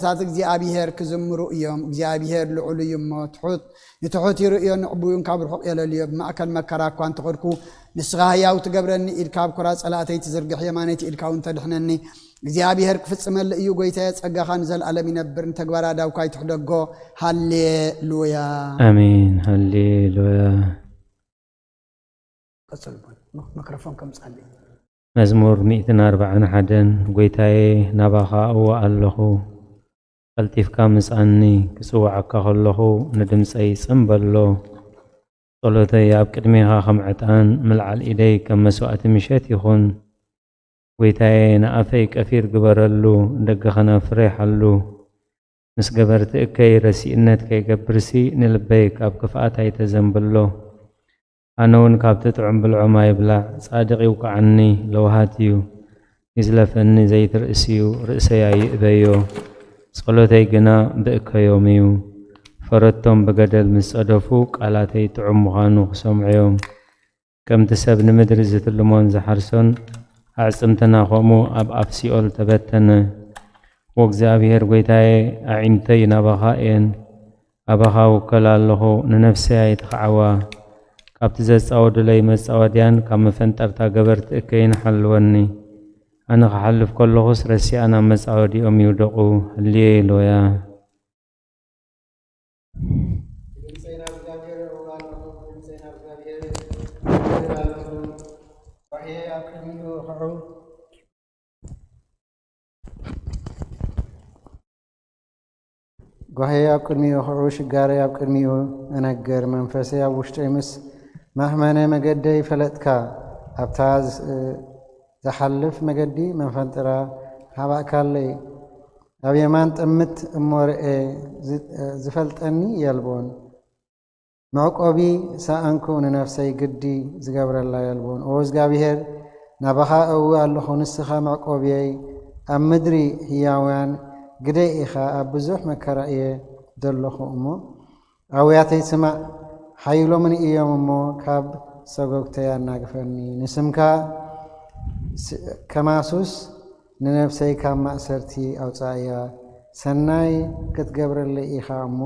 እሳት እግዚኣብሔር ክዝምሩ እዮም። እግዚኣብሔር ልዑል እዩ እሞ ትሑት ንትሑት ይርእዮ፣ ንዕቡዩን ካብ ርሑቕ የለልዮ። ብማእከል መከራ እኳ እንተኸድኩ፣ ንስኻ ህያው ትገብረኒ፣ ኢድካ ኣብ ኩራ ጸላእተይ ትዝርግሕ፣ የማነይቲ ኢድካ እውን ተድሕነኒ። እግዚኣብሔር ክፍጽመሉ እዩ፣ ጐይታየ፣ ጸጋኻ ንዘለኣለም ይነብር፣ ንተግባር ኣእዳውካ ይትሕደጎ። ሃሌሉያ። ኣሜን። ሃሌሉያ። ቀጽሉ፣ መክሮፎን ከምጻለይ። መዝሙር ሚእትን ኣርባዓን ሓደን። ጐይታየ፣ ናባኻ እወ ኣለኹ፣ ቀልጢፍካ ምጻኒ። ክጽውዓካ ከለኹ ንድምጸይ ጽን በሎ። ጸሎተይ ኣብ ቅድሜኻ ከም ዕጣን፣ ምልዓል ኢደይ ከም መስዋእቲ ምሸት ይኹን። ጐይታየ፣ ንኣፈይ ቀፊር ግበረሉ፣ ደገ ኸነፍሬ ሓሉ። ምስ ገበርቲ እከይ ረሲእነት ከይገብርሲ፣ ንልበይ ካብ ክፍኣት ኣይተዘንብሎ። ኣነ እውን ካብቲ ጥዑም ብልዖ ማይ ብላዕ፣ ጻድቕ ይውቅዓኒ፣ ለውሃት እዩ። ይዝለፈኒ ዘይትርእስዩ፣ ርእሰይ ኣይእበዮ። ጸሎተይ ግና ብእከዮም እዩ። ፈረቶም ብገደል ምስ ጸደፉ፣ ቃላተይ ጥዑም ምዃኑ ክሰምዑ እዮም። ከምቲ ሰብ ንምድሪ ዝትልሞን ዝሓርሶን፣ ኣዕጽምትና ኸምኡ ኣብ ኣፍ ሲኦል ተበተነ። ወእግዚኣብሔር ጐይታየ፣ ኣዒንተይ ናባኻ እየን፣ ኣባኻ እውከል ኣለኹ፣ ንነፍሰይ ኣይትኽዓዋ። ካብቲ ዘጻወዱለይ መጻወድያን ካብ መፈንጠርታ ገበርቲ እከይን ሓልወኒ። ኣነ ክሓልፍ ከለኹስ ረሲኣን ኣብ መጻወዲኦም ይውደቑ። ሃሌሉያ። ድምፀይ ናብ እግዚኣብሔር እውር ኣለኹ፣ ድምፀይ ናብ እግዚኣብሔር እውር ኣለኹ። ጓህየ ኣብ ቅድሚኡ ኽዑ፣ ጓህየ ኣብ ቅድሚኡ ኽዑ፣ ሽጋረይ ኣብ ቅድሚኡ እነግር። መንፈሰይ ኣብ ውሽጠይ ምስ ማህመነ መገደይ ፈለጥካ። ኣብታ ዝ-፣ ዝሓልፍ መገዲ መፈንጥራ ሃባእካለይ። ኣብ የማን ጥምት እሞ ርኤ፣ ዝ-፣ ዝፈልጠኒ የልቦን። መዕቆቢ ሰኣንኩ፣ ንነፍሰይ ግዲ ዝገብረላ የልቦን። ኦ እግዚኣብሔር፣ ናባኻ እዊ ኣለኹ፣ ንስኻ መዕቆብየይ። ኣብ ምድሪ ህያውያን ግደይ ኢኻ፣ ኣብ ብዙሕ መከራ እየ ዘለኹ እሞ፣ ኣውያተይ ስማዕ፣ ሓይሎምን እዮም እሞ፣ ካብ ሰጎግተይ ኣናግፈኒ። ንስምካ ስ-፣ ከማሱስ ንነፍሰይ ካብ ማእሰርቲ ኣውጻእያ። ሰናይ ክትገብረለይ ኢኻ እሞ፣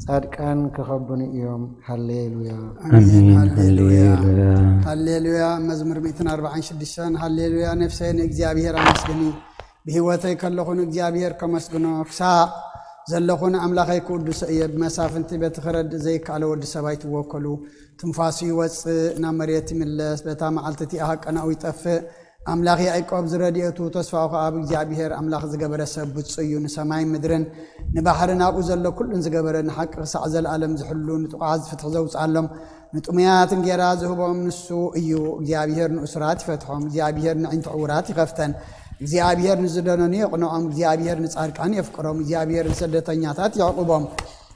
ጻድቃን ክኸቡኒ እዮም። ሃሌሉያ። ኣሜን። ኣሜን። ሃሌሉያ። ሃሌሉያ። ሃሌሉያ። መዝሙር ሚእትን ኣርባዓን ሽዱሽተን። ሃሌሉያ። ነፍሰይ ንእግዚኣብሔር ኣመስግኒ፣ ብህይወተይ ከለኹ ንእግዚኣብሔር ከመስግኖ፣ ክሳዕ ዘለኹ ንኣምላኸይ ክውድሶ እየ። ብመሳፍንቲ በቲ ክረድእ ዘይከኣሎ ወዲ ሰብ ኣይትወከሉ። ትንፋሱ ይወጽእ፣ ናብ መሬት ይምለስ፣ በታ መዓልቲ እቲኣ ሃቀናኡ ይጠፍእ። ኣምላኽ ያዕቆብ ዝረድኤቱ ተስፋኡ ኸኣ ኣብ እግዚኣብሔር ኣምላኽ ዝገበረ ሰብ ብጹእ እዩ። ንሰማይን ምድርን ንባሕርን ኣብኡ ዘሎ ኩሉን ዝገበረ፣ ንሓቂ ክሳዕ ዘለኣለም ዝሕሉ፣ ንጥቑዓት ፍትሒ ዘውጽኣሎም፣ ንጥሙያት እንጌራ ዝህቦም ንሱ እዩ። እግዚኣብሔር ንእሱራት ይፈትሖም። እግዚኣብሔር ነዒንቲ ዕዉራት ይኸፍተን። እግዚኣብሔር ንዝደነኑ የቕንዖም። እግዚኣብሔር ንጻድቃን የፍቅሮም። እግዚኣብሔር ንስደተኛታት የዕቁቦም።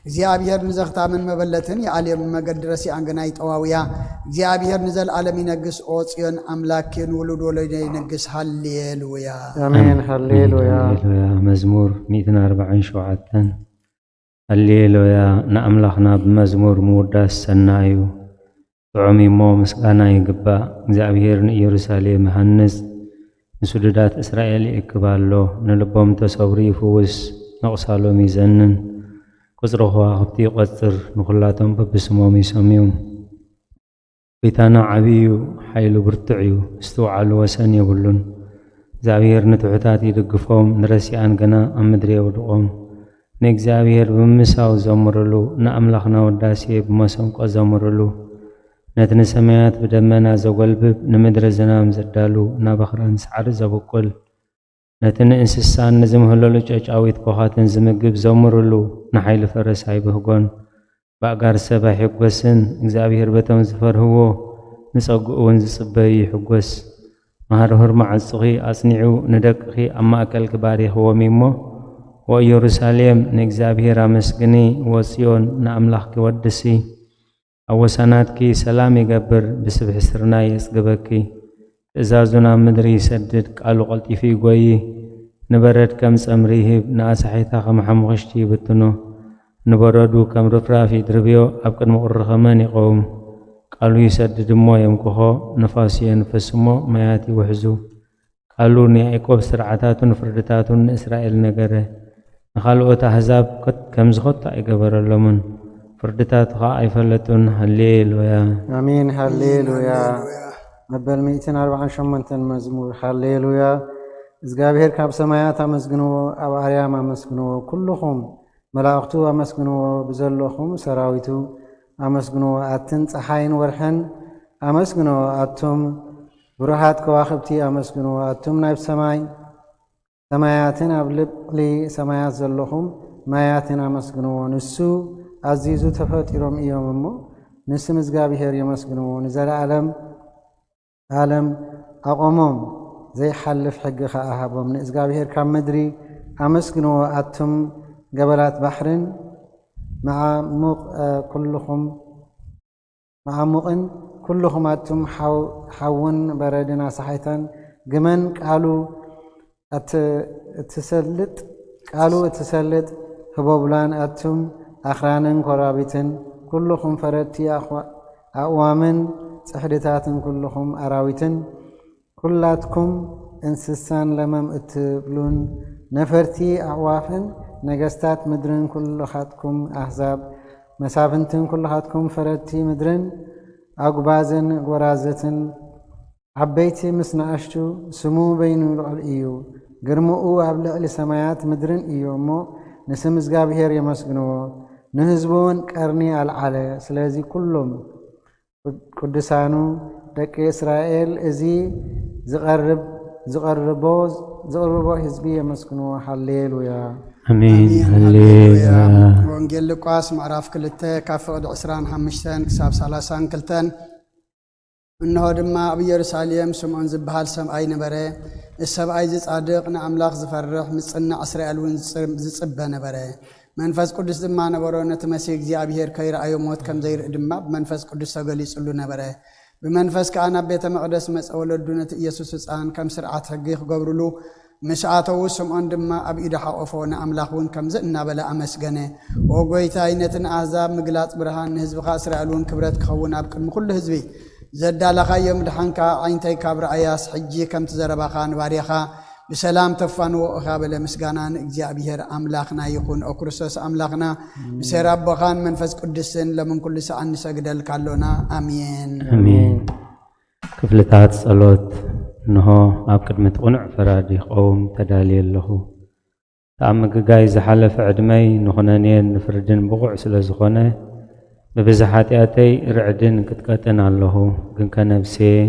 እግዚኣብሔር ንዘኽታምን መበለትን ይኣልዮም፣ ንመገዲ ረሲኣን ግና ይጠዋውያ። እግዚኣብሔር ንዘለኣለም ይነግስ። ኦ ጽዮን ኣምላክ ንውሉድ ወለዶ ይነግስ። ሃሌሉያ። ኣሜን። ሃሌሉያ። ሃሌሉያ። መዝሙር ሚእትን ኣርባዓን ሸውዓተን። ሃሌሉያ። ንኣምላኽና ብመዝሙር ምውዳስ ሰናይ እዩ። ጥዑም እሞ ምስጋና ይግባእ። እግዚኣብሔር ንኢየሩሳሌም ይሃንጽ፣ ንስዱዳት እስራኤል ይእክብ ኣሎ። ንልቦም ተሰብሩ ይፍውስ፣ ነቑሳሎም ይዘንን። ቁጽሪ ከዋኽብቲ ይቖጽር፣ ንኹላቶም በብስሞም ይሰምዮም። ጐይታና ዓብዪ እዩ፣ ሓይሉ ብርቱዕ እዩ፣ ምስትውዓሉ ወሰን የብሉን። እግዚኣብሔር ንትሑታት ይድግፎም፣ ንረሲኣን ግና ኣብ ምድሪ የውድቖም። ንእግዚኣብሔር ብምምሳው ዘምርሉ፣ ንኣምላኽና ውዳሴ ብመሰንቆ ዘምርሉ። ነቲ ንሰማያት ብደመና ዘጐልብብ፣ ንምድሪ ዝናም ዘዳሉ፣ ናብ ኣኽራን ሳዕሪ ዘብቁል፣ ነቲ ንእንስሳን ንዝምህለሉ ጨጫዊት ኮኻትን ዝምግብ ዘምርሉ፣ ንሓይሊ ፈረስ ኣይብህጎን፣ ብኣእጋር ሰብ ኣይሕጐስን። እግዚኣብሔር በቶም ዝፈርህዎ፣ ንጸግኡ እውን ዝጽበዩ ይሕጐስ። መሃርሁር መዓጹኺ ኣጽኒዑ፣ ንደቅኺ ኣብ ማእከልኪ ባሪኽዎም እሞ፣ ወኢየሩሳሌም ንእግዚኣብሔር ኣመስግኒ፣ ወጽዮን ንኣምላኽኪ ወድሲ። ኣብ ወሰናትኪ ሰላም ይገብር፣ ብስብሒ ስርናይ የጽግበኪ። ትእዛዙ ናብ ምድሪ ይሰድድ፣ ቃሉ ቀልጢፉ ይጎዪ። ንበረድ ከም ጸምሪ ይህብ፣ ንኣሳሒታ ከም ሓሙኽሽቲ ይብትኖ። ንበረዱ ከም ርፍራፍ ይድርብዮ፣ ኣብ ቅድሚ ቁሪ ኸመን ይቐውም። ቃሉ ይሰድድ እሞ የምክኾ፣ ንፋሱ የንፍስ እሞ ማያት ይውሕዙ። ቃሉ ንያዕቆብ ስርዓታቱን ፍርድታቱን ንእስራኤል ነገረ። ንኻልኦት ኣህዛብ ከም ዝኸቱ ኣይገበረሎምን። ፍርድታቱ ኸዓ ኣይፈለጡን። ሃሌሉያ። ኣሜን። ሃሌሉያ። መበል ሚእትን ኣርባዓን ሸሞንተን መዝሙር። ሃሌሉያ። እግዚኣብሔር ካብ ሰማያት ኣመስግንዎ፣ ኣብ ኣርያም ኣመስግንዎ፣ ኩልኹም መላእኽቱ ኣመስግንዎ፣ ብዘለኹም ሰራዊቱ ኣመስግንዎ፣ ኣትን ጸሓይን ወርሕን ኣመስግንዎ፣ ኣቱም ብሩሃት ከዋኽብቲ ኣመስግንዎ፣ ኣቱም ናይ ሰማይ ሰማያትን ኣብ ልዕሊ ሰማያት ዘለኹም ማያትን ኣመስግንዎ። ንሱ ኣዚዙ ተፈጢሮም እዮም እሞ፣ ንስም እግዚኣብሔር የመስግንዎ። ንዘለዓለም ዓለም ኣቖሞም፣ ዘይሓልፍ ሕጊ ኸኣ ሃቦም። ንእግዚኣብሔር ካብ ምድሪ ኣመስግንዎ፣ ኣቱም ገበላት ባሕርን መዓሙቕ፣ እ፣ ኩልኹም መዓሙቕን ኩልኹም ኣቱም ሓው-፣ ሓውን በረድን ኣሳሒታን ግመን ቃሉ እት-፣ እትሰልጥ፣ ቃሉ እትሰልጥ ህቦብላን ኣቱም ኣኽራንን ኮራቢትን ኩልኹም ፈረድቲ ኣኽዋ-፣ ኣእዋምን ጽሕድታትን ኩልኹም ኣራዊትን ኩላትኩም እንስሳን ለመም እትብሉን ነፈርቲ ኣዕዋፍን ነገስታት ምድርን ኩልኻትኩም ኣህዛብ መሳፍንትን ኩልኻትኩም ፈረድቲ ምድርን ኣጉባዝን ጎራዝትን ዓበይቲ ምስ ንኣሽቱ ስሙ በይኑ ልዑል እዩ። ግርምኡ ኣብ ልዕሊ ሰማያት ምድርን እዩ እሞ ንስም እግዚኣብሔር የመስግንዎ። ንህዝቡ እውን ቀርኒ ኣልዓለ። ስለዚ ኩሎም ቅዱሳኑ ደቂ እስራኤል እዚ ዝቐርብ-፣ ዝቐርቦ-፣ ዝቕርቦ ህዝቢ የመስግንዎ። ሃሌሉያ። ኣሜን። ኣሜን። ሃሌሉያ። ሃሌሉያ። ወንጌል ሉቃስ ምዕራፍ ክልተ ካብ ፍቕዲ ዕስራን ሓሙሽተን ክሳብ ሰላሳን ክልተን። እንሆ ድማ ኣብ ኢየሩሳሌም ስምዖን ዝበሃል ሰብኣይ ነበረ። እዚ ሰብኣይ እዚ ጻድቕ፣ ንኣምላኽ ዝፈርሕ፣ ምጽናዕ እስራኤል እውን ዝጽ-፣ ዝጽበ ነበረ። መንፈስ ቅዱስ ድማ ነበሮ፣ ነቲ መሲህ እግዚኣብሔር ከይረኣዮ ሞት ከም ዘይርኢ ድማ ብመንፈስ ቅዱስ ተገሊጹሉ ነበረ። ብመንፈስ ከኣ ናብ ቤተ መቕደስ መጸ፣ ወለዱ ነቲ ኢየሱስ ህጻን ከም ስርዓት ሕጊ ክገብሩሉ ምስ ኣተዉ፣ ስምዖን ድማ ኣብ ኢዱ ሓቖፎ፣ ንኣምላኽ እውን ከምዚ እናበለ ኣመስገነ። ኦ ጐይታይ፣ ነቲ ንኣህዛብ ምግላጽ ብርሃን፣ ንህዝብኻ እስራኤል እውን ክብረት ክኸውን ኣብ ቅድሚ ኩሉ ህዝቢ ዘዳለኻዮ ምድሓንካ ኣዒንተይ ካብ ረኣያስ፣ ሕጂ ከምቲ ዘረባኻ ንባርያኻ ብሰላም ተፋንዎ ኢኻ በለ። ምስጋና ንእግዚኣብሔር ኣምላኽና ይኹን። ኦ ክርስቶስ ኣምላኽና፣ ብሴር ኣቦኻን መንፈስ ቅዱስን ሎምን ኩሉ ሰዓን ንሰግደልካ ኣሎና። ኣሜን። ኣሜን። ክፍልታት ጸሎት። እንሆ፣ ኣብ ቅድሚ እቲ ቅኑዕ ፈራዲ ክቐውም ተዳልየ ኣለኹ። እቲ ኣብ ምግጋይ ዝሓለፈ ዕድመይ ንኹነኔን ንፍርድን ብቑዕ ስለ ዝኾነ፣ ብብዝሒ ሓጢኣተይ ርዕድን ቅጥቀጥን ኣለኹ። ግንከ ነብሰየ፣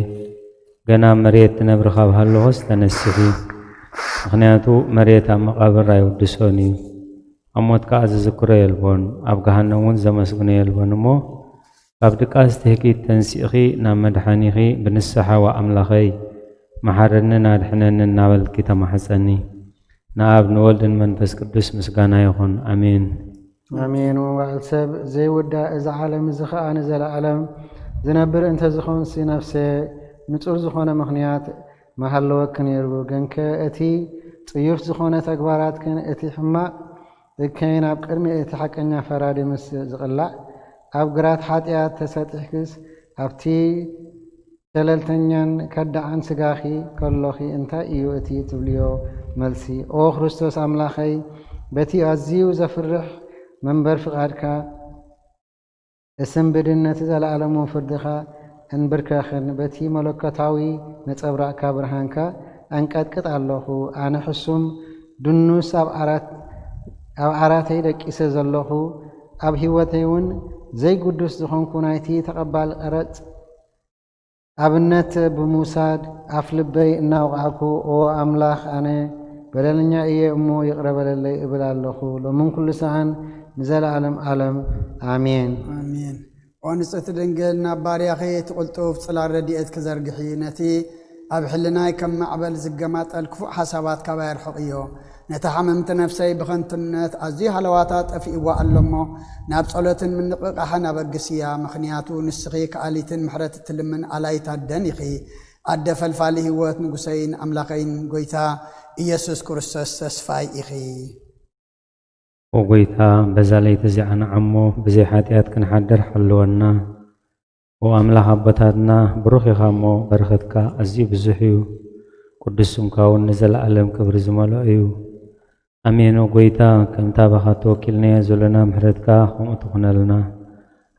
ገና ኣብ መሬት ትነብሪ ካብ ሃለኹስ ተነስሒ። ምኽንያቱ መሬት ኣብ መቓብር ኣይውድሶን እዩ። ኣብ ሞት ከኣ ዝዝክሮ የልቦን፣ ኣብ ገሃነም እውን ዘመስግኖ የልቦን እሞ፣ ካብ ድቃስ ትህኪት ተንሲእኺ ናብ መድሓኒኺ ብንስሓ፣ "ዋ ኣምላኸይ፣ መሓረንን ኣድሕነንን" እናበልኪ ተማሕጸኒ። ንኣብ ንወልድን መንፈስ ቅዱስ ምስጋና ይኹን። ኣሜን። ኣሜን። መዋዕል ሰብ ዘይውዳእ፣ እዚ ዓለም እዚ ኸኣ ንዘለዓለም ዝነብር እንተ ዝኾንሲ፣ ነፍሰ ንጹር ዝኾነ ምኽንያት ምሃለወኪ ነይሩ። ግንከ እቲ ጽዩፍ ዝኾነ ተግባራትክን እቲ ሕማቕ እከይን ኣብ ቅድሚ እቲ ሓቀኛ ፈራዲ ምስ ዝቕላዕ፣ ኣብ ግራት ሓጢኣት ተሰጢሕክስ፣ ኣብቲ ሸለልተኛን ከዳዕን ስጋኺ ከሎኺ እንታይ እዩ እቲ ትብልዮ መልሲ? ኦ ክርስቶስ ኣምላኸይ፣ በቲ ኣዝዩ ዘፍርሕ መንበር ፍቓድካ እስንብድን ነቲ ዘለኣለማዊ ፍርድኻ እንብርከኽን፣ በቲ መለኮታዊ ነጸብራቕካ ብርሃንካ ኣንቀጥቅጥ ኣለኹ። ኣነ ሕሱም ድኑስ ኣብ ዓራት-፣ ኣብ ዓራተይ ደቂሰ ዘለኹ፣ ኣብ ህይወተይ እውን ዘይግዱስ ዝኾንኩ ናይቲ ተቐባሊ ቀረጽ ኣብነት ብምውሳድ ኣፍ ልበይ እናወቕዕኩ፣ "ኦ ኣምላኽ፣ ኣነ በደለኛ እየ እሞ ይቕረ በለለይ" እብል ኣለኹ። ሎምን ኩሉ ሰዓን ንዘለኣለም ዓለም። ኣሜን። ኣሜን። ኦ ንጽሕቲ ድንግል፣ ናብ ባርያኺ እቲ ቅልጡፍ ጽላል ረድኤት ክዘርግሒ፣ ነቲ ኣብ ሕልናይ ከም ማዕበል ዝገማጠል ክፉእ ሓሳባት ካባይ ኣርሕቕዮ። ነታ ሓመምቲ ነፍሰይ ብኸንቱነት ኣዝዩ ሃለዋታ ጠፊእዋ ኣሎ እሞ፣ ናብ ጸሎትን ምንቕቓሕን ኣበግስያ። ምኽንያቱ ንስኺ ከኣሊትን ምሕረት እትልምን ኣላይት ኣደን ኢኺ። ኣደ ፈልፋሊ ህይወት፣ ንጉሰይን ኣምላኸይን፣ ጐይታ ኢየሱስ ክርስቶስ ተስፋይ ኢኺ። ኦ ጐይታ፣ በዛ ለይቲ እዚኣ ንዓሞ ብዘይ ሓጢኣት ክንሓድር ሓልወና። ኦ ኣምላኽ ኣቦታትና፣ ብሩኽ ኢኻ እሞ በረኸትካ ኣዝዩ ብዙሕ እዩ። ቅዱስ ስምካ እውን ንዘለኣለም ክብሪ ዝመልኦ እዩ። ኣሜን። ኦ ጎይታ፣ ከምታ ባኻ ተወኪልናዮ ዘለና ምሕረትካ ከምኡ ትኹነልና።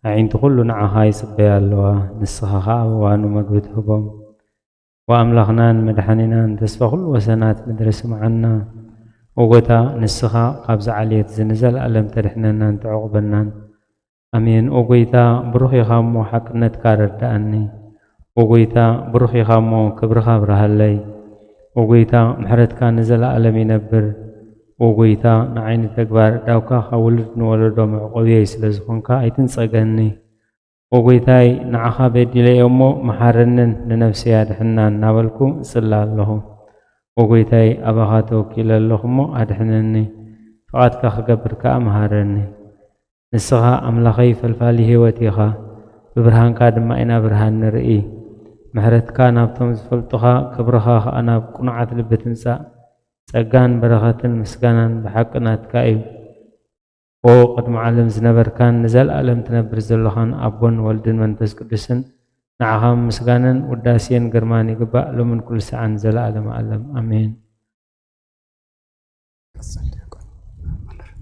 ኣዒንቲ ኩሉ ንዓኻ ይጽበያ ኣለዋ፣ ንስኻ ኸኣ ኣብ እዋኑ መግቢ ትህቦም። ወኣምላኽናን መድሓኒናን ተስፋ ኩሉ ወሰናት ምድሪ ስምዓና። ኦ ጎይታ፣ ንስኻ ካብዚ ዓሌት እዚ ንዘለኣለም ተድሕነናን ተዕቑበናን። ኣሜን። ኦ ጎይታ፣ ብሩኽ ኢኻ እሞ ሓቅነትካ ረድኣኒ። ኦ ጎይታ፣ ብሩኽ ኢኻ እሞ ክብርኻ ኣብርሃለይ። ኦ ጎይታ፣ ምሕረትካ ንዘለኣለም ይነብር። ኦ ጎይታ፣ ንዓይ ንተግባር እዳውካ ካብ ውሉድ ንወለዶ መዕቆብየይ ስለ ዝኾንካ ኣይትንጸገኒ። ኦ ጎይታይ፣ ንዓኻ በዲለ እየ እሞ መሓረንን ንነፍሰይ ኣድሕና እናበልኩ እጽሊ ኣለኹ። ኦ ጎይታይ፣ ኣባኻ ተወኪለ ኣለኹ እሞ ኣድሕነኒ፣ ፍቓድካ ክገብር ከኣ መሃረኒ። ንስኻ ኣምላኸይ ፈልፋሊ ህይወት ኢኻ፣ ብብርሃንካ ድማ ኢና ብርሃን ንርኢ። ምሕረትካ ናብቶም ዝፈልጡኻ፣ ክብርኻ ኸኣ ናብ ቅኑዓት ልቢ ትምጻእ። ጸጋን በረኸትን ምስጋናን ብሓቂ ናትካ እዩ። ኦ ቅድሚ ዓለም ዝነበርካን ንዘለኣለም ትነብር ዘለኻን ኣቦን ወልድን መንፈስ ቅዱስን፣ ንዓኻ ምስጋናን ውዳሴን ግርማን ይግባእ፣ ሎምን ኩሉ ሰዓን ዘለኣለም ዓለም። ኣሜን።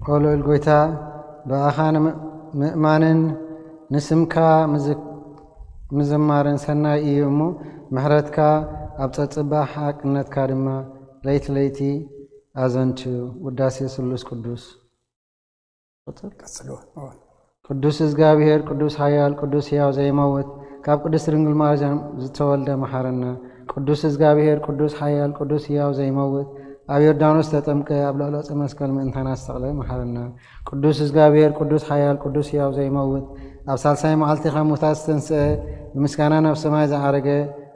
ኦ ልዑል ጎይታ፣ ብኣኻ ንምእ-፣ ምእማንን ንስምካ ምዝ-፣ ምዝማርን ሰናይ እዩ እሞ፣ ምሕረትካ ኣብ ጸጽባ ሓቅነትካ ድማ ለይቲ ለይቲ ኣዘንቱ። ውዳሴ ስሉስ ቅዱስ። ቀጽልዎ። እወ። ቅዱስ እግዚኣብሔር፣ ቅዱስ ሓያል፣ ቅዱስ ሕያው ዘይመውት፣ ካብ ቅድስት ድንግል ማርያም ዝተወልደ መሓረና። ቅዱስ እግዚኣብሔር፣ ቅዱስ ሓያል፣ ቅዱስ ሕያው ዘይመውት፣ ኣብ ዮርዳኖስ ተጠምቀ፣ ኣብ ልዕሊ ዕፀ መስቀል ምእንታና ዝተቕለ መሓረና። ቅዱስ እግዚኣብሔር፣ ቅዱስ ሓያል፣ ቅዱስ ሕያው ዘይመውት፣ ኣብ ሳልሳይ መዓልቲ ካብ ሙታት ዝተንስአ፣ ብምስጋና ናብ ሰማይ ዝዓረገ፣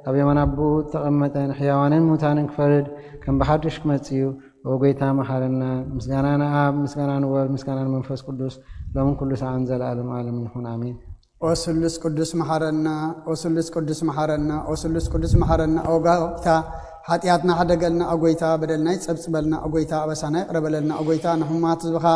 ኣብ የማን ኣቦኡ ዝተቐመጠ፣ ንሕያዋንን ሙታንን ክፈርድ ከም ብሓድሽ ክመጽእ እዩ። ኦ ጎይታ መሓረና። ምስጋና ንኣብ፣ ምስጋና ንወልድ፣ ምስጋና ንመንፈስ ቅዱስ፣ ሎምን ኩሉ ሰዓን ዘለዓለም ዓለምን ይኹን፣ ኣሜን። ኦ ስሉስ ቅዱስ መሓረና፣ ኦ ስሉስ ቅዱስ መሓረና፣ ኦ ስሉስ ቅዱስ መሓረና። ኦ ጎይታ፣ ሓጢኣትና ሕደገልና። ኦ ጎይታ፣ በደልና ይጸብጽበልና። ኦ ጎይታ፣ ኣበሳና ይቕረ በለልና። ኦ ጎይታ፣ ንሕሙማት ህዝብኻ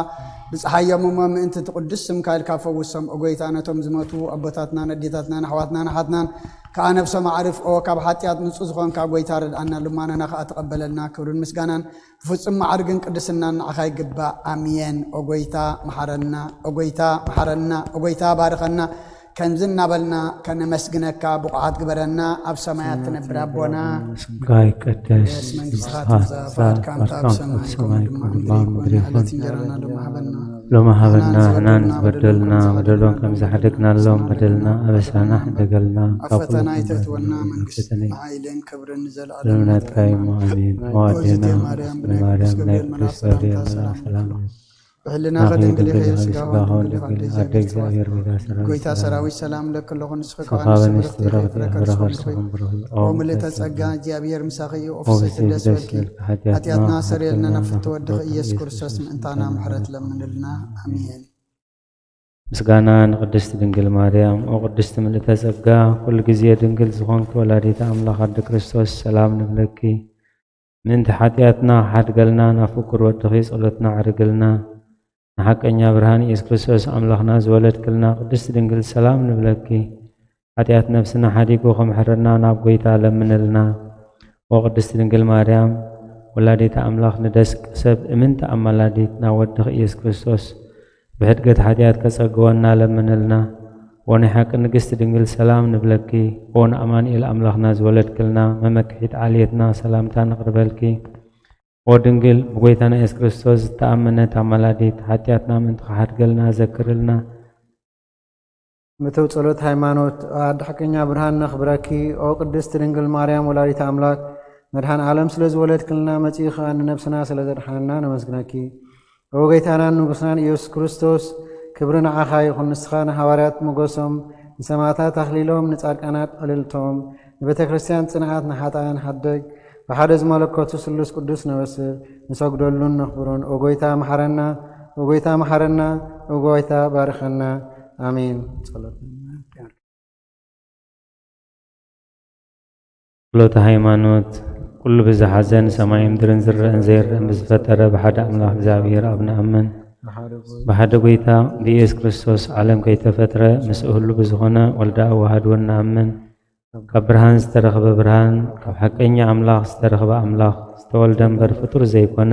ብጸሓዮም እሞ ምእንቲ እቲ ቅዱስ ስምካ ኢልካ ፈውሶም። ኦ ጎይታ፣ ነቶም ዝሞቱ ኣቦታትናን ኣዴታትናን ኣሕዋትናን ኣሓትናን ከኣ ነብሶም ኣዕርፍ። ኦ ካብ ሓጢኣት ንጹህ ዝኾንካ ጎይታ፣ ርድኣና፣ ልማናና ከኣ ተቐበለልና። ክብርን ምስጋናን ብፍጹም መዓርግን ቅድስናን ንዓኻ ይግባእ። ኣሜን። ኦ ጎይታ፣ መሓረና። ኦ ጎይታ፣ መሓረና። ኦ ጎይታ፣ ባርኸና። ከምዚ እናበልና ከነመስግነካ ብቑዓት ግበረና። ኣብ ሰማያት ትነብር ኣቦና፣ ስምካ ይቀደስ፣ መንግስትኻ ትምጻእ፣ ፍቓድካ ከምታ ኣብ ሰማይ ከምኡ ድማ ኣብ ምድሪ ይኹን። ዕለት እንጀራና ሎሚ ሃበና። ሎሚ ሃበና። ንሕና ንዝበደልና በደሎም ከም ዝሓደግናሎም በደልና ኣበሳና ሕደገልና። ኣብ ፈተና ኣይተእትወና፣ መንግስቲ፣ ሓይልን ክብርን ንዘለዓለም ናትካ እዩ። ኣሜን። ኦ ኣዴና ማርያም፣ ናይ ቅዱስ ገብርኤል መልኣክ ሰላምታ ሰላም። ብሕልናኺ ድንግል ኢኺ፣ ስጋኺ ድንግል ኢኺ፣ ኣደ እግዚኣብሔር፣ ኣደ እግዚኣብሔር፣ ቤዛ ሰራዊት፣ ጎይታ ሰራዊት ሰላም ለኪ ኣለኹ። ንስኺ ከኣ ንስኺ ብርኽቲ ኢኺ፣ ፍረ ከርስኺ ብሩኽ እዩ። ኦ ምልእተ ጸጋ፣ እግዚኣብሔር ምሳኺ እዩ። ኦ ፍስሕቲ ደስ ይበልኪ፣ ሓጢኣትና ሰረየልና፣ ናብ ፍትወ ወድኺ ኢየሱስ ክርስቶስ ምእንታና ምሕረት ለምንልና። ኣሜን። ምስጋና ንቅድስት ድንግል ማርያም። ኦ ቅድስት ምልእተ ጸጋ፣ ኩሉ ግዜ ድንግል ዝኾንኪ ወላዲተ ኣምላኽ ኣደ ክርስቶስ፣ ሰላም ንብለኪ። ምእንቲ ሓጢኣትና ሓድገልና፣ ናብ ፍቁር ወድኺ ጸሎትና ኣዕርግልና። ንሓቀኛ ብርሃን ኢየሱስ ክርስቶስ ኣምላኽና ዝወለድክልና ቅድስት ድንግል፣ ሰላም ንብለኪ። ሓጢኣት ነፍስና ሓዲጉ ክምሕረና ናብ ጎይታ ለምንልና። ኦ ቅድስቲ ድንግል ማርያም፣ ወላዲተ ኣምላኽ፣ ንደቂ ሰብ እምንቲ ኣማላዲት ናብ ወድኺ ኢየሱስ ክርስቶስ ብሕድገት ሓጢኣት ከጸግወና ለምንልና። ኦ ናይ ሓቂ ንግስቲ ድንግል፣ ሰላም ንብለኪ። ኦ ንኣማኑኤል ኣምላኽና ዝወለድክልና መመክሒት ዓሌትና፣ ሰላምታ ነቕርበልኪ። ኦ ድንግል፣ ብጎይታና ኢየሱስ ክርስቶስ ዝተኣመነት ኣማላዲት፣ ሓጢኣትና ምእንቲ ክሓድገልና ዘክርልና። ምትው ጸሎት ሃይማኖት፣ ኣደ ሓቀኛ ብርሃን ነኽብረኪ። ኦ ቅድስቲ ድንግል ማርያም ወላዲተ ኣምላክ፣ መድኃኔ ዓለም ስለ ዝወለድክልና፣ መጺኡ ኸኣ ንነብስና ስለ ዘድሓነና ነመስግነኪ። ኦ ጎይታናን ንጉስናን ኢየሱስ ክርስቶስ፣ ክብሪ ንዓኻ ይኹን። ንስኻ ንሃዋርያት ሞገሶም፣ ንሰማዕታት ኣኽሊሎም፣ ንጻድቃናት ዕልልቶም፣ ንቤተ ክርስቲያን ጽንዓት፣ ንሓጣያን ሓደግ፣ ብሓደ ዝመለከቱ ስሉስ ቅዱስ ነበስር፣ ንሰግደሉን ነኽብሮን። ኦ ጎይታ መሓረና፣ ኦ ጎይታ መሓረና፣ ኦ ጎይታ ባርኸና። ኣሜን። ጸሎት። ጸሎተ ሃይማኖት። ኩሉ ብዝሓዘን ሰማይ ምድርን ዝረአን ዘይረአን ብዝፈጠረ ብሓደ ኣምላኽ እግዚኣብሔር ኣብ ንኣምን። ብሓደ ጎይታ ብኢየሱስ ክርስቶስ ዓለም ከይተፈጥረ ምስኡ ህሉ ብዝኾነ ወልደ ኣዋህድ እውን ንኣምን። ካብ ብርሃን ዝተረኽበ ብርሃን፣ ካብ ሓቀኛ ኣምላኽ ዝተረኽበ ኣምላኽ፣ ዝተወልደ እምበር ፍጡር ዘይኮነ፣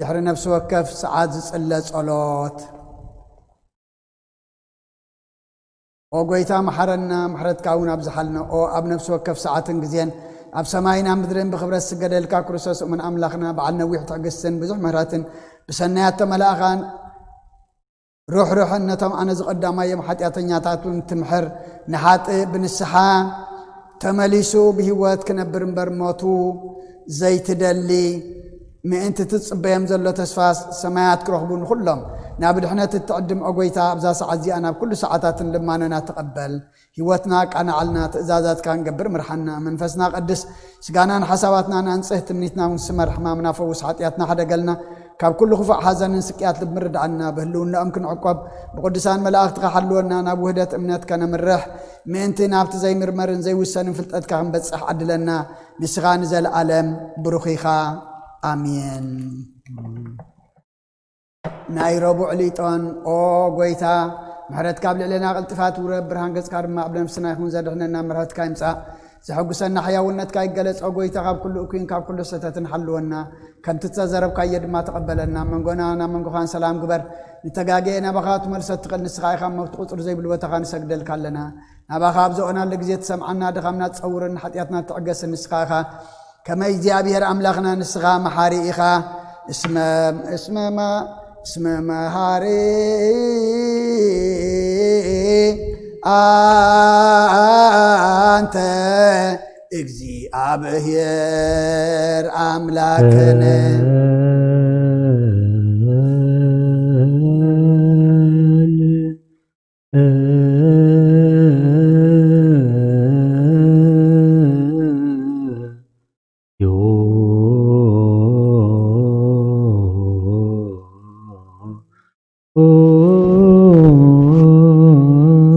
ድሕሪ ነፍሲ ወከፍ ሰዓት ዝጽለ ጸሎት። ኦ ጎይታ፣ መሓረና፣ ምሕረትካ እውን ኣብዝሓልና። ኦ ኣብ ነፍሲ ወከፍ ሰዓትን ግዜን ኣብ ሰማይን ኣብ ምድርን ብኽብረት ዝስገደልካ ክርስቶስ እሙን ኣምላኽና፣ በዓል ነዊሕ ትዕግስትን ብዙሕ ምሕረትን፣ ብሰናያት ተመላእኻን ርሕሩሕን ነቶም ኣነ ዝቐዳማዮም ሓጢኣተኛታት እውን ትምሕር፣ ንሓጥእ ብንስሓ ተመሊሱ ብህይወት ክነብር እምበር ሞቱ ዘይትደሊ፣ ምእንቲ ትጽበዮም ዘሎ ተስፋ ሰማያት ክረኽቡ ንኹሎም ናብ ድሕነት እትዕድም፣ ኦ ጎይታ፣ ኣብዛ ሰዓት እዚኣ ናብ ኩሉ ሰዓታትን ልማኖና ተቐበል። ህይወትና ኣቃናዓልና፣ ትእዛዛትካ ክንገብር ምርሓና። መንፈስና ቀድስ፣ ስጋናን ሓሳባትናን ኣንጽህ፣ ትምኒትና እውን ስመር፣ ሕማምና ፈውስ፣ ሓጢኣትና ሕደገልና፣ ካብ ኩሉ ክፉእ ሓዘንን ስቅያት ልቢ ምርድኣና፣ ብህልውናኦም ክንዕቆብ፣ ብቅዱሳን መላእኽትኻ ሓልወና፣ ናብ ውህደት እምነት ከነምርሕ፣ ምእንቲ ናብቲ ዘይምርመርን ዘይውሰንን ፍልጠትካ ክንበጽሕ ዓድለና። ንስኻ ንዘለኣለም ብሩኽ ኢኻ። ኣሜን። ናይ ረቡዕ ሊጦን። ኦ ጎይታ፣ ምሕረትካ ኣብ ልዕሌና ቅልጥፋ ትውረድ፣ ብርሃን ገጽካ ድማ ኣብ ነፍስና ይኹን፣ ዘድሕነና ምሕረትካ ይምጻእ። ዘሐጉሰና ሕያውነትካ ይገለጽ። ኦ ጎይታ፣ ካብ ኩሉ እኩይን ካብ ኩሉ ሰተትን ሓልወና፣ ከምቲ እተዘረብካዮ ድማ ተቐበለና። መንጎና ናብ መንጎኻን ሰላም ግበር። ንተጋግየ ናባኻ ክትመልሶ እትኽእል ንስኻ ኢኻ እሞ፣ እቲ ቁጽሪ ዘይብሉ ቦታኻ ንሰግደልካ ኣለና። ናባኻ ኣብ ዘኦናሉ ግዜ ትሰምዓና፣ ድኻምና ትጸውርን ንሓጢኣትና ትዕገስን ንስኻ ኢኻ። ከመይ እግዚኣብሔር ኣምላኽና ንስኻ መሓሪ ኢኻ። እስመ እስመ ማ እስመ መሃሪ ኣንተ እግዚኣብሔር ኣምላክነ።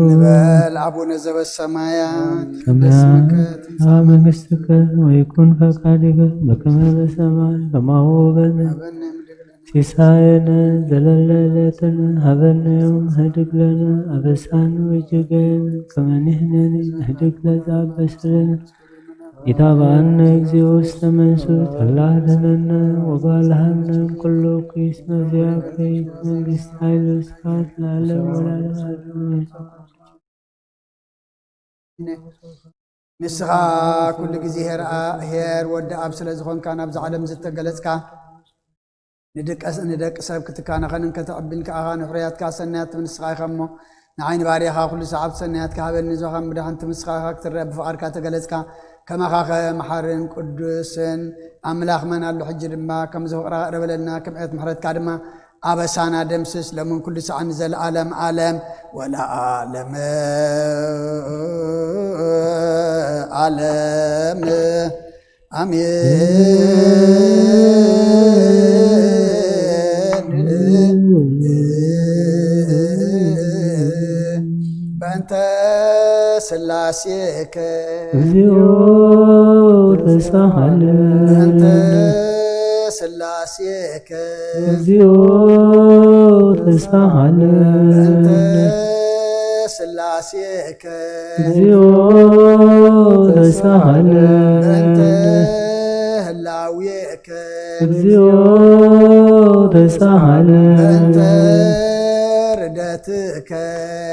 ንበል። ኣቡነ ዘበሰማያት፣ ቅድስት ስምከ ትምጻእ መንግስትከ ወይኩን ፈቃድከ በከመ በሰማይ ከማሁ በምድር። ሲሳየነ ዘለለ ዕለትነ ሀበነ ዮም፣ ህድግ ለነ አበሳነ ወጌጋየነ ከመ ንሕነኒ ንህድግ ለዘአበሰ ለነ። ኢታብአነ እግዚኦ ውስተ መንሱት፣ አላ አድኅነነ ወባልሐነ እምኩሉ እኩይ፣ እስመ ዚአከ መንግስት ኃይል ወስብሐት ለዓለመ ወለዓለመ። ንስኻ ኩሉ ግዜ ኄር ኣ-፣ ኄር ወዲ ኣብ ስለ ዝኾንካ ናብዛ ዓለም ዝተገለጽካ፣ ንድቀስ-፣ ንደቂ ሰብ ክትካናኸንን ከተዕብን ከኣኻ ንሕሩያትካ ሰናያት ንስኻ ኢኻ እሞ፣ ንዓይ ንባርያኻ ኩሉ ሰዓብ ሰናያትካ ሃበኒ፣ ንዝባኻ ምድሓንቲ ንስኻ ኢኻ ክትረአ ብፍቓድካ ተገለጽካ። ከማኻኸ መሓርን ቅዱስን ኣምላኽ መን ኣሎ? ሕጂ ድማ ከምዚ ፍቕርኻ ቅረበለና፣ ከም ዕለት ምሕረትካ ድማ ኣበሳና ደምስስ፣ ሎምን ኩሉ ሰዓት ንዘለዓለም ዓለም ወለዓለመ ዓለም። ኣሜን። በእንተ ስላሴከ እግዚኦ ተሳሃለ። በእንተ ስላሴከ እግዚኦ ተሳሃለ። በእንተ ስላሴከ እግዚኦ ተሳሃለ። በእንተ ህላዌከ እግዚኦ ተሳሃለ። በእንተ ርደትከ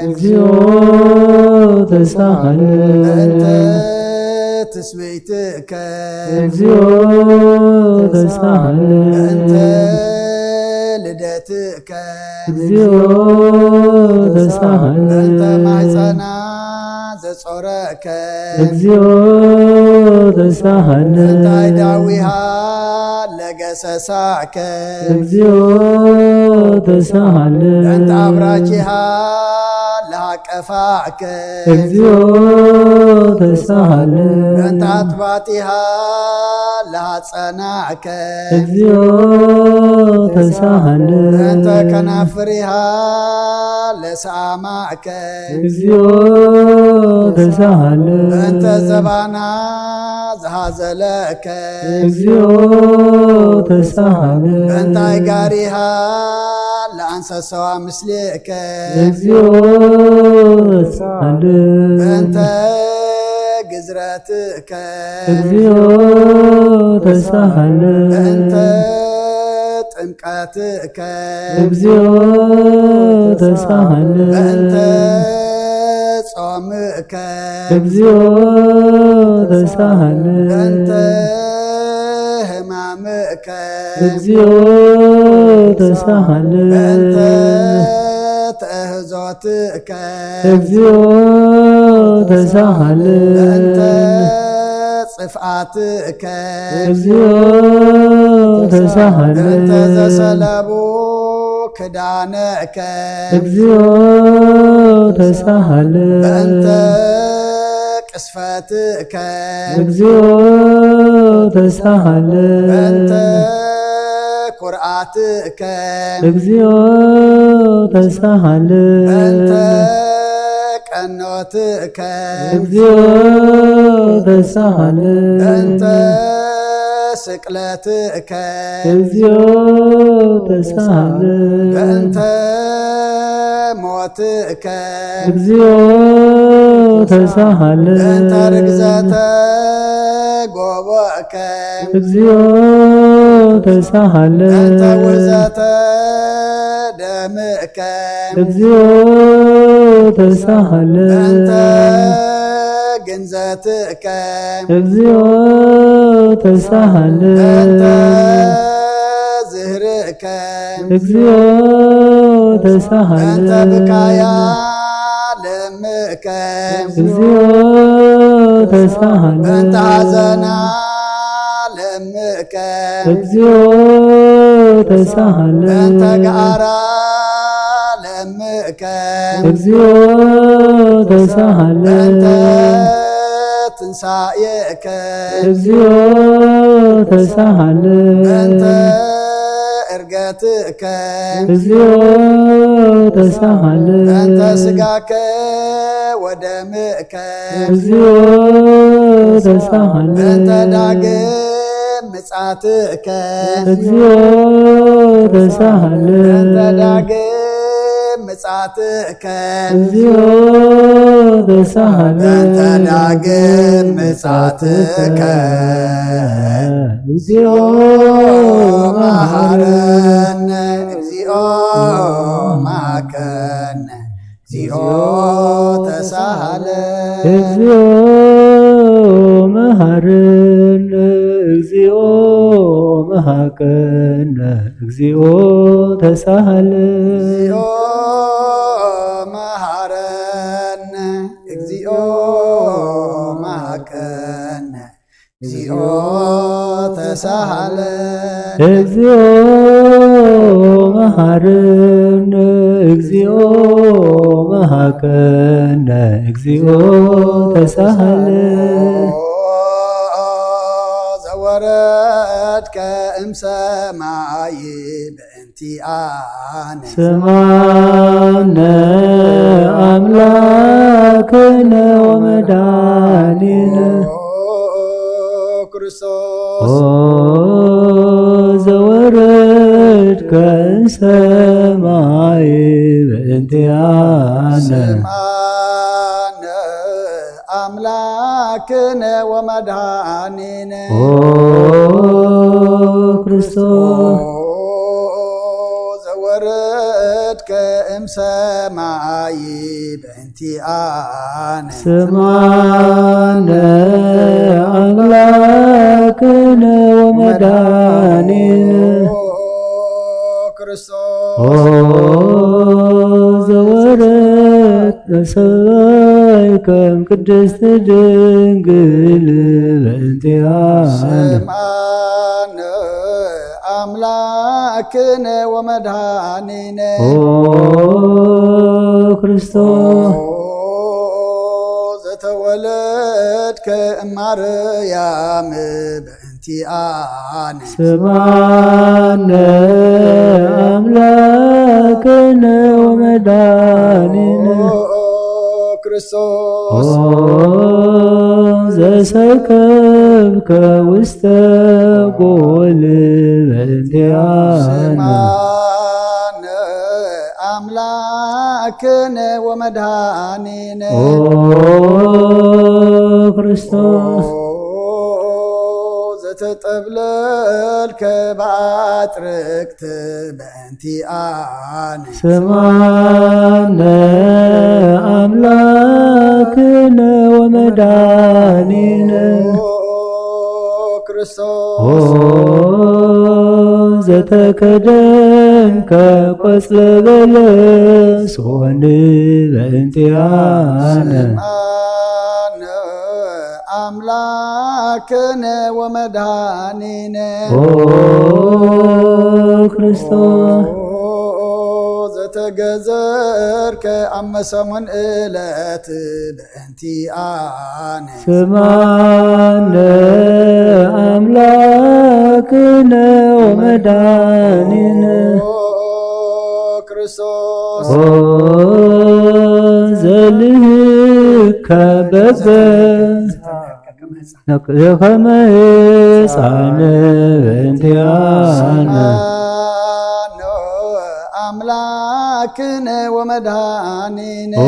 እግዚኦ ተሳሃለ። በእንተ ትስብእትከ እግዚኦ ተሳሃለ። በእንተ ልደትከ እግዚኦ ተሳሃለ። በእንተ ማሕፀና ዘጾረከ እግዚኦ ተሳሃለ። በእንተ ኣእዳዊሃ ለገሰሳከ እግዚኦ ተሳሃለ። በእንተ ኣብራኪሃ ለሃቀፋከ እግዚኦ ተሳሃለ። በእንተ ኣጥባጢሃ ለሃጸናከ እግዚኦ ተሳሃለ። በእንተ ከናፍሪሃ ለሰኣማከ እግዚኦ ተሳሃለ። በእንተ ዘባና ዝሃዘለከ እግዚኦ ተሳሃለ። በእንተ ኣይጋሪሃ ለኣንሰሰዋ ምስሌከ እግዚኦ ተሳሃለ። በእንተ ግዝረትከ እግዚኦ ተሳሃለ። በእንተ ጥም ቀትእከ እግዚኦ ተሳሃለ። በእንተ ጾምከ እግዚኦ ተሳሃለ። በእንተ ሕማምከ እግዚኦ ተሳሃለ። በእንተ ተእህዞትከ እግዚኦ ተሳሃለ። በእንተ ጽፍኣትከ እግዚኦ ተሳሃለ። በእንተ ዘሰለቡ ክዳነከ እግዚኦ ተሳሃለ። በእንተ ቅስፈትከ እግዚኦ ተሳሃለ። በእንተ ኩርዓትከ እግዚኦ ተሳሃለ። በእንተ ቀኖትከ እግዚኦ ተሳሃለ። በእንተ ስቅለትከ እግዚኦ ተሳሃለ። በእንተ ሞትከ እግዚኦ ተሳሃለ። በእንተ ርግዘተ ጎቦእከ እግዚኦ ተሳሃለ። በእንተ ውህዘተ ደምእከ እግዚኦ ተሳሃለ። በእንተ ግንዘትከ እግዚኦ ተሳሃለ። በእንተ ዝህርእ ከ እግዚኦ ተሳሃለ። በእንተ ብካያ ለምእከ እግዚኦ ተሳሃለ። በእንተ ሐዘና ለምእከ እግዚኦ ተሳሃለ። በእንተ ገኣራ ለምእከ እግዚኦ ተሳሃለ። በእንተ ትንሳኤከ እግዚኦ ተሳሃለ። በእንተ እርገትከ እግዚኦ ተሳሃለ። በእንተ ስጋከ ወደምከ እግዚኦ ተሳሃለ። በእንተ ዳግም ምጻትከ እግዚኦ ተሳሃለ። በእንተ ዳግም ምጻትከ እግዚኦ ተሳሃለ። በእንተ ዳግም ምጻትከ እግዚኦ መሃረነ፣ እግዚኦ መሃከነ፣ እግዚኦ ተሳሃለ። እግዚኦ መሃረነ፣ እግዚኦ መሃከነ፣ እግዚኦ ተሳሃለ። እግዚኦ መሃረነ፣ እግዚኦ መሃከነ፣ እግዚኦ ተሳሃለ። እግዚኦ መሃረነ፣ እግዚኦ መሃከነ፣ እግዚኦ ተሳሃለ። ዘወረድከ እምሰማይ በእንቲኣነ ስማነ ኣምላክነ ወመድኃኒነ ኦ ክርስቶስ ኦ ዘወረድከ እምሰማይ በእንቲኣነ ስማነ ኣምላክነ ወመድኃኒነ ኦ ክርስቶስ ኦ ዘወረድከ እምሰማይ በእንቲኣነ ስማነ ኣምላክነ ወመድኃኒነ ኦ ክርስቶስ ኦ ዘወረድከ ሰማይ ከም ቅድስት ድንግል በእንቲኣነ ስማነ ኣምላክነ ወመድኃኒነ ኦ ክርስቶስ ኦ ዘተወለድከ እማርያም በእንቲኣነ ስማነ ኣምላክነ ወመድኃኒነ ኦ ክርስቶስ ኦ ዘሰከብከ ውስተ ጎል በእንቲኣነ ስማነ ኣምላክነ ወመድኃኒነ ኦ ክርስቶስ ኦ ተጠብለልከ ብኣጥርቅት በእንቲኣነ። ስማነ ኣምላክነ ወመድኃኒነ። ኦ ክርስቶስ። ኦ ዘተከደንከ ቆጽለ በለስ ሆን በእንቲኣነ። ስማነ ኣምላክነ ወመድኃኒነ። ኦ ክርስቶስ። ኦ ዘተገዘርከ ኣብ መሰሙን እለት በእንቲኣነ። ስማነ ኣምላክነ ወመድኃኒነ። ኦ ክርስቶስ። ኦ ዘልህከ በበ ከመ ሕፃን በእንቲኣነ። ስማነ ኣምላክነ ወመድኃኒነ። ኦ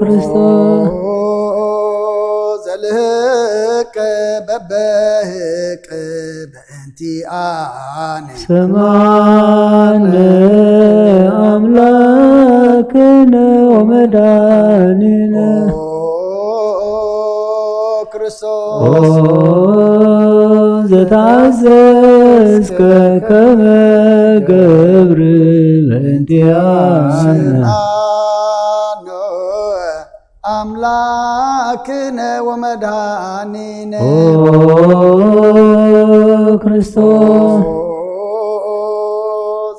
ክርስቶስ። ኦ ዘልህከ በበህቅ በእንቲኣነ። ስማነ ኣምላክነ ወመድኃኒነ። ኦ ክርስቶስ። ኦ ዘተኣዘዝከ ከመ ገብር በእንቲኣነ። ስማነ ኣምላክነ ወመድኃኒነ። ኦ ክርስቶስ።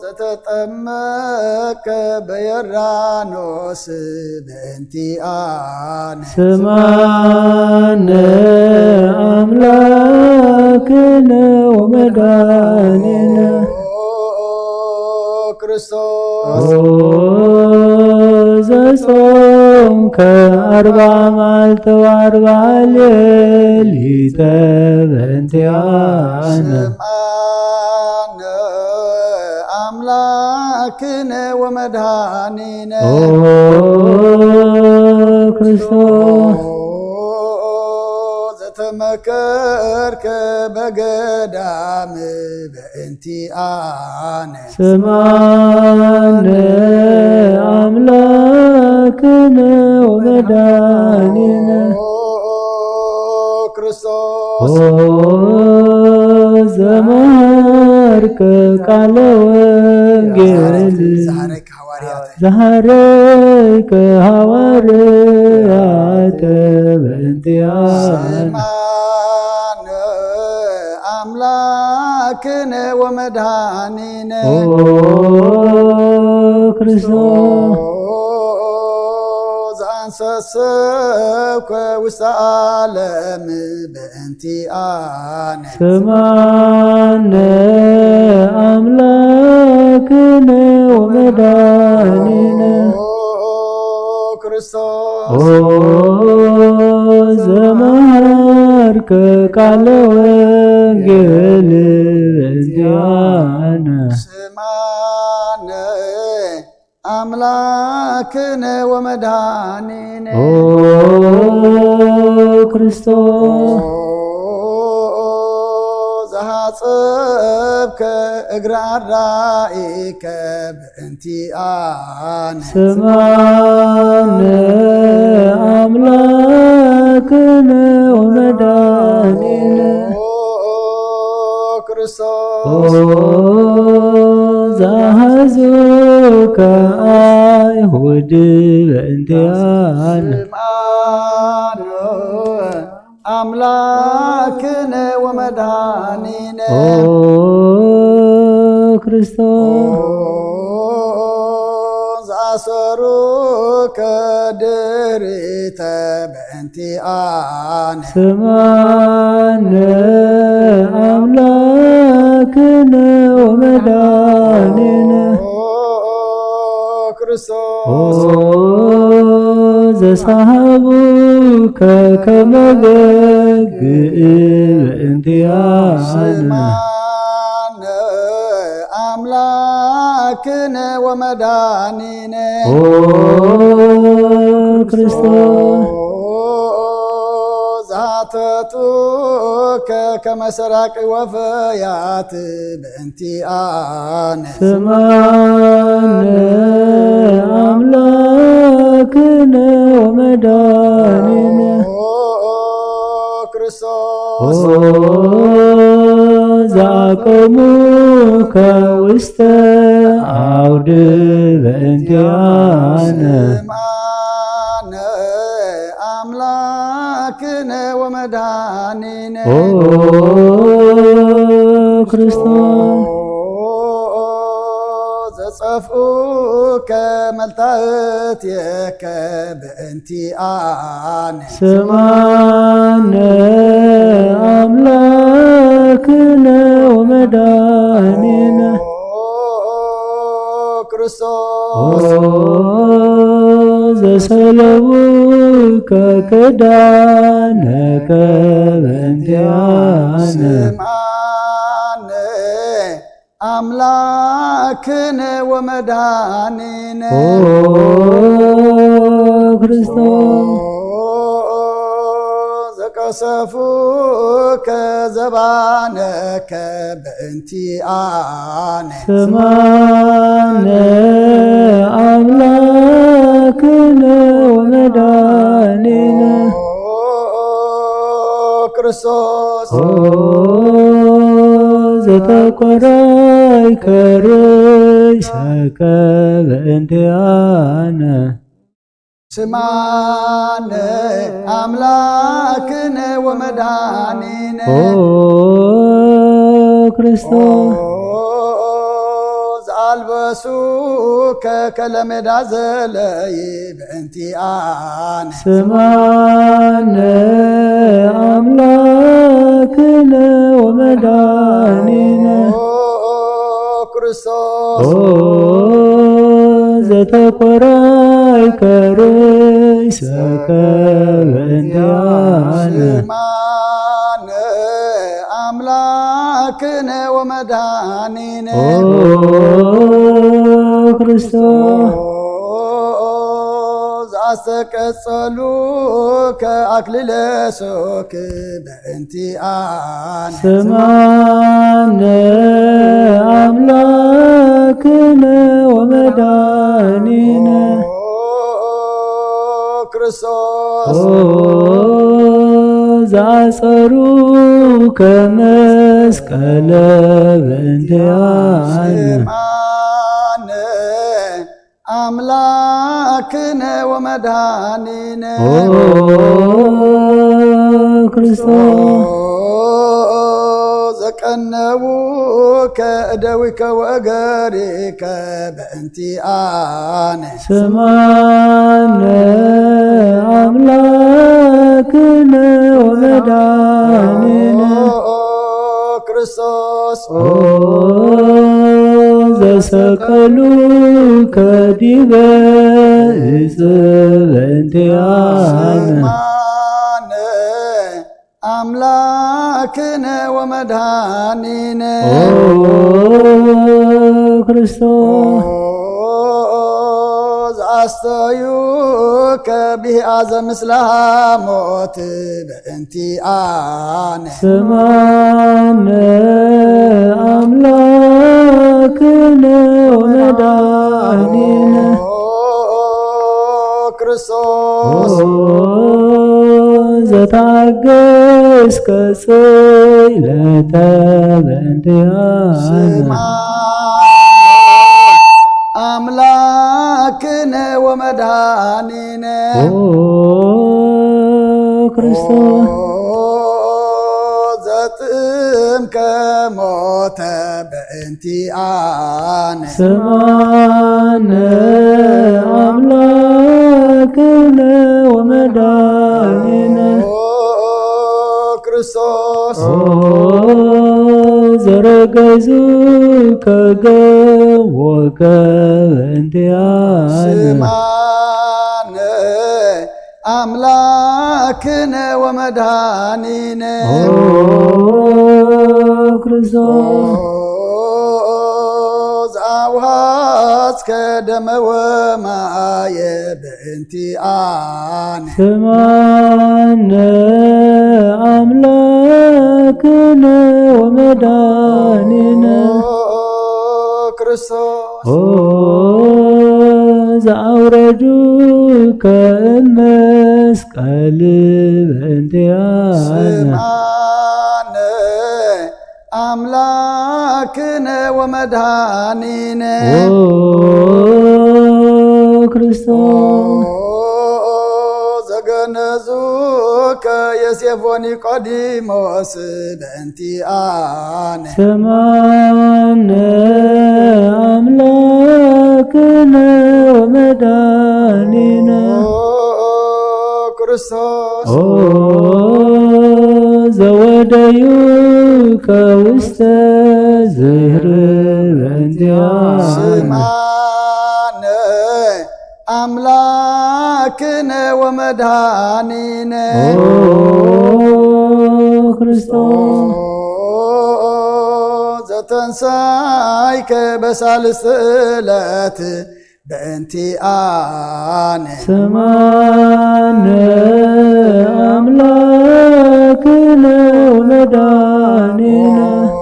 ዘተጠመከ በዮርዳኖስ በእንቲኣነ። ስማነ ኣምላክነ ወመድኃኒነ። ኦ ክርስቶስ። ኦ ዘጾምከ ኣርባ መዓልቲ ወኣርባ ሌሊተ በእንቲኣነ። ስምዓነ ኣምላክነ ወመድኃኒነ። ኦ ክርስቶስ። ኦ ዘተመከርከ በገዳም በእንቲኣነ። ስምዓነ ኣምላክነ ወመድኃኒነ። ኦ ክርስቶስ። ኦ ዘመሃርከ ቃለ ወንጌል። ዝሃረይከ ሃዋርያተ። ዝሃረይከ ሃዋርያተ በእንቲኣነ። ስምዓነ ኣምላክነ ወመድኃኒነ። ኦ ክርስቶስ። ኦ ዘኣንሰሰብከ ውስተ ዓለም በእንቲኣነ። ስምዓነ ኣምላክነ ወመድኃኒነ። ኦ ክርስቶስ። ኦ ዘመሃርከ ቃለ ወንጌል በእንቲኣነ። ስምዓነ ኣምላክነ ወመድኃኒነ። ኦ ክርስቶስ። ኦ ዘሃጸብከ እግረ ኣራኢከ በእንቲኣነ። ስምዓነ ኣምላክነ ወመድኃኒነ። ኦ ክርስቶስ። ኦ ዘሃዙከ ኣይሁድ በእንቲኣነ። ስምዓነ ኣምላክነ ወመድኃኒነ። ኦ ክርስቶስ። ኦ ዘኣሰሩከ ድሪተ በእንቲኣነ። ስምዓነ ኣምላክነ ወመድኃኒነ። ኦ ክርስቶስ። ኦ ዘሳሃቡከ ከመ በግዕ በእንቲኣነ። ስምዓነ ኣምላክነ ወመድኃኒነ። ኦ ክርስቶስ። ኦ ኣተቱከ ከመ ሰራቂ ወፈያት በእንቲኣነ። ስማነ ኣምላክነ ወመድኃኒነ። ኦ ክርስቶስ። ኦ ዘአቀሙከ ውስተ አውድ በእንቲአነ። ስማነ ኣምላክነ ወመድኃኒነ። ኦ ክርስቶስ። ዘጸፍኡከ መልታእትየከ በእንቲኣነ። ስማነ ኣምላክነ ወመድኃኒነ። ኦ ክርስቶስ። ኦ ዘሰለቡከ ክዳነከ በእንቲኣነ። ስማነ ኣምላክነ ወመድኃኒነ። ኦ ክርስቶስ። ዘቀሰፉከ ዘባነከ በእንቲኣነ። ስማነ ኣምላክነ ወመድኃኒነ። ኦ ክርስቶስ። ኦ ዘተቆራይከ ርእሰከ በእንቲኣነ። ስማነ ኣምላክነ ወመድኃኒነ። ኦ ክርስቶስ። ኦ ዘአልበሱከ ከለሜዳ ዘለይ በእንቲኣነ። ስማነ ኣምላክነ ወመድኃኒነ። ኦ ክርስቶስ። ኦ ዘተቆራይከ ርእሰከ በእንቲአነ። ስማነ ኣምላክነ ወመድኃኒነ። ኦ ክርስቶስ። ኦ ዘአስተቀጸሉከ አክሊለ ሶክ በእንቲአነ። ስማነ አምላክነ ወመድኃኒነ። ኦ ክርስቶስ። ኦ ዘአጸሩከ መስቀለ በእንቲአነ። ስማነ አምላክነ ወመድኃኒነ። ኦ ክርስቶስ። ኦ ዘቀነውከ እደዊከ ወእገሪከ በእንቲአነ። ስማነ አምላክነ ወመድኃኒነ። ኦ ክርስቶስ። ኦ ዘሰቀሉከ ዲበ ዕፅ በእንቲአነ። ስማነ አምላክነ ወመድኃኒነ። ኦ ክርስቶስ። ኦ ዘአስተዩከ ብሂአ ዘምስለ ሐሞት በእንቲአነ። ስማነ አምላክነ ወመድኃኒነ። ኦ ክርስቶስ። ኦ ዘታገስከ ስእለተ በእንቲአነ። ስማነ አምላክነ ወመድኃኒነ። ኦ ክርስቶስ። ኦ ዘጥምከ ሞተ በእንቲአነ። ስማነ አምላክነ ወመድኃኒነ። ኦ ክርስቶስ። ኦ ዘረገዙከ ገቦከ በእንቲአነ። ስማነ አምላክነ ወመድኃኒነ። ኦ ክርስቶስ። ኦ ኣውሃዝከ ደመ ወማየ በእንቲኣነ። ስማነ ኣምላክነ ወመድኃኒነ ኦ ክርስቶስ ኦ ዘአውረዱከ እመስቀል በእንቲአነ ስማነ ኣምላክነ ወመድኃኒነ ኦ ክርስቶስ ኦ ዘገነዙከ ዮሴፍ ወኒቆዲሞስ በእንቲኣነ ስማነ ኣምላክነ ወመድኃኒነ ኦ ክርስቶስ ኦ ዘወደዩከ ውስተ ዝህር በእንቲአነ ስማነ ኣምላክነ ወመድኃኒነ ኦ ክርስቶስ ኦ ዘተንሳይከ በሳልስቲ ዕለት በእንቲኣነ ስማነ ኣምላክነ ወመድኃኒነ ኦ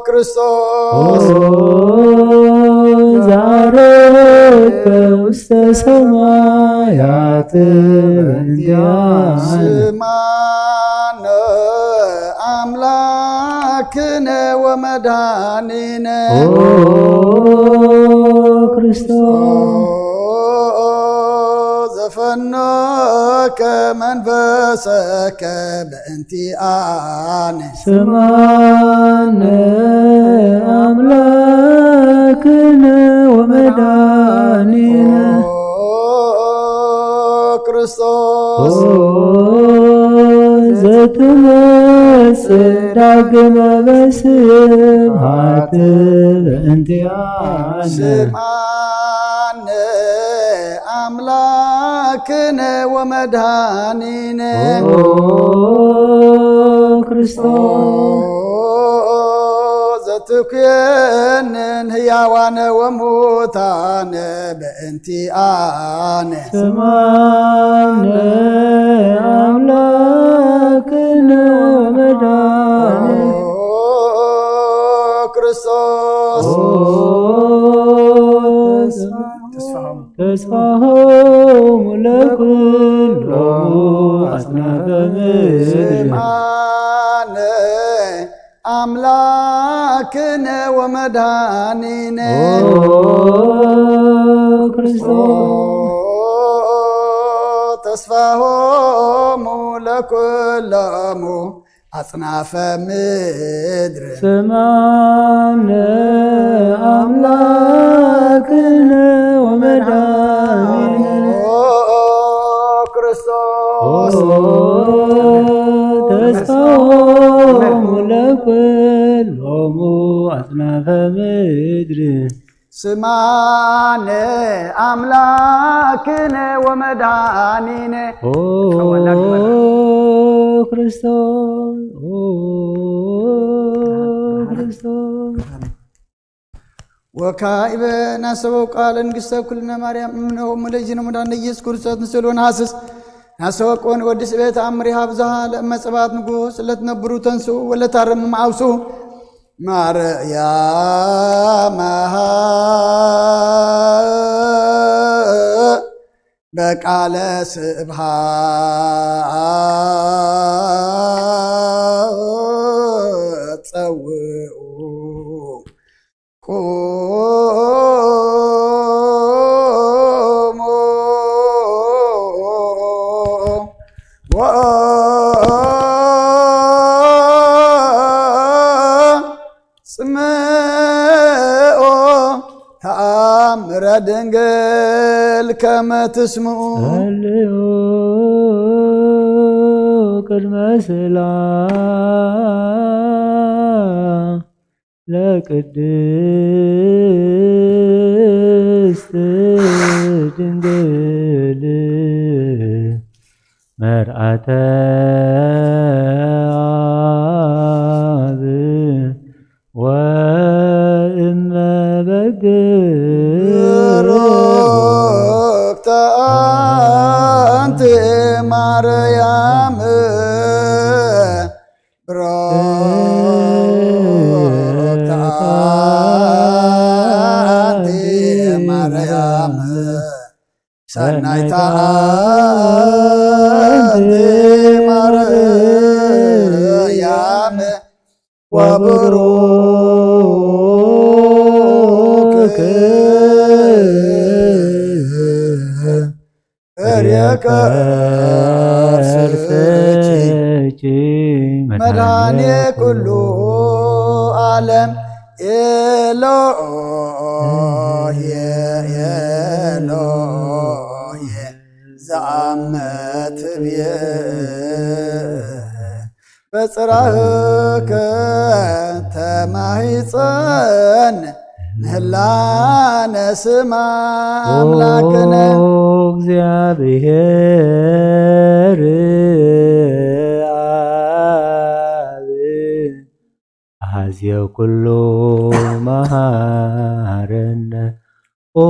ክርስቶስ ኦ ዘዐረግከ ውስተ ሰማያት በእንቲአነ ስማነ ኣምላክነ ወመድኃኒነ ኦ ክርስቶስ ዘፈኖከ መንፈሰከ በእንቲኣነ ስማነ ኣምላክነ ወመድኃኒነ ኦ ክርስቶስ ኦ ዘትመጽእ ዳግመ በስብሐት በእንቲአነ ስማነ ኣምላክነ ወመድኃኒነ ኦ ክርስቶስ ዘትኩየንን ህያዋነ ወሙታነ በእንቲኣነ ስማነ ኣምላክነ ወመድኃኒነ ኦ ክርስቶስ ኦ ተስፋሆም ተስፋሆሙ ለኩሎሙ አጽናፈ ምድር ስማነ ኣምላክነ ወመድኃኒነ ኦ ክርስቶስ ተስፋሆሙ ለኩሎሙ ኣጽናፈ ምድር ስማነ አምላክነ ወመድኃኒነ ኦ ክርስቶስ ተስፋሆሙ ለኩሎሙ አጽናፈ ምድር ስማነ አምላክነ ወመድኃኒነ ኦ ክርስቶስ ኦ ክርስቶስ ወካኢበ ናሰበው ቃለ ንግሥተ ኩልነ ማርያም እምነ ወእሙ ለእግዚእነ መድኃኒነ ኢየሱስ ክርስቶስ ንስእሎ ንሃስስ ናሰበቅ ወንወድስ ቤት አምሪ ሀብዝሃ ለእመ ጽባኦት ንጉሥ ለትነብሩ ተንስኡ ወለታረምም አውሱ ማርያም በቃለ ስብሐት ጸውዑ ቁሙ ወጽምኦ ተአምረ ድንግል ከመ ትስምዑ ጸልዩ ቅድመ ስእላ ለቅድስት ድንግል መርአተ አብ ወእም ብሩክተ ኣንቲ ማርያም፣ ብሩክተ ኣንቲ ማርያም፣ ሰናይታ ኣንቲ ማርያም፣ ወብሩክ ፍሬ ከርስኪ፣ መድኃኔ ኩሉ ዓለም። ኤሎሄ፣ ኤሎሄ ዘአመ ትብየ፣ በጽራህከ ተማሂጸን ምህላነ ስማ ኣምላክነ። ኦ እግዚአብሔር አብ፣ አዜ ኩሉ መሃረነ። ኦ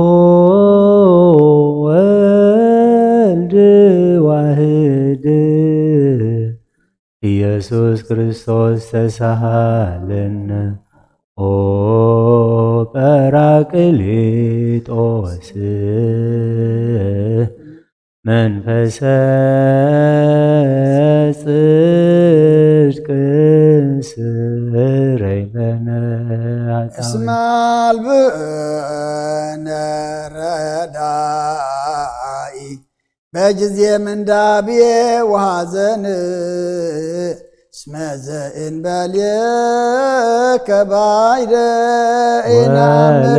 ወልድ ዋህድ ኢየሱስ ክርስቶስ ተሳሃለነ። ኦ ጳራቅሊጦስ መንፈሰ ጽድቅ ስረይ ለነ ኃጣውእ። እስመ አልብነ ረዳኢ በጊዜ ምንዳቤ ወሐዘን፣ እስመ ዘእንበሌከ ባይደ ኢነአምር።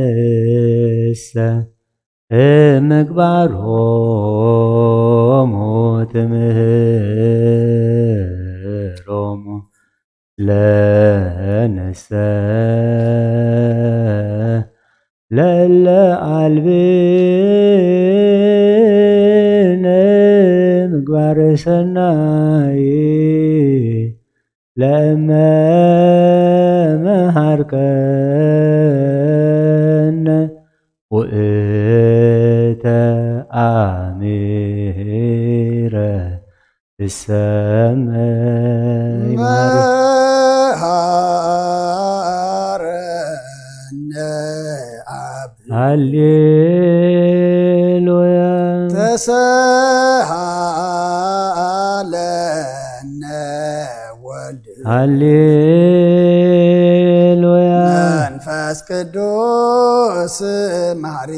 ወለጻድቃንሰ እምግባሮሙ ትምህሮሙ ለነሰ ለለ አልብነ ምግባረ ሰናይ ለእመ መሃርከነ ውእተ አሚረ ትሰመይ ማርያም። መሃረነ አብ። ሃሌሉያ። ተሰሃለነ ወልድ። ሃሌሉያ። መንፈስ ቅዱስ መሐሪ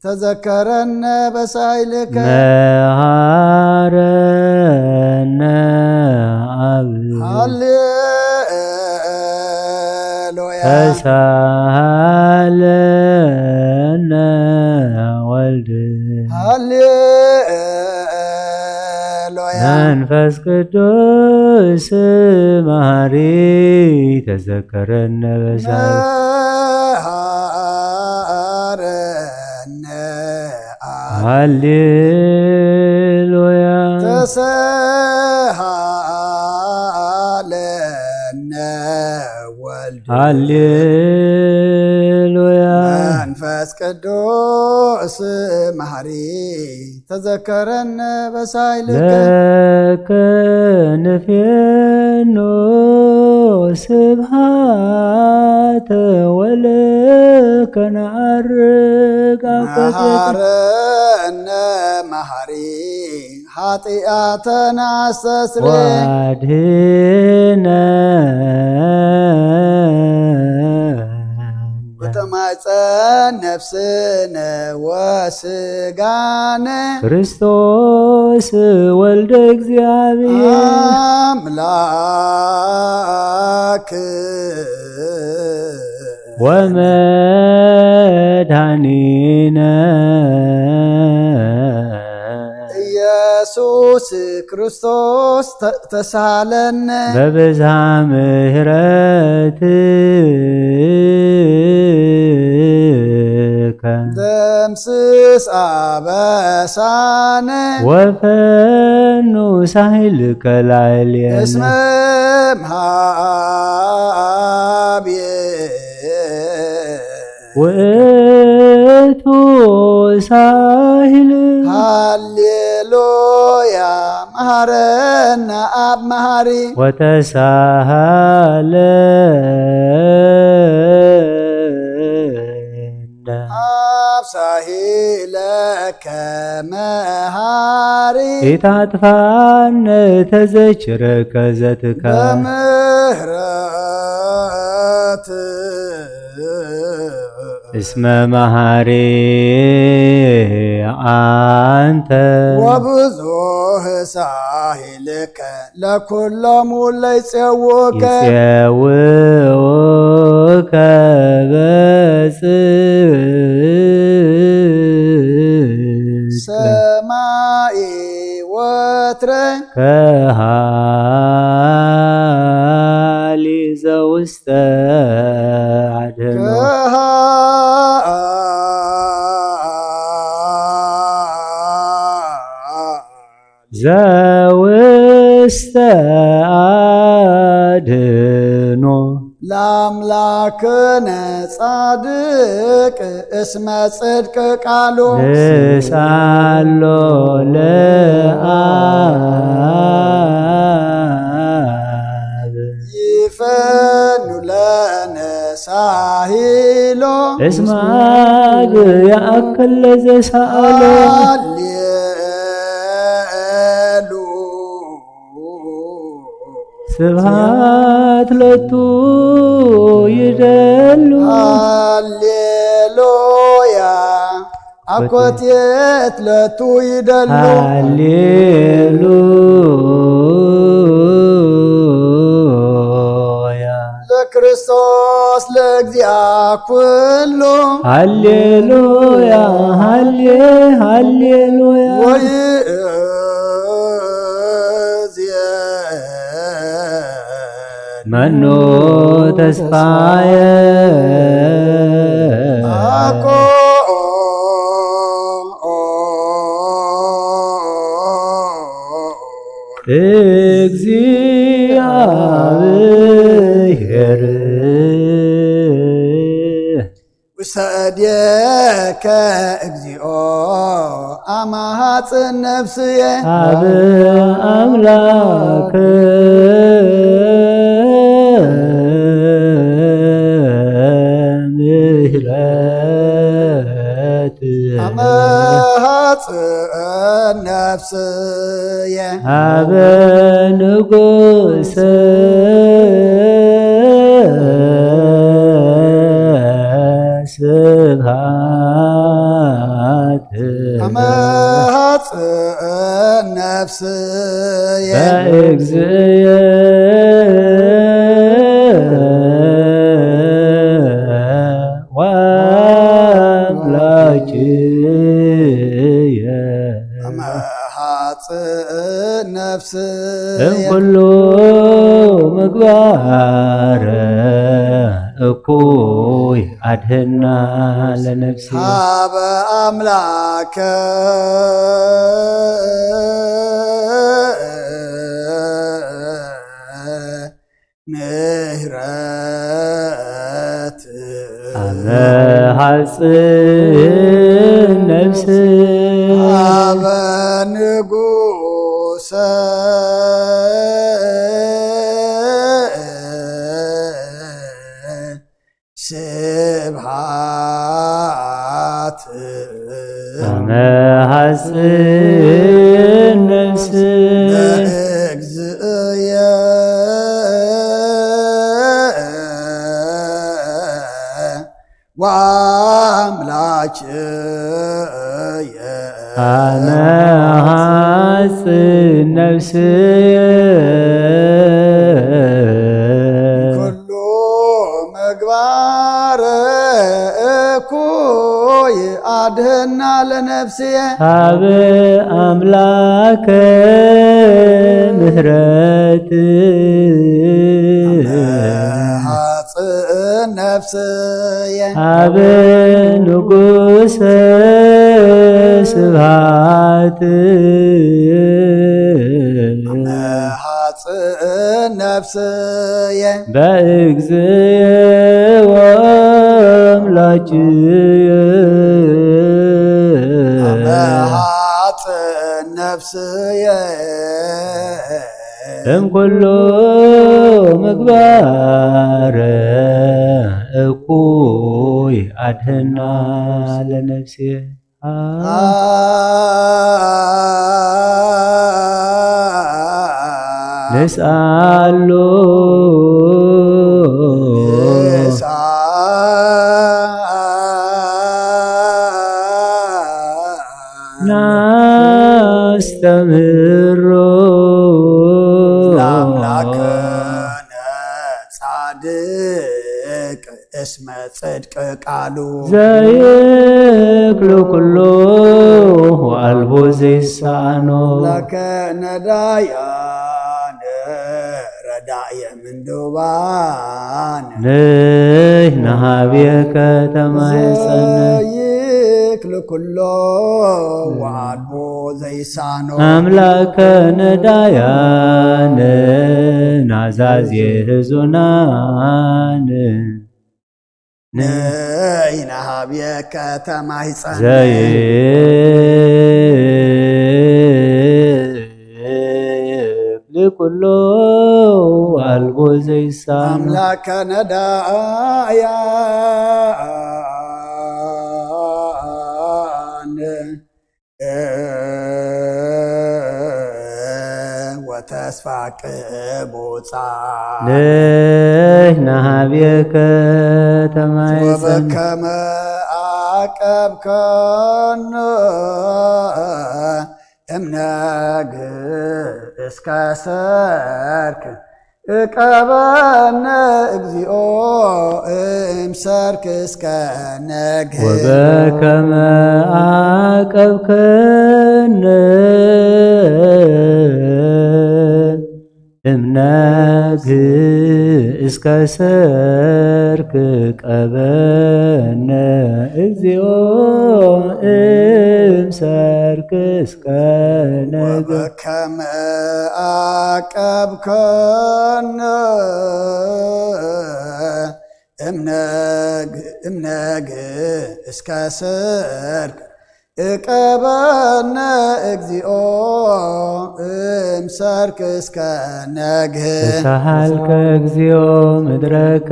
ተዘከረነ በሳይልከ። መሃረነ አብ። ሃሌሉያ። ተሳሃለነ ወልድ። ሃሌሉያ። መንፈስ ቅዱስ መሐሪ ተዘከረነ በሳይልከ። መሃረነ አብ። ሃሌሉያ። ተሰሃለነ ወልድ። ሃሌሉያ። መንፈስ ቅዱስ መሐሪ ተዘከረነ በሳይልከ። ለከ ንፌኖ ስብሃተ ወለከ ነዐርግ አቆቴተ። መሐረነ መሐሪ ኃጢአተነ አስተስሪ። ወአድህነ ወተማጸን ነፍስነ ወስጋነ። ክርስቶስ ወልደ እግዚአብሔር። አምላክ ወመድኃኒነ። ኢየሱስ ክርስቶስ ተ-፣ ተሳለነ። በብዝሃ ምሕረትከ። ደምስስ አበሳነ። ወፈኑ ሳህልከ ላዕሌነ። እስመ እምሃ ውእቱ ሳሂል። ሃሌሉያ መሃረና ኣብ መሃሪ። ወተሳሃለነ። ኣብ ሳሂለከ መሃሪ። ኢታጥፋነ ተዘችረከ ዘትካ። በምህረት። እስመ መሃሪ ኣንተ። ወብዙህ ሳሂልከ ለኩሎሙ ለይጼውከ። ይጼውከ በጽድቅ። ሰማይ ወትረ። ከሃሊ ዘውስተ አድኖ። ከሃ- ዘውስተ አድኖ። ለአምላክነ ጻድቅ እስመ ጽድቅ ቃሉ። ንስአሎ ለአብ። ይፈኑ ለነ ሳሂሎ። እስመ አብ ያእክል ለዘሳአሎ። ሃሌሉ። ስብሐት ለቱ ይደሉ። ሃሌሉያ። አኮቴት ለቱ ይደሉ። ሃሌሉያ። ለክርስቶስ ለእግዚአ ኩሉ። ሃሌሉያ፣ ሃሌ-፣ ሃሌሉያ። ወይእዜሰ መኑ ተስፋየ። አኮ እግዚአብሔር። ውሰድየከ እግዚኦ አማሃጽን ነፍስየ። አብ አምላክ ምህረት። አማሃጽን ነፍስየ። አብ ንጉሰ ስብሐት። አማሃጽን ነፍስየ። በእግዚእየ ወአምላክየ። አማሃጽን ነፍስየ። እምኩሉ ምግባረ እኩይ አድህና ለነፍሲ። ሀበ አምላከ ምህረት። አመ ሐጽን ነፍስ። ሀበ ንጉሰ ስብሐት። አመ ሐጽን ነፍስ። ለእግዚእየ ወአምላክየ። አመ ሐጽን ነፍስየ። ኩሉ ምግባር እኩይ አድህና ለነፍስየ። ሀበ አምላከ ምህረት። አመ ሐጽን ነፍስየ። ሀበ ንጉሰ ስብሐት። አመ ሐጽን ነፍስየ በእግዚእ ወአምላክየ መሃጽ ነፍስየ እምኩሉ ምግባር እኩይ አድህና ለነፍስየ። ንስኣሉ ናስተምህሮ ለአምላክነ ጻድቅ እስመ ጽድቅ ቃሉ ዘይክሉ ኩሉ ወአልቦ ዘይሳኖ ለከ ነዳያን ረዳየ ምንዱባን ንሕና ሀቤከ ተማሕፀነ ዘይክል ኩሎ ወአልቦ ዘይሳኖ አምላከ ነዳያን ናዛዜ ህዙናን ንሕና ሀቤከ ተማሕፀነ ዘይክል ኩሎ አልቦ ዘይሳኖ አምላከ ነዳያን ወተስፋ ቅቡጻ ንሕና ሀቤከ ተማሕፀነ ወበከመ አቀብከነ እምነግ እስከ ሰርክ እቀበነ እግዚኦ እምሰርክ እስከ ነግ ወበከመ አቀብከነ እምነግ እስከ ሰርክ ቀበነ እግዚኦ እምሰርክ እስከ ነግ ወበከመ አቀብከነ እምነግ እምነግ እስከ ሰርክ እቀበነ እግዚኦ እምሰርክ እስከ ነግህ ተሳሃልከ እግዚኦ ምድረከ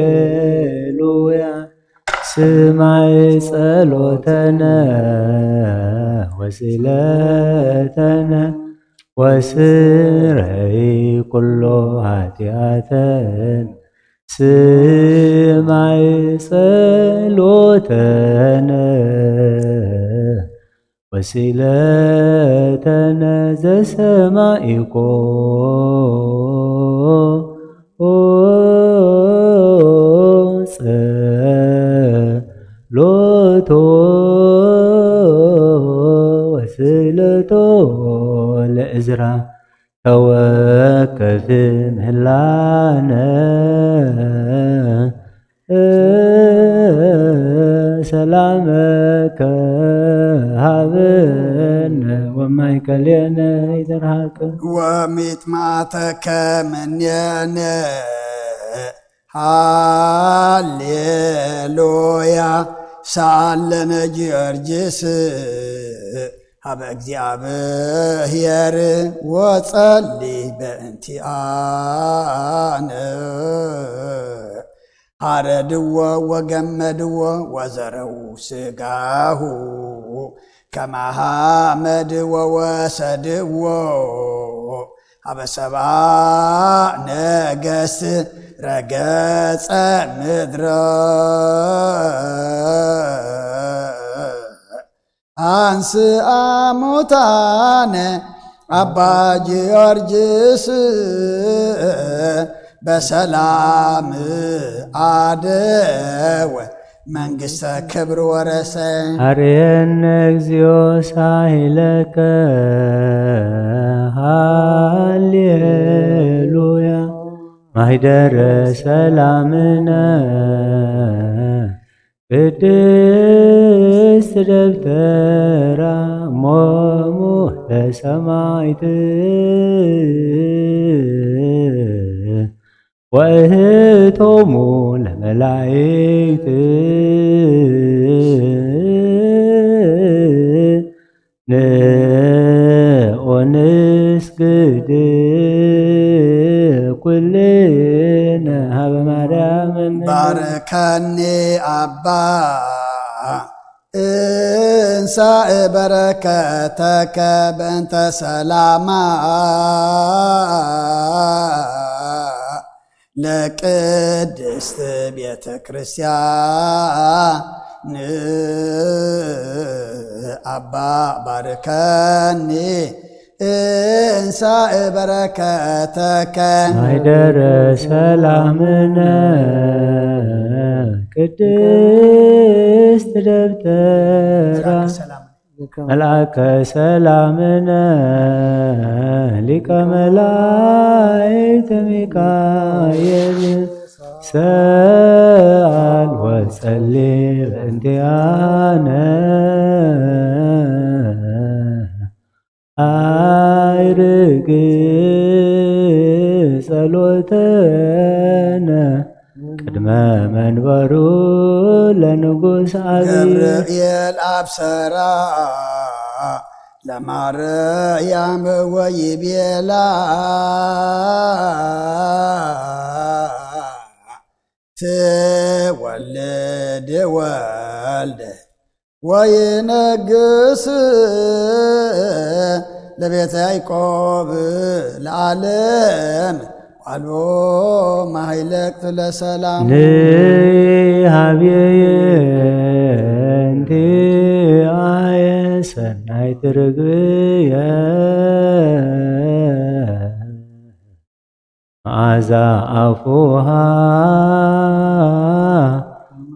ሃሌሉያ ስማይ ጸሎተነ ወስለተነ ወስረይ ኩሎ ኃጢአተን ስማይ ጸሎተነ ወስለተነ ዘሰማኢኮ ጸሎቶ ወስለቶ ለእዝራ ተወከፍ ምህላነ ሰላመከ ሃበነ ወማእከሌነ ይትርሃቅ ወሚጥማተከ ምኔነ ሃሌሉያ ሳለነ ጊዮርጊስ ሀበ እግዚኣብሔር ወጸሊ በእንቲአነ ሃረድዎ ወገመድዎ ወዘረው ስጋሁ ከማሃመድ ወወሰድዎ ሀበ ሰባ ነገስት ረገጸ ምድረ አንስአ ሙታነ አባ ጊዮርጊስ በሰላም አደወ መንግስተ ክብር ወረሰ። አርየነ እግዚኦ ሳሂለከ ሃሌሉያ ማሂደረ ሰላምነ ቅድስት ደብተራ ሞሙ ለሰማይት ወእህቶሙ ለመላእክት ንኦንስግድ ኩልነ ሀበ ማርያም እምነ። ባርከኒ ኣባ እንሳእ በረከተከ በእንተ ሰላማ ለቅድስት ቤተ ክርስቲያን። ኣባ ባርከኒ እንሳእ በረከተከ። ማይደረ ሰላምነ ቅድስት ደብተራ መልአከ ሰላምነ ሊቀ መላእክት ሚካኤል ሰአል ወጸሊ በእንቲአነ። አይርግ ጸሎተነ ቅድመ መንበሩ ለንጉስ አብይ። ገብርኤል አብሰራ ለማርያም ወይቤላ ትወልድ ወልድ ወይነግስ ለቤተ ያዕቆብ ለዓለም ዋልቦ ማይለቅት ለሰላም። ንሃብየ እንቲ አየ ሰናይ ትርግብየ መዓዛ አፉሃ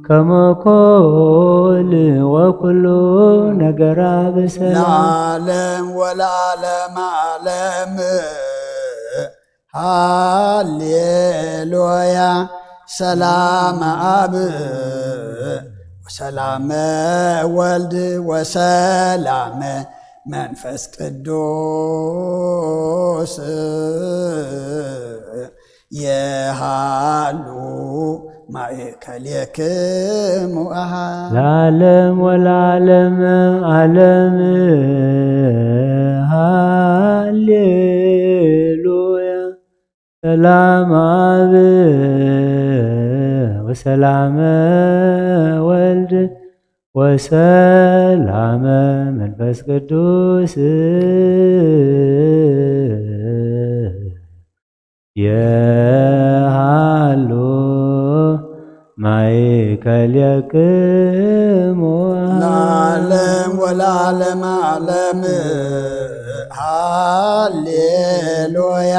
ከመኮል ወኩሉ ነገራ ብሰላም። ለዓለም ወለዓለም ዓለም ሃሌሉያ። ሰላም አብ ወሰላም ወልድ ወሰላም መንፈስ ቅዱስ የሃሉ ማእከሌክሙ አሃ። ለዓለም ወለዓለም ዓለም ሃሌሉያ። ሰላም አብ ወሰላም ወልድ ወሰላም መንፈስ ቅዱስ የሃሉ ማእከሌክሙ። ለዓለም ወለዓለም ዓለም ሃሌሉያ።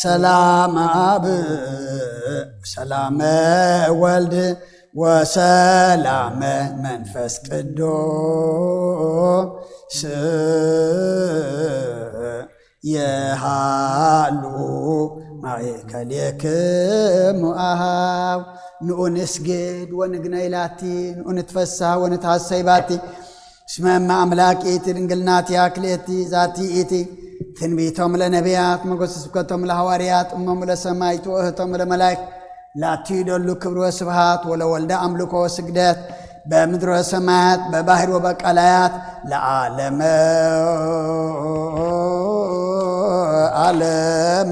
ሰላም አብ ሰላም ወልድ ወሰላም መንፈስ ቅዱስ የሃሉ ማእከሌክሙ አሃው። ንኡ ንስግድ ወንግነይ ላቲ፣ ንኡ ንትፈሳህ ወንትሃሰይ ባቲ። እስመ እመ አምላክ ይእቲ ድንግል ናቲያ ክልኤቲ ዛቲ ይእቲ። ትንቢቶም ለነቢያት፣ ሞገስ ስብከቶም ለሐዋርያት፣ እሞሙ ለሰማይት ወእህቶም ለመላእክት። ላቲ ይደሉ ክብር ወስብሃት ወለወልደ አምልኮ ወስግደት በምድር ወሰማያት በባህር ወበቀላያት ለዓለመ ዓለም።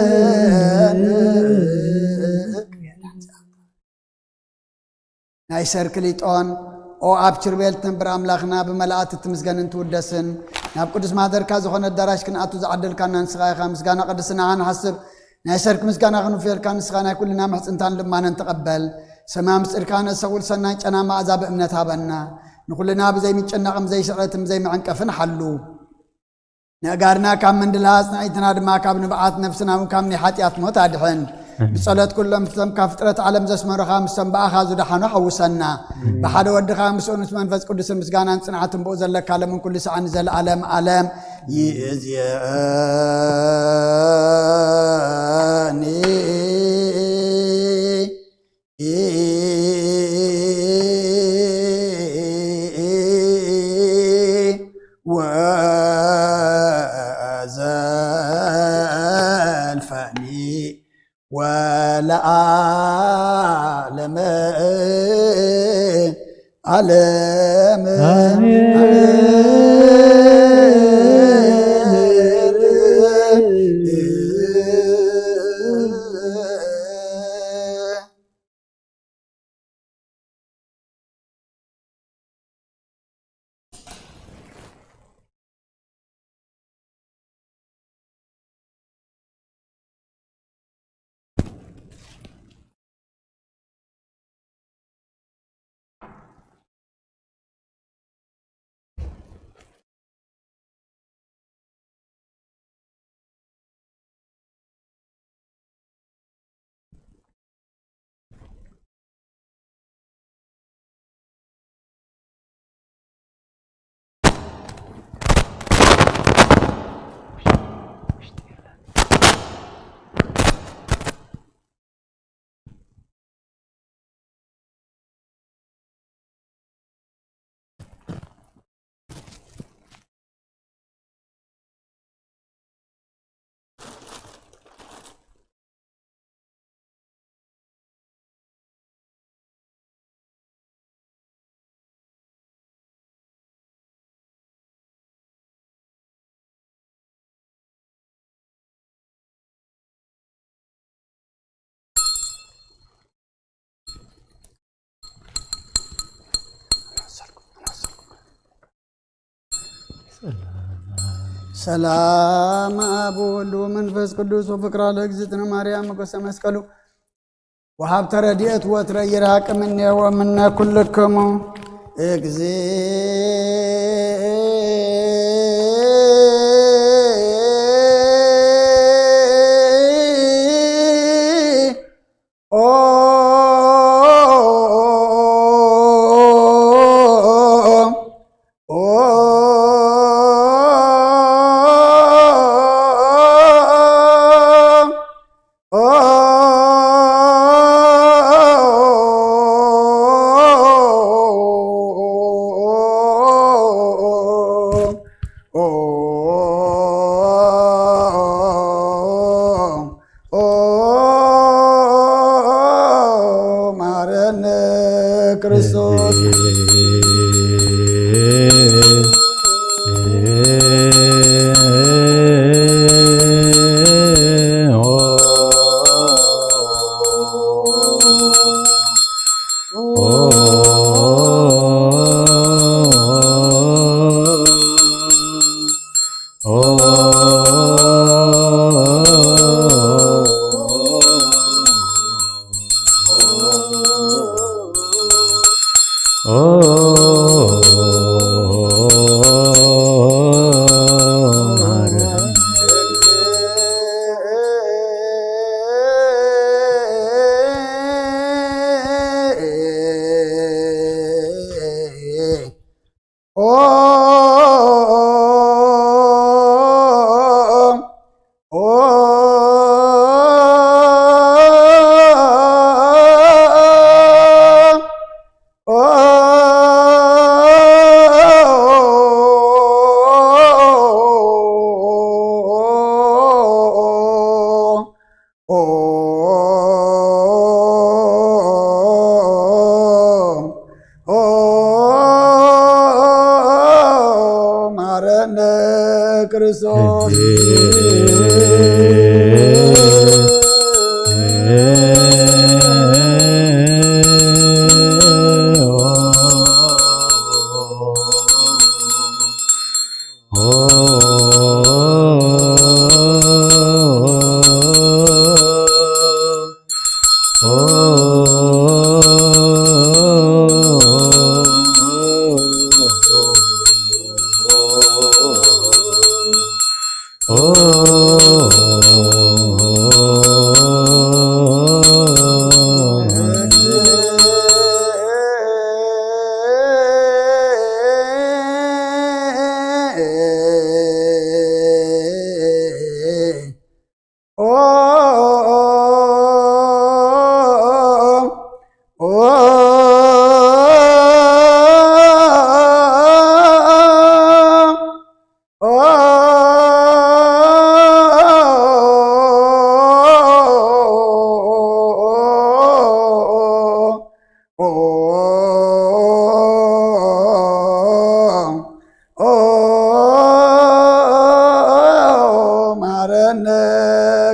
አሜን። ናይ ሰርክሊጦን ኦ ኣብ ችርቤል ትነብር ኣምላኽና ብመላእቲ ትምስገንን ትውደስን። ናብ ቅዱስ ማህደርካ ዝኾነ ኣዳራሽ ክንኣቱ ዝዓደልካና ንስኻ ኢኻ። ምስጋና ቅድስናኻ ንሓስብ፣ ናይ ሰርክ ምስጋና ክንውፍየልካ ንስኻ ናይ ኩልና ምሕጽንታን ልማነን ተቐበል። ሰማም ጽድካ ነሰጉል ሰናይ ጨና መኣዛ ብእምነት ሃበና። ንኹልና ብዘይምጭናቕን ብዘይስዕረትን ብዘይመዕንቀፍን ሓሉ። ነጋርና ካብ ምንድላ ኣጽናዒትና ድማ ካብ ንብዓት ነፍስና እውን ካብ ናይ ሓጢኣት ሞት ኣድሕን። ኣሜን። ብጸሎት ኩሎም ፍቶም ካብ ፍጥረት ዓለም ዘስመሩኻ ምስቶም ብኣኻ ዝደሓኑ ሓውሰና። ኣሜን። ብሓደ ወድኻ ምስኡ ምስ መንፈስ ቅዱስን ምስጋናን ጽንዓትን ብኡ ዘለካ ለምን ኩሉ ሰዓን ዘለዓለም ዓለም ይእዝየኒ። ወለዓለመ ዓለም። ኣሜን። ሰላም ኣብ ወልድ ወመንፈስ ቅዱስ ወፍቅራ ለእግዝእትነ ማርያም ሞገሰ መስቀሉ ወሃብተ ረድኤት ወትረ ይራቅ እምኔ ወምነ ኩልክሙ።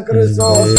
ክርስቶስ።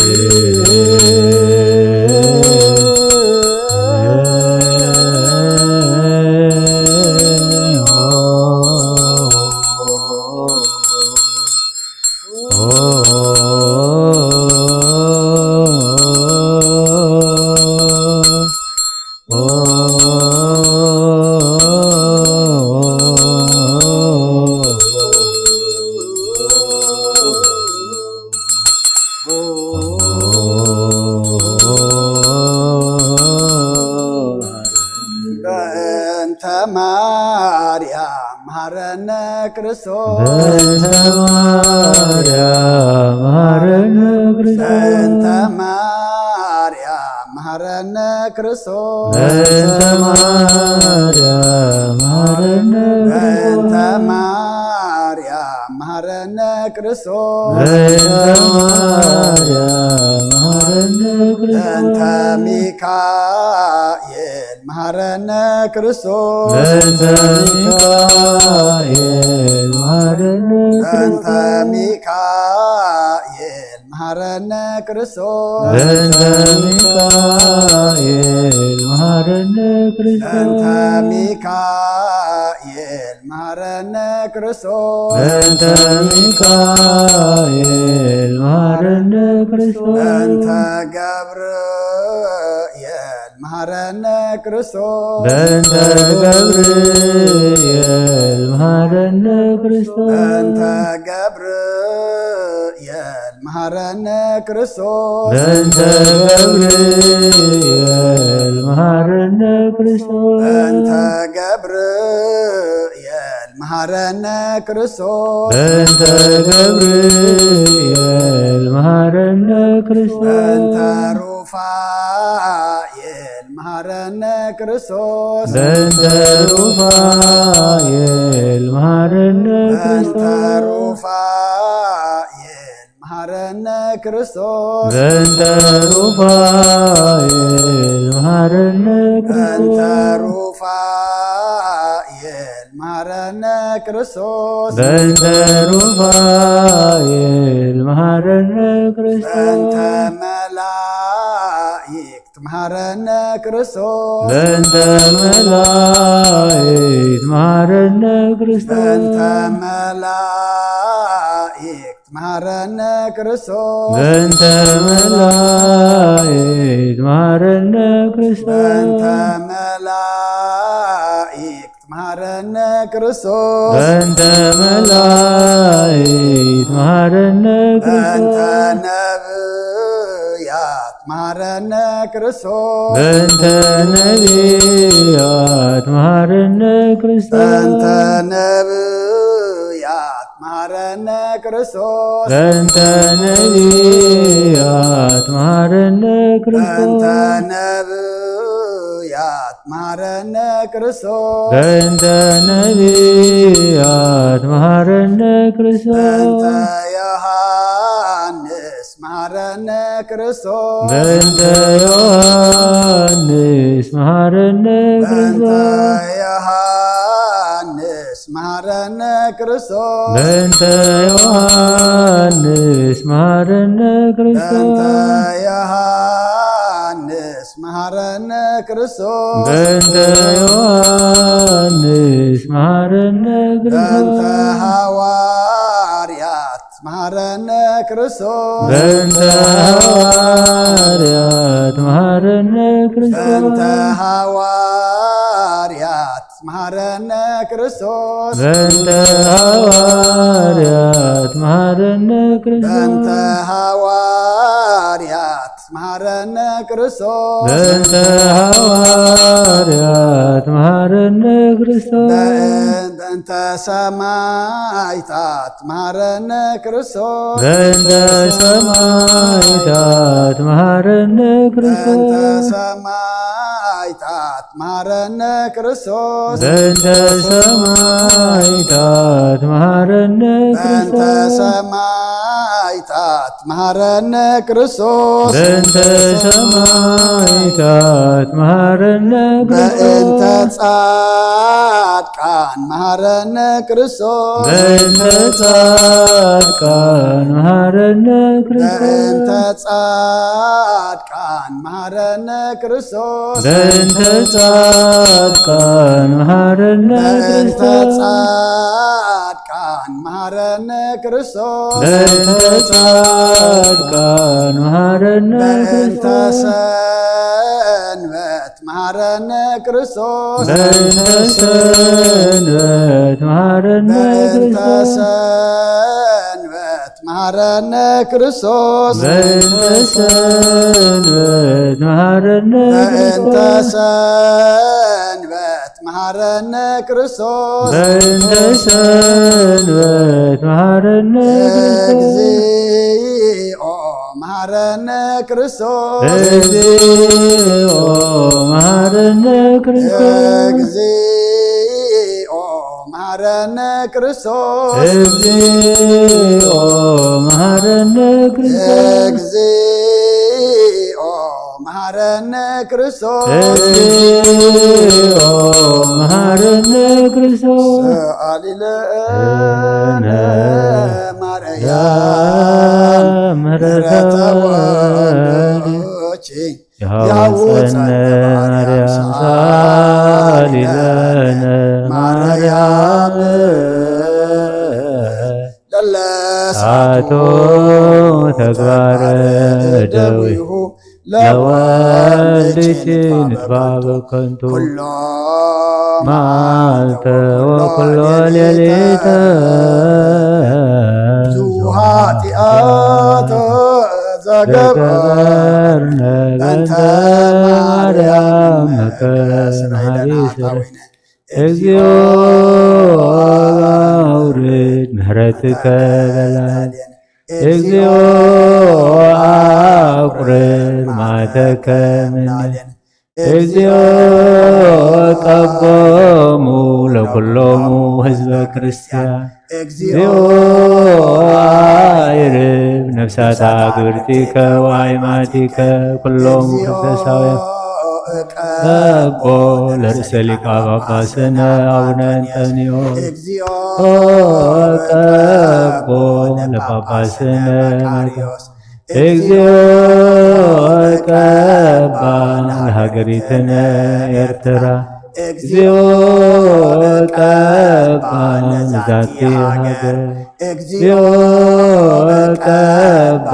በእንተ ማርያም መሐረነ ክርስቶስ። በእንተ ማርያም መሐረነ ክርስቶስ። በእንተ ማርያም መሐረነ ክርስቶስ። በእንተ ማርያም መሐረነ በእንተ ክርስቶስ። ማርያም መሐረነ ክርስቶስ። በእንተ ማርያም መሐረነ በእንተ ክርስቶስ። ሚካኤል መሐረነ ክርስቶስ። በእንተ ሚካኤል መሐረነ በእንተ ክርስቶስ። ሚካኤል መሐረነ ክርስቶስ። በእንተ ሚካኤል መሐረነ ክርስቶስ። በእንተ ሚካኤል መሐረነ ክርስቶስ። በእንተ ሚካኤል መሐረነ ክርስቶስ። በእንተ ገብርኤል መሐረነ ክርስቶስ። በእንተ ገብርኤል መሐረነ ክርስቶስ። በእንተ ገብርኤል መሐረነ ክርስቶስ። በእንተ ገብርኤል መሐረነ ክርስቶስ። በእንተ ገብርኤል መሐረነ ክርስቶስ። በእንተ ገብርኤል መሐረነ ክርስቶስ። በእንተ ሩፋኤል መሐረነ ክርስቶስ። በእንተ ሩፋኤል መሐረነ በእንተ ክርስቶስ። ሩፋኤል መሐረነ ክርስቶስ። በእንተ ሩፋኤል መሐረነ በእንተ ክርስቶስ። ሩፋኤል መሐረነ ክርስቶስ። በእንተ ሩፋኤል መሐረነ በእንተ ክርስቶስ። መላእክት መሐረነ ክርስቶስ። በእንተ መላእክት መሐረነ ክርስቶስ። በእንተ መላእክት መሐረነ ክርስቶስ። በእንተ መላእክት መሐረነ ክርስቶስ። በእንተ መላእክት መሐረነ ክርስቶስ። በእንተ መላእክት መሐረነ በእንተ ክርስቶስ። ነብያት መሐረነ ክርስቶስ። በእንተ ነብያት መሐረነ ክርስቶስ። በእንተ ነብያት መሐረነ ክርስቶስ። በእንተ ነብያት መሐረነ ክርስቶስ። በእንተ ነብያት መሐረነ ክርስቶስ። በእንተ ነብያት መሐረነ ክርስቶስ። በእንተ ዮሐንስ መሐረነ ክርስቶስ። በእንተ ዮሐንስ መሐረነ በእንተ ክርስቶስ። ዮሐንስ መሐረነ ክርስቶስ። በእንተ ዮሐንስ መሐረነ በእንተ ክርስቶስ። ዮሐንስ መሐረነ ክርስቶስ። በእንተ ዮሐንስ መሐረነ በእንተ ክርስቶስ። ሐዋርያት መሐረነ ክርስቶስ። በእንተ ሐዋርያት መሐረነ በእንተ ክርስቶስ። ሐዋርያት መሐረነ ክርስቶስ። በእንተ ሐዋርያት መሐረነ በእንተ ክርስቶስ። ሐዋርያት መሐረነ ክርስቶስ። በእንተ ሐዋርያት መሐረነ ክርስቶስ። በእንተ ሰማዕታት መሐረነ ክርስቶስ። በእንተ ሰማዕታት መሐረነ በእንተ ክርስቶስ። ሰማዕታት መሐረነ ክርስቶስ። በእንተ ሰማዕታት መሐረነ በእንተ ክርስቶስ። ሰማዕታት ሰማዕታት መሃረነ ክርስቶስ። በእንተ ሰማዕታት መሃረነ በእንተ ክርስቶስ። ጻድቃን መሃረነ ክርስቶስ። በእንተ ጻድቃን መሃረነ ክርስቶስ። በእንተ ጻድቃን መሃረነ ክርስቶስ። በእንተ ጻድቃን መሃረነ በእንተ ክርስቶስ። ጻድቃን መሃረነ ክርስቶስ። በእንተ ጻድቃን መሃረነ በእንተ ክርስቶስ። ሰንበት መሃረነ ክርስቶስ። በእንተ ሰንበት መሃረነ በእንተ ክርስቶስ። ሰንበት መሃረነ ክርስቶስ። በእንተ ሰንበት መሃረነ በእንተ ክርስቶስ። ሰንበት መሃረነ ክርስቶስ። በእንተ ሰንበት መሃረነ ክርስቶስ። እግዚኦ መሃረነ ክርስቶስ። እግዚኦ መሃረነ ክርስቶስ። እግዚኦ መሃረነ ክርስቶስ። እግዚኦ መሃረነ ክርስቶስ። እግዚኦ መሃረነ ክርስቶስ። እግዚኦ መሃረነ ክርስቶስ። ሰአሊ ለነ ማርያም ምህረተ ምህረተ ወልድኪ ወልድኪ ያውፀነ ማርያም ሰአሊ ለነ ማርያም ለለ ሳቱ ተግባረ ደዊሁ ለወልድኪ ንባብ ከንቱ ኩሎ መዓልተ ወኩሎ ሌሊተ ብዙ ኃጢአት ዘገበርነ ዘገበርነ በእንተ ማርያም መከረ መሃሪ ስረ እግዚኦ አውርድ ምህረትከ በላዕሌነ። እግዚኦ አቁርር መዓተከ እምኔነ። እግዚኦ ቀቦሙ ለኩሎሙ ህዝበ ክርስቲያን። እግዚኦ እግዚኦ አይርብ ነፍሳታ ግብርቲከ ወአይማቲከ ኩሎሙ ቅዱሳውያን። ቀቦ ለርእሰ ሊቀ ጳጳስነ አቡነ እንጠንዮስ። እግዚኦ ቀቦ ለጳጳስነ ማርቆስ። እግዚኦ ቀባ ለሃገሪትነ ኤርትራ። እግዚኦ ቀባ ለዛቲ ሃገር። እግዚኦ ቀባ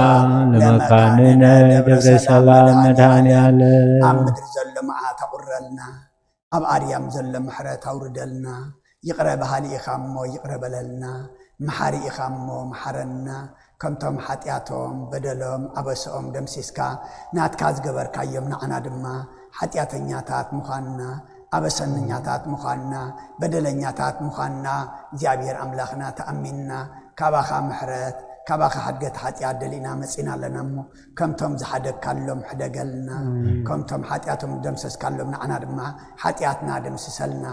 ለመካንነ ደብረ ሰላም መድኃኔ ዓለም። ኣብ ምድሪ ዘሎ መዓት ኣቑረልና፣ ኣብ ኣርያም ዘሎ ምሕረት ኣውርደልና። ይቕረ በሃሊ ኢኻ እሞ ይቕረ በለልና፣ መሓሪ ኢኻ እሞ መሓረና። ከምቶም ሓጢኣቶም በደሎም ኣበስኦም ደምሲስካ ናትካ ዝገበርካዮም ንዓና ድማ ሓጢኣተኛታት ምዃንና፣ ኣበሰኛታት ምዃንና፣ በደለኛታት ምዃንና እግዚኣብሔር ኣምላኽና ተኣሚንና ካባኻ ምሕረት ካባኻ ሕድገት ሓጢኣት ደሊና መጺና ኣለና እሞ ከምቶም ዝሓደግካሎም ሕደገልና። ከምቶም ሓጢኣቶም ዝደምሰስካሎም ንዓና ድማ ሓጢኣትና ደምስሰልና፣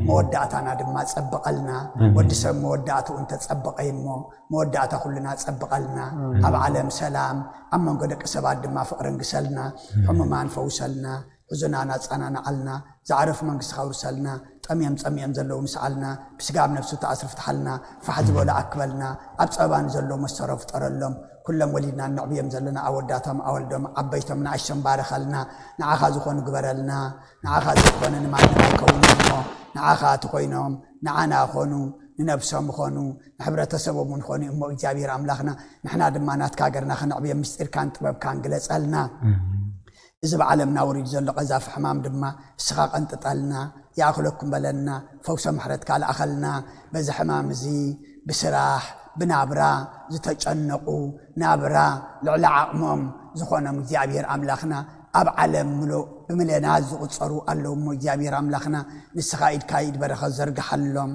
መወዳእታና ድማ ጸብቐልና። ወዲ ሰብ መወዳእትኡ እንተጸብቐ እሞ መወዳእታ ኩልና ጸብቐልና። ኣብ ዓለም ሰላም፣ ኣብ መንጎ ደቂ ሰባት ድማ ፍቕሪ እንግሰልና። ሕሙማን ፈውሰልና፣ ሕዙናን ኣጸናንዓልና። ዝዓረፉ መንግስትኻ ኣውርሰልና። ጠምዮም ጸሚኦም ዘለዉ ምስዓልና። ብስጋ ኣብ ነፍሱ ተኣስሩ ፍትሓልና። ፋሕ ዝበሉ ኣክበልና። ኣብ ጸበባ ንዘለዉ መሰሮ ፍጠረሎም። ኩሎም ወሊድና እነዕብዮም ዘለና ኣወዳቶም ኣወልዶም ዓበይቶም ንኣሽቶም ባርኸልና። ንዓኻ ዝኾኑ ግበረልና። ንዓኻ ዘይኮነ ንማንም ኣይከውንን እሞ ንዓኻ እቲ ኮይኖም ንዓና ኾኑ፣ ንነብሶም ኾኑ፣ ንሕብረተሰቦም እውን ኾኑ እሞ እግዚኣብሔር ኣምላኽና ንሕና ድማ ናትካ ሃገርና ከነዕብዮም ምስጢርካን ጥበብካን ግለጸልና። እዚ ብዓለምና ወሪዱ ዘሎ ቀዛፊ ሕማም ድማ እስኻ ቀንጥጠልና፣ ይኣኽለኩም በለና፣ ፈውሰ ምሕረትካ ልኣኸልና። በዚ ሕማም እዚ ብስራሕ ብናብራ ዝተጨነቑ ናብራ ልዕሊ ዓቕሞም ዝኾኖም እግዚኣብሔር ኣምላኽና ኣብ ዓለም ምሉእ ብሚልዮናት ዝቑጸሩ ኣለዉ እሞ እግዚኣብሔር ኣምላኽና ንስኻ ኢድካ ኢድ በረኸት ዘርግሓሎም።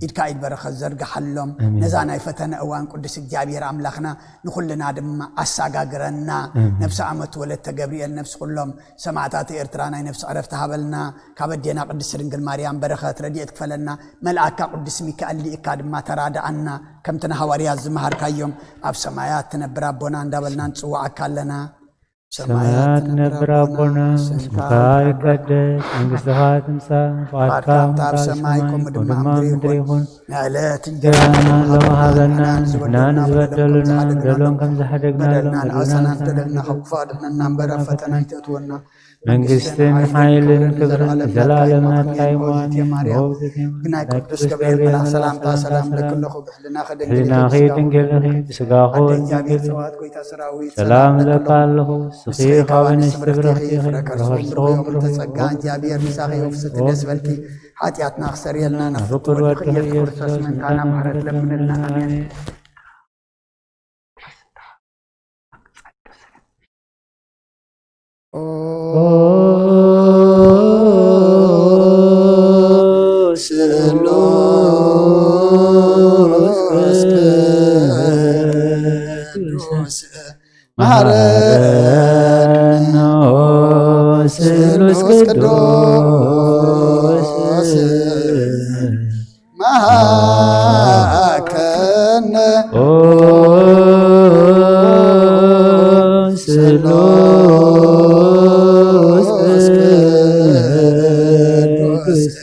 ኢድካ ኢድ በረኸት ዘርግሓሎም። ነዛ ናይ ፈተነ እዋን ቅዱስ እግዚኣብሔር ኣምላኽና ንኹልና ድማ ኣሳጋግረና። ነብሲ ዓመት ወለተ ገብርኤል ነብሲ ኩሎም ሰማዕታት ኤርትራ ናይ ነብሲ ዕረፍቲ ሃበልና። ካብ ኣዴና ቅድስቲ ድንግል ማርያም በረኸት ረድኤት ክፈለና። መልኣካ ቅዱስ ሚካኤል ልኢካ ድማ ተራድኣና። ከምቲ ንሃዋርያት ዝመሃርካዮም ኣብ ሰማያት ትነብር ኣቦና እንዳበልና ንጽውዓካ ኣለና። ሰማያት ነብር ኣቦና፣ ስምካ ይቀደስ፣ መንግስትኻ ትምጻእ፣ ፍቓድካ ኣብ ሰማይ ከምኡ ድማ ኣብ ምድሪ ይኹን። ንዕለት እንጀራና ሎሚ ሃበና፣ ንሕና ንዝበደሉና ንበደሎም ከም ዝሓደግናሎም፣ በደልና ንኣሳና ንተደልና ካብ ክፉእ ኣድሕነና እምበር ኣብ ፈተና ኣይተእትወና። መንግስትን ሓይልን ክብርን ንዘለዓለም ናትካ እዩ። ማርያም ግናይ ቅዱስ ገብርኤል መልኣክ ሰላምታ ሰላም ለክለኹ ብሕልናኺ ድንግል ኢኺ፣ ብስጋኺ ድንግል፣ ሰላም እብለካ ኣለኹ። ንስኺ ካብ ኣንስቲ ብርኽቲ ኢኺ፣ ብርኽቲ ጸጋ እግዚኣብሔር ምሳኺ እዩ። ፍስቲ ደስ በልኪ፣ ሓጢኣትና ክሰርየልና ናብ ፍቁር ወድኺ ኢየሱስ ክርስቶስ ምእንታና ምሕረት ለምንልና። ኣሜን። ስሉስ ቅዱስ መሐረነ ስሉስ ቅዱስ መሐረነ ስሉስ ቅዱስ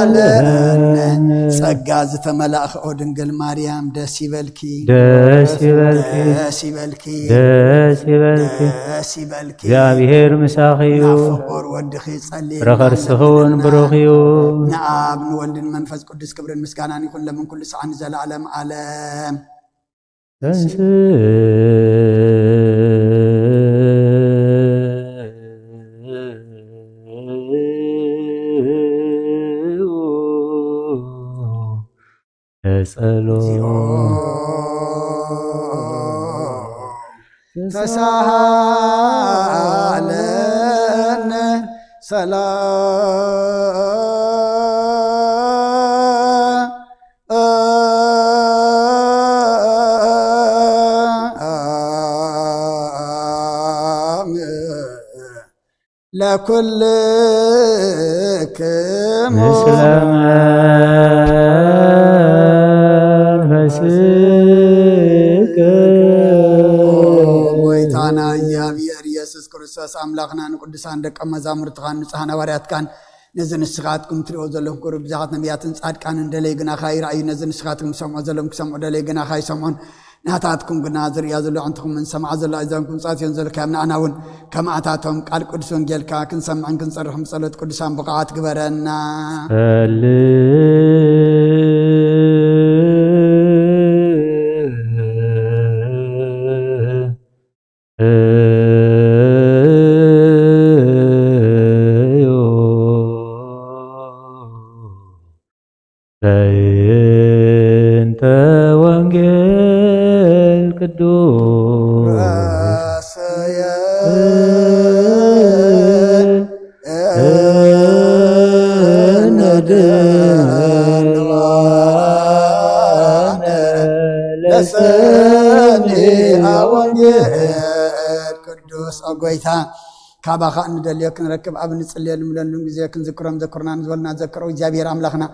ተሳሃለነ። ጸጋ ዝተመላእኺ ኦ ድንግል ማርያም ደስ ይበልኪ፣ ደስ ይበልኪ፣ ደስ ይበልኪ፣ ደስ ይበልኪ። ደስ ይበልኪ። እግዚኣብሔር ምሳኺ እዩ። ናብ ፍቑር ወድኺ ጸልየልና። ፍረ ከርስኺ እውን ብሩኽ እዩ። ንኣብ ንወልድን መንፈስ ቅዱስ ክብርን ምስጋናን ይኹን ለምን ኩሉ ሰዓት ንዘለዓለም ዓለም። ተንስ ለጸሎት ተሳሃለነ ሰላም ለኩልክሙ ምስለ መንፈስከ። ጎይታና እግዚኣብሔር ኢየሱስ ክርስቶስ ኣምላኽና ንቅዱሳን ደቀ መዛሙርትኻን ንጹሓን ሃዋርያትካን ነዚ ንስኻትኩም ትሪኦ ዘለኹም ክብሪ ብዙሓት ነቢያትን ጻድቃንን ደለይ ግናኻ ይረኣዩ። ነዚ ንስኻትኩም ትሰምዑ ዘለኹም ክሰምዑ ደለይ ግናኻ ይሰምዑን። ናታትኩም ግና ዝርእያ ዘሎ ኣዕንትኹምን ዝሰምዓ ዘሎ ኣእዛንኩም ጻጽዮን ዘለካዮም ንኣና እውን ከማእታቶም ቃል ቅዱስ ወንጌልካ ክንሰምዕን ክንጸርሕን ብጸሎት ቅዱሳን ብቕዓት ግበረና። ጸልእ እዩ። በእንተ ወንጌል ቅዱስ ረሰየ እነ ድልዋነ ለሰሚዐ ወንጌል ቅዱስ። ኦ ጎይታ፣ ካባኻ እንደልዮ ክንረክብ ኣብ እንጽልየሉ ምለሉን ግዜ ክንዝክሮም ዘክሩና ንዝበሉና ዘክሮ እግዚኣብሔር ኣምላኽና፣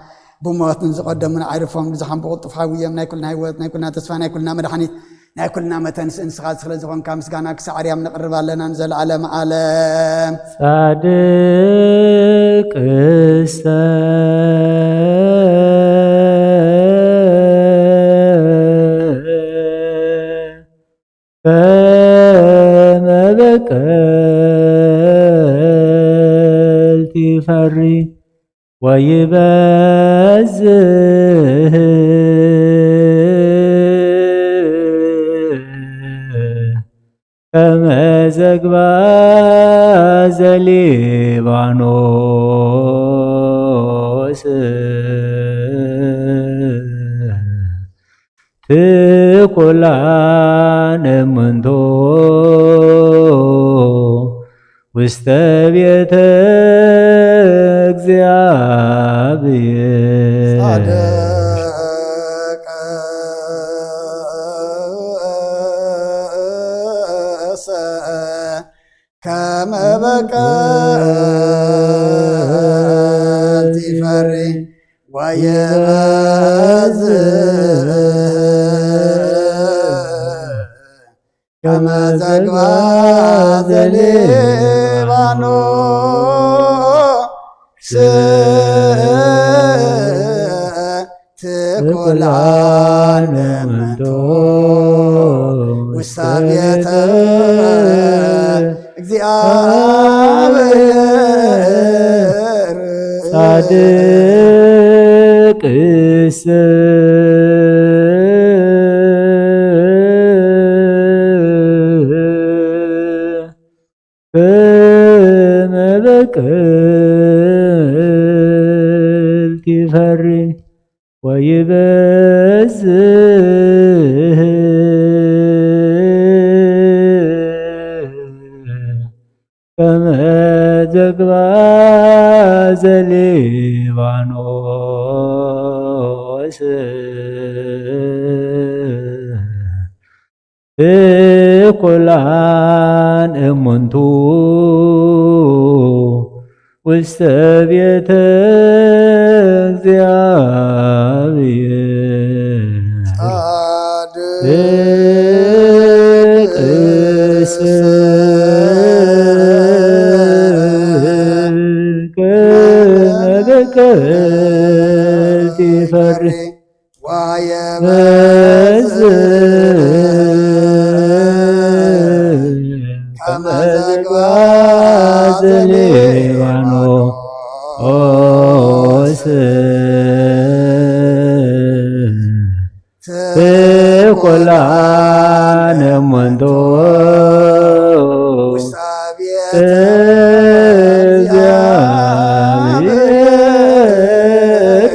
ብሞት ንዝቐደሙን ኣዕርፎም፣ ንዝሓምቡ ቅልጡፍ ሓውዮም፣ ናይ ኩልና ህይወት፣ ናይ ኩልና ተስፋ፣ ናይ ኩልና መድሓኒት፣ ናይ ኩልና መተንስእ ንስኻ ስለ ዝኾንካ ምስጋና ክሳዕ ኣርያም ነቕርብ ኣለና ንዘለዓለም ዓለም። ጻድቅሰ ከመ በቀልት ይፈሪ ወይበዝህ ከመ ዝግባ ዘሊባኖስ ትኩላን እምንቶ ውስተ ቤተ እግዚኣብሔር። ጻድቅ ከመ በቀልት ይፈሪ ወይበዝህ ከመ ዘግባ ዘሊባኖስ ትኩላን እምንቱ ውስተ ቤተ እግዚአብሔር። ጻድቅስ ከመ በቀልት ይፈሪ ወይበዝህ ከመ ዘግባ ዘሊባኖስ። ትኩላን እሙንቱ ውስተ ቤተ እግዚአብሔር። ጻድቅስ ከመ በቀልት ይፈሪ ወይበዝህ ከመ ዘግባ ዘሊባኖስ። ትኩላን እሙንቱ ውስተ ቤተ እግዚአብሔር።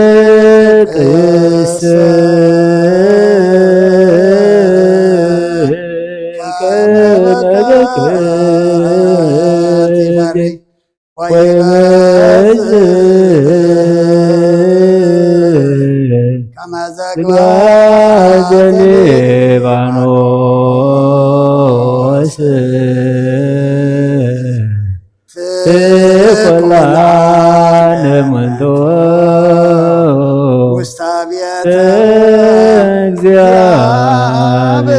ጻድቅስ ከመ በቀልት ይፈሪ ወይበዝህ ከመ ዘግባ ዘሊባኖስ። ትኩላን እሙንቱ ውስተ ቤተ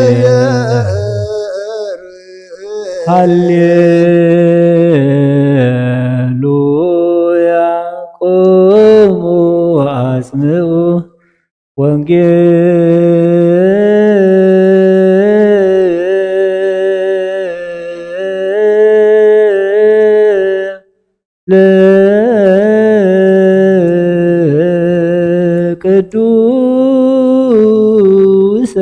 እግዚአብሔር። ሃሌሉያ። ቁሙ ወአጽምዑ ወንጌል ለቅዱሰ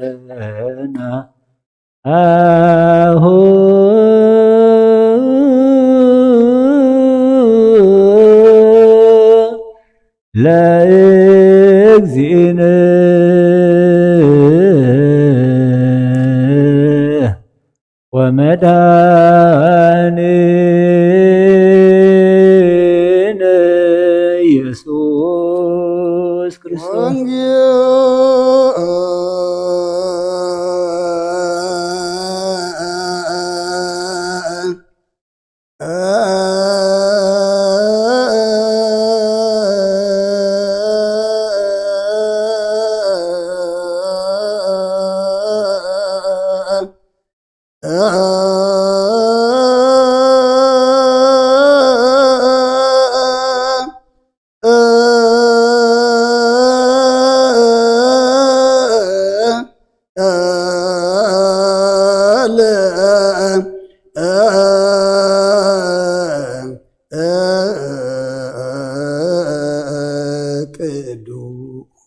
ዜና አሁ ለእግዚእነ ወመድኃኒነ ኢየሱስ ክርስቶስ። ቅዱስ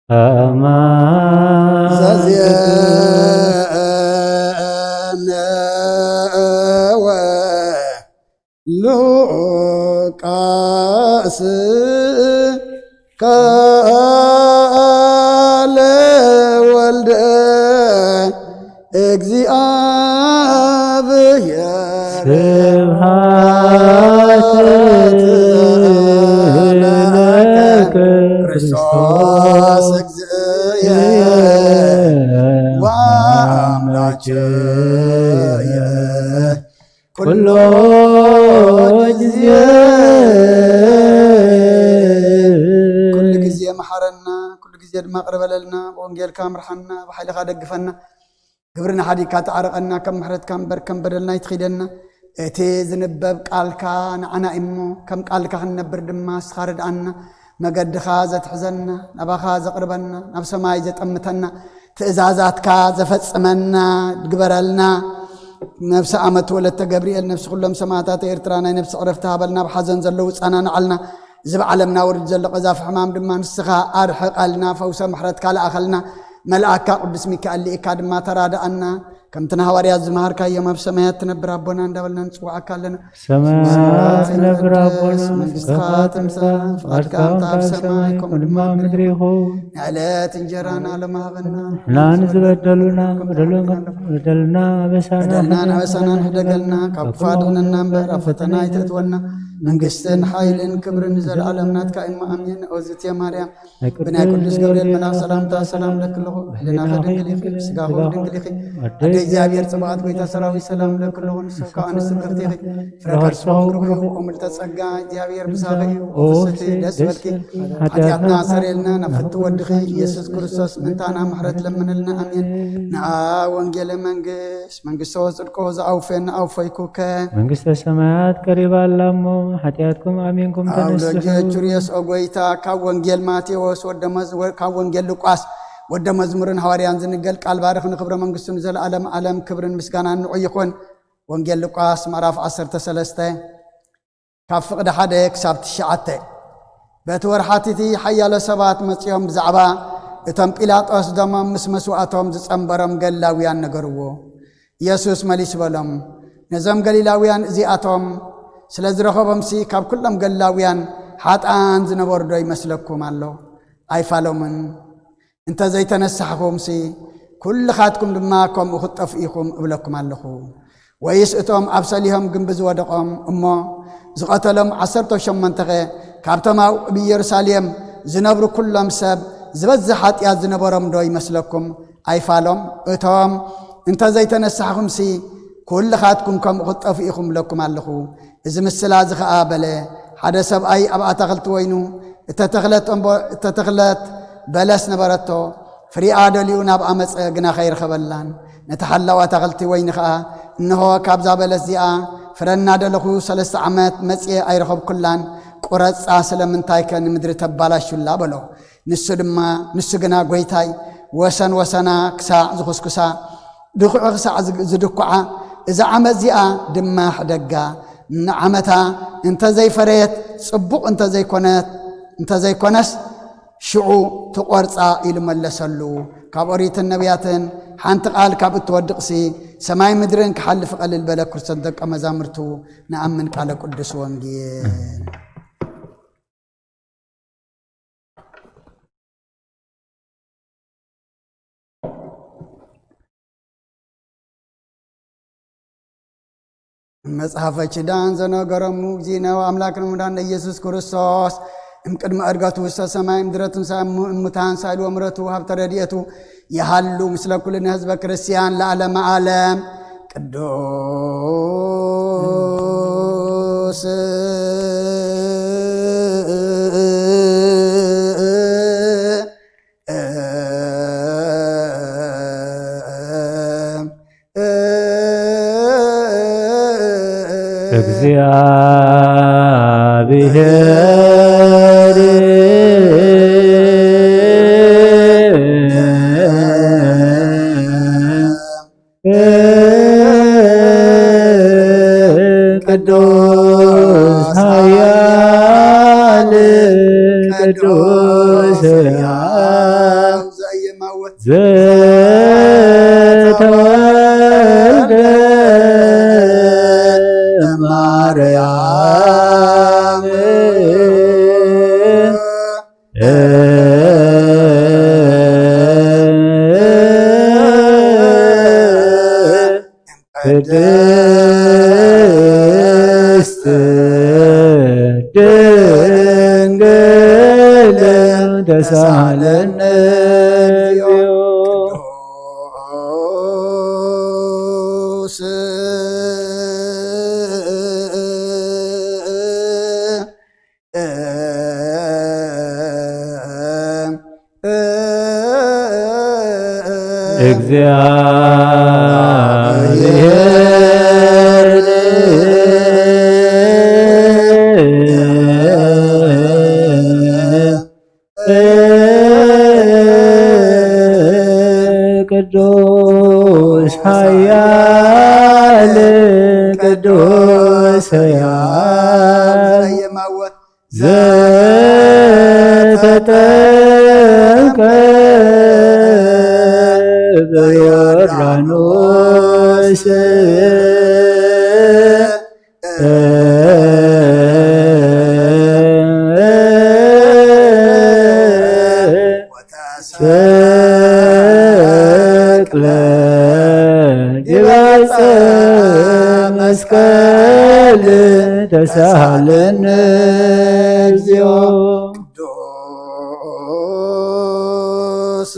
አማን ዘዜነወ ልዑል ቃስ ካለ ወልደ እግዚኣብሔር ስብሐት ለከ ለከ ክርስቶስ ክርስቶስ እግዚእየ ወአምላክየ ኩሎ ጊዜ ኩሉ ግዜ መሓረና፣ ኩሉ ግዜ ድማ ቅርበለልና፣ ብወንጌልካ ምርሓና፣ ብሓይልኻ ደግፈና። ግብርና ሓዲግካ ተዓረቐና፣ ከም ምሕረትካ እምበር ከም በደልና ኣይትኺደና። እቲ ዝንበብ ቃልካ ንዓና እሞ፣ ከም ቃልካ ክንነብር ድማ ንስኻ ርድኣና። መገድኻ ዘትሕዘና፣ ናባኻ ዘቕርበና፣ ናብ ሰማይ ዘጠምተና፣ ትእዛዛትካ ዘፈጽመና ግበረልና። ነፍሲ ዓመት ወለተ ገብርኤል፣ ነፍሲ ኩሎም ሰማዕታት ኤርትራ ናይ ነፍሲ ዕረፍቲ ሃበልና፣ ብሓዘን ዘለዉ ጸናንዓልና። እዚ ብዓለምና ወርድ ዘሎ ቀዛፊ ሕማም ድማ ንስኻ ኣርሕቐልና፣ ፈውሰ ምሕረትካ ለኣኸልና። መልኣካ ቅዱስ ሚካኤል ልኢካ ድማ ተራድኣና። ከምቲ ንሃዋርያት ዝመሃርካዮም ኣብ ሰማያት ትነብር ኣቦና እንዳበልና ንጽውዓካ ኣለና። ሰማያት ትነብር ኣቦና፣ መንግስትኻ ትምጻእ፣ ፍቓድካ ከምታ ኣብ ሰማይ ከምኡ ድማ ኣብ ምድሪ ይኹን። ንዕለት እንጀራና ሎሚ ሃበና። ንሕና ንዝበደሉና በደሉና በደልና ኣበሳና በደልና ኣበሳና ንሕደገልና፣ ካብ ክፉ ኣድሕነና እምበር ኣብ ፈተና ኣይተእትወና። መንግስትን ሓይልን ክብርን ንዘለኣለም ናትካ እሞ ኣሜን። ኦዝትየ ማርያም ናይ ብናይ ቅዱስ ቅዱስ ገብርኤል መልኣክ ሰላምታ ሰላም ለኪ ኣለኹ። ህሊናኺ ድንግል ኢኺ፣ ስጋኺ ድንግል ኢኺ። ኣደ ኣደ እግዚኣብሔር ጽባኦት ጎይታ ሰራዊት ሰላም ለኪ ኣለኹ። ንስኺ ከኣ ኣንስቲ ብርኽቲ ኢኺ። ፍረ ከርስኺ ብሩኽ እዩ። ምልዕተ ጸጋ እግዚኣብሔር ምሳኺ እዩ። ኦ ፍስሕቲ ደስ በልኪ። ሓጢኣትና ሰሪልና ናብ ፍቲ ወድኺ ኢየሱስ ክርስቶስ ምእንታና ምሕረት ለምንልና። ኣሜን። ንኣ ወንጌለ መንግስት መንግስቶ ጽድቆ ዝኣውፈየና ኣውፈይኩከ። መንግስተ ሰማያት ቀሪባ ኣላ እሞ ሓጢኣትኩም ኣሚንኩም ተነስሑ። ኣውሎጀ ቹርዮስ ኦ ጎይታ፣ ካብ ወንጌል ማቴዎስ ወደ መዝ-፣ ወ-፣ ካብ ወንጌል ሉቃስ ወደ መዝሙርን ሃዋርያን ዝንገል ቃል ባርኽ ንክብረ መንግስቱ ንዘለዓለም ዓለም ክብርን ምስጋናን ንዑ ይኹን። ወንጌል ሉቃስ ምዕራፍ ዓሰርተ ሰለስተ ካብ ፍቕዲ ሓደ ክሳብ ትሽዓተ። በቲ ወርሓት እቲ ሓያሎ ሰባት መጺኦም ብዛዕባ እቶም ጲላጦስ ደሞም ምስ መስዋእቶም ዝጸንበሮም ገሊላውያን ነገርዎ። ኢየሱስ መሊሱ በሎም፣ ነዞም ገሊላውያን እዚኣቶም ስለ ዝረኸቦምሲ ካብ ኩሎም ገሊላውያን ሓጥኣን ዝነበሩ ዶ ይመስለኩም ኣሎ? ኣይፋሎምን። እንተ ዘይተነሳሕኹምሲ፣ ኩልኻትኩም ድማ ከምኡ ክትጠፍኡ ኢኹም እብለኩም ኣለኹ። ወይስ እቶም ኣብ ሰሊሆም ግምቢ ዝወደቖም እሞ ዝቐተሎም ዓሰርተ ሸሞንተኸ፣ ካብቶም ኣብ ኢየሩሳሌም ዝነብሩ ኩሎም ሰብ ዝበዝሕ ሓጢኣት ዝነበሮም ዶ ይመስለኩም? ኣይፋሎም። እቶም እንተ ዘይተነሳሕኹምሲ፣ ኩልኻትኩም ከምኡ ክትጠፍኡ ኢኹም እብለኩም ኣለኹ። እዚ ምስላ እዚ ኸኣ በለ፣ ሓደ ሰብኣይ ኣብ ኣታኽልቲ ወይኑ እተተኽለት እምቦ-፣ እተተኽለት በለስ ነበረቶ። ፍሪኣ ደልዩ ናብኣ መጸ፣ ግና ከይረኸበላን። ነቲ ሓላው ኣታኽልቲ ወይኒ ኸኣ፣ እንሆ፣ ካብዛ በለስ እዚኣ ፍረ እናደለኹ ሰለስተ ዓመት መጽየ ኣይረኸብኩላን፣ ቁረጻ፣ ስለምንታይከ ንምድሪ ተባላሹላ? በሎ። ንሱ ድማ፣ ንሱ ግና፣ ጐይታይ፣ ወሰን ወሰና ክሳዕ ዝኹስኩሳ፣ ድኹዒ ክሳዕ ዝ-፣ ዝድኩዓ፣ እዛ ዓመት እዚኣ ድማ ሕደጋ። ንዓመታ እንተ ዘይፈረየት፣ ጽቡቕ እንተ ዘይኮነት፣ እንተ ዘይኮነስ፣ ሽዑ ትቖርጻ ኢሉ መለሰሉ። ካብ ኦሪትን ነቢያትን ሓንቲ ቃል ካብ እትወድቕሲ፣ ሰማይ ምድርን ክሓልፍ ቀልል በለ። ክርስቶስ ደቀ መዛሙርቱ ንኣምን። ቃለ ቅዱስ ወንጌል። መጽሐፈ ኪዳን ዘነገረሙ እግዚእነ ወአምላክነ መድኃኒነ ኢየሱስ ክርስቶስ እምቅድመ ዕርገቱ ውስተ ሰማይ እምድረ ትንሣኤ እሙ-፣ እሙታን ሳይል ወምረቱ ሀብተ ረድኤቱ የሃሉ ምስለ ኩልነ ህዝበ ክርስቲያን ለዓለመ ዓለም። ቅዱስ እግዚአብሔር ቅዱስ ኃያል ቅዱስ ሕያው ዘተወልደ እማርያም ቅድስት ድንግል ተሳለነ። እግዚአብሔር ቅዱስ ኃያል ቅዱስ ኃያል ዘተጠምቀ በዮርዳኖስ ተሰቅለ ዲበ ዕፀ መስቀል ተሳሃለነ እግዚኦ። ቅዱስ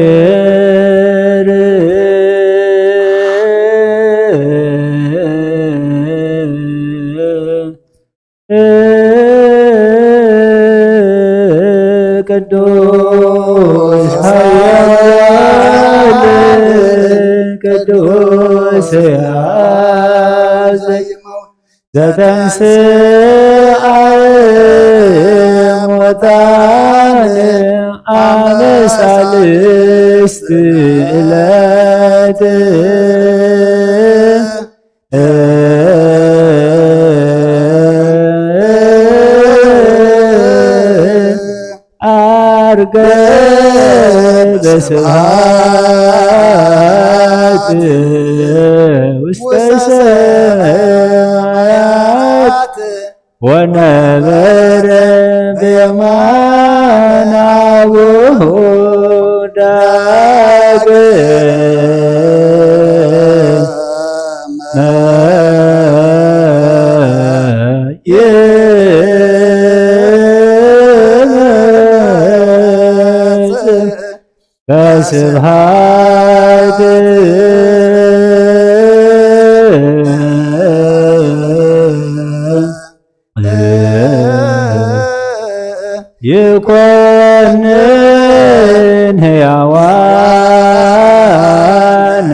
እግዚአብሔር ቅዱስ ኃያል ቅዱስ ኃያል ዘተንሥአ እሙታን አመ ሣልስት ዕለት ዐርገ በስብሐት ውስተ ሰማያት ወነበረ በየማነ አቡሁ ዳግመ ይመጽእ በስብሐት። ይኮንን ሕያዋነ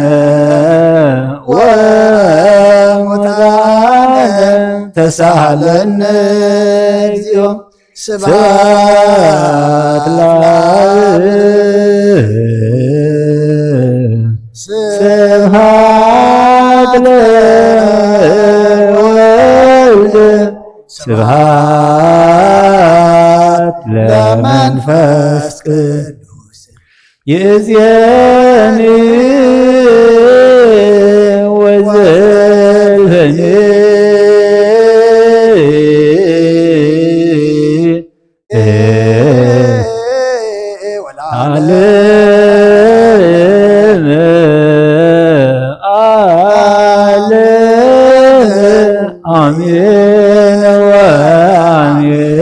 ወሙታነ ተሳሃለነ እግዚኦ። ስብሐት ለአብ። ስብሐት ለወልድ። ስብሐት ለመንፈስ ቅዱስ። ይእዜኒ ወዘልፈኒ ዓለም ዓለም አሜን ወአሜን።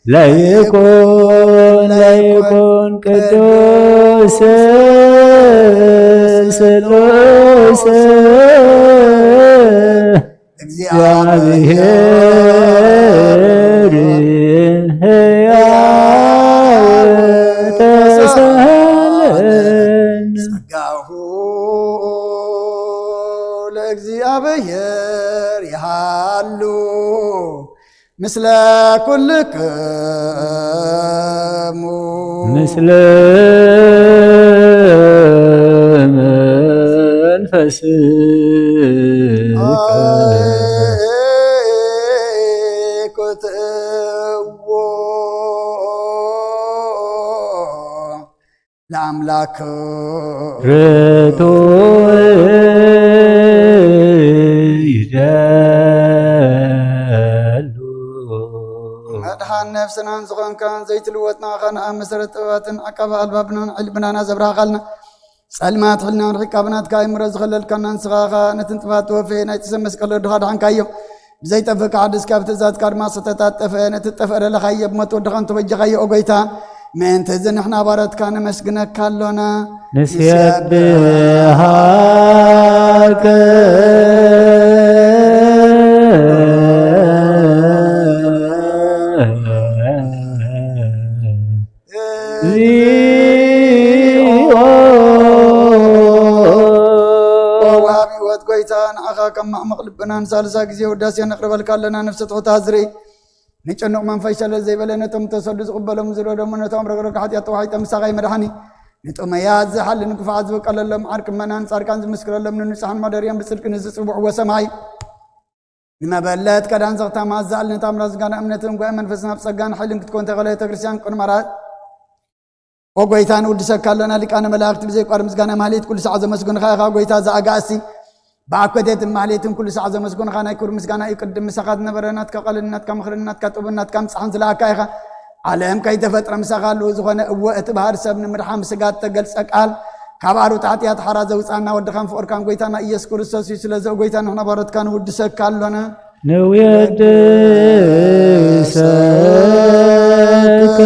ለይኩን ለይኩን ቅዱስ ስሉስ እግዚአብሔር ሕያው ተሳለን። ጸጋሁ ለእግዚአብሔር ይሃሉ ምስለ ኩልክሙ ምስለ መንፈስከ። ለኣምላክ ርቱዕ ይደሉ። መድሓን ነፍስናን ዝኾንካን ዘይትልወጥ ንዓኻ ንኣብ መሰረት ጥበባትን ዓቃቢ ኣልባብናን ዕልብናና ዘብራህኻልና፣ ጸልማት ሕልናን ርሒቃ ብናትካ ኣይምረ ዝኸለልካና ንስኻ ኢኻ። ነቲ ንጥፋት ተወፈየ ናይቲ ሰብ መስቀል ወድኻ ድሓንካዮ። ብዘይጠፍእ ክሓድስ ካብ ትእዛዝካ ድማ ዝተታጠፈ ነቲ ዝጠፍአ ደለኻዮ ብሞት ወድኻ እንተበጀኻዮ ኦ ጎይታ። ምእንቲ እዚ ንሕና ባሮትካ ነመስግነካ ኣሎና። ንሴብሃከ ወሃቢ ህይወት ጎይታ ንዓኻ ካብ ማዕሙቕ ልብና ንሳልሳ ግዜ ውዳሴ ነቕርበልካ ኣለና። ነፍሲ ትሑት ዝርኢ ንጭኑቕ መንፈስ ሸለል ዘይበለ ነቶም ተሰዱ ዝቕበሎም ዝረደሙ ነቶም ረግረግ ሓጢኣት ተዋሒጠ ምሳኻ መድሓኒ ንጥመያት ዝሓሊ ንክፉዓት ዝብቀለሎም ዓርቂ መናን ጻድቃን ዝምስክረሎም ንንጹሓን መደርዮም ብጽድቂ ንዝጽውዕዎ ሰማይ ንመበለት ከዳን ዘኽታማ ዝኣል ነታ ምራ ዝጋና እምነትን ጓይ መንፈስን ኣብ ጸጋን ሓይልን ክትኮን ተኸለ ቤተክርስትያን ቅድመ ራ ኦ ጎይታ ንውድሰካ ኣለና። ሊቃነ መላእክት ብዘይቋር ምስጋና ማህሌት ኩሉ ሰዓት ዘመስግንኻ ኢኻ። ጎይታ ዝኣጋእሲ ብኣኮቴትን ማህሌትን ኩሉ ሰዓት ዘመስግንኻ ናይ ክብሪ ምስጋና እዩ። ቅድም ምሳኻ ዝነበረ ናትካ ቃልን ናትካ ምኽርን ናትካ ጥበብን ናትካ ምጽሓን ዝለኣካ ኢኻ። ዓለም ከይተፈጥረ ምሳኻ ኣለዉ ዝኾነ እወ እቲ ባህር ሰብ ንምድሓን ብስጋ እተገልጸ ቃል ካብ ኣሩት ሓጢኣት ሓራ ዘውፅኣና ወድኻን ፍቕርካን ጎይታና ኢየሱስ ክርስቶስ እዩ። ስለዚ ኦ ጎይታ ንሕና ባሮትካ ንውድሰካ ኣሎና። ንውድሰከ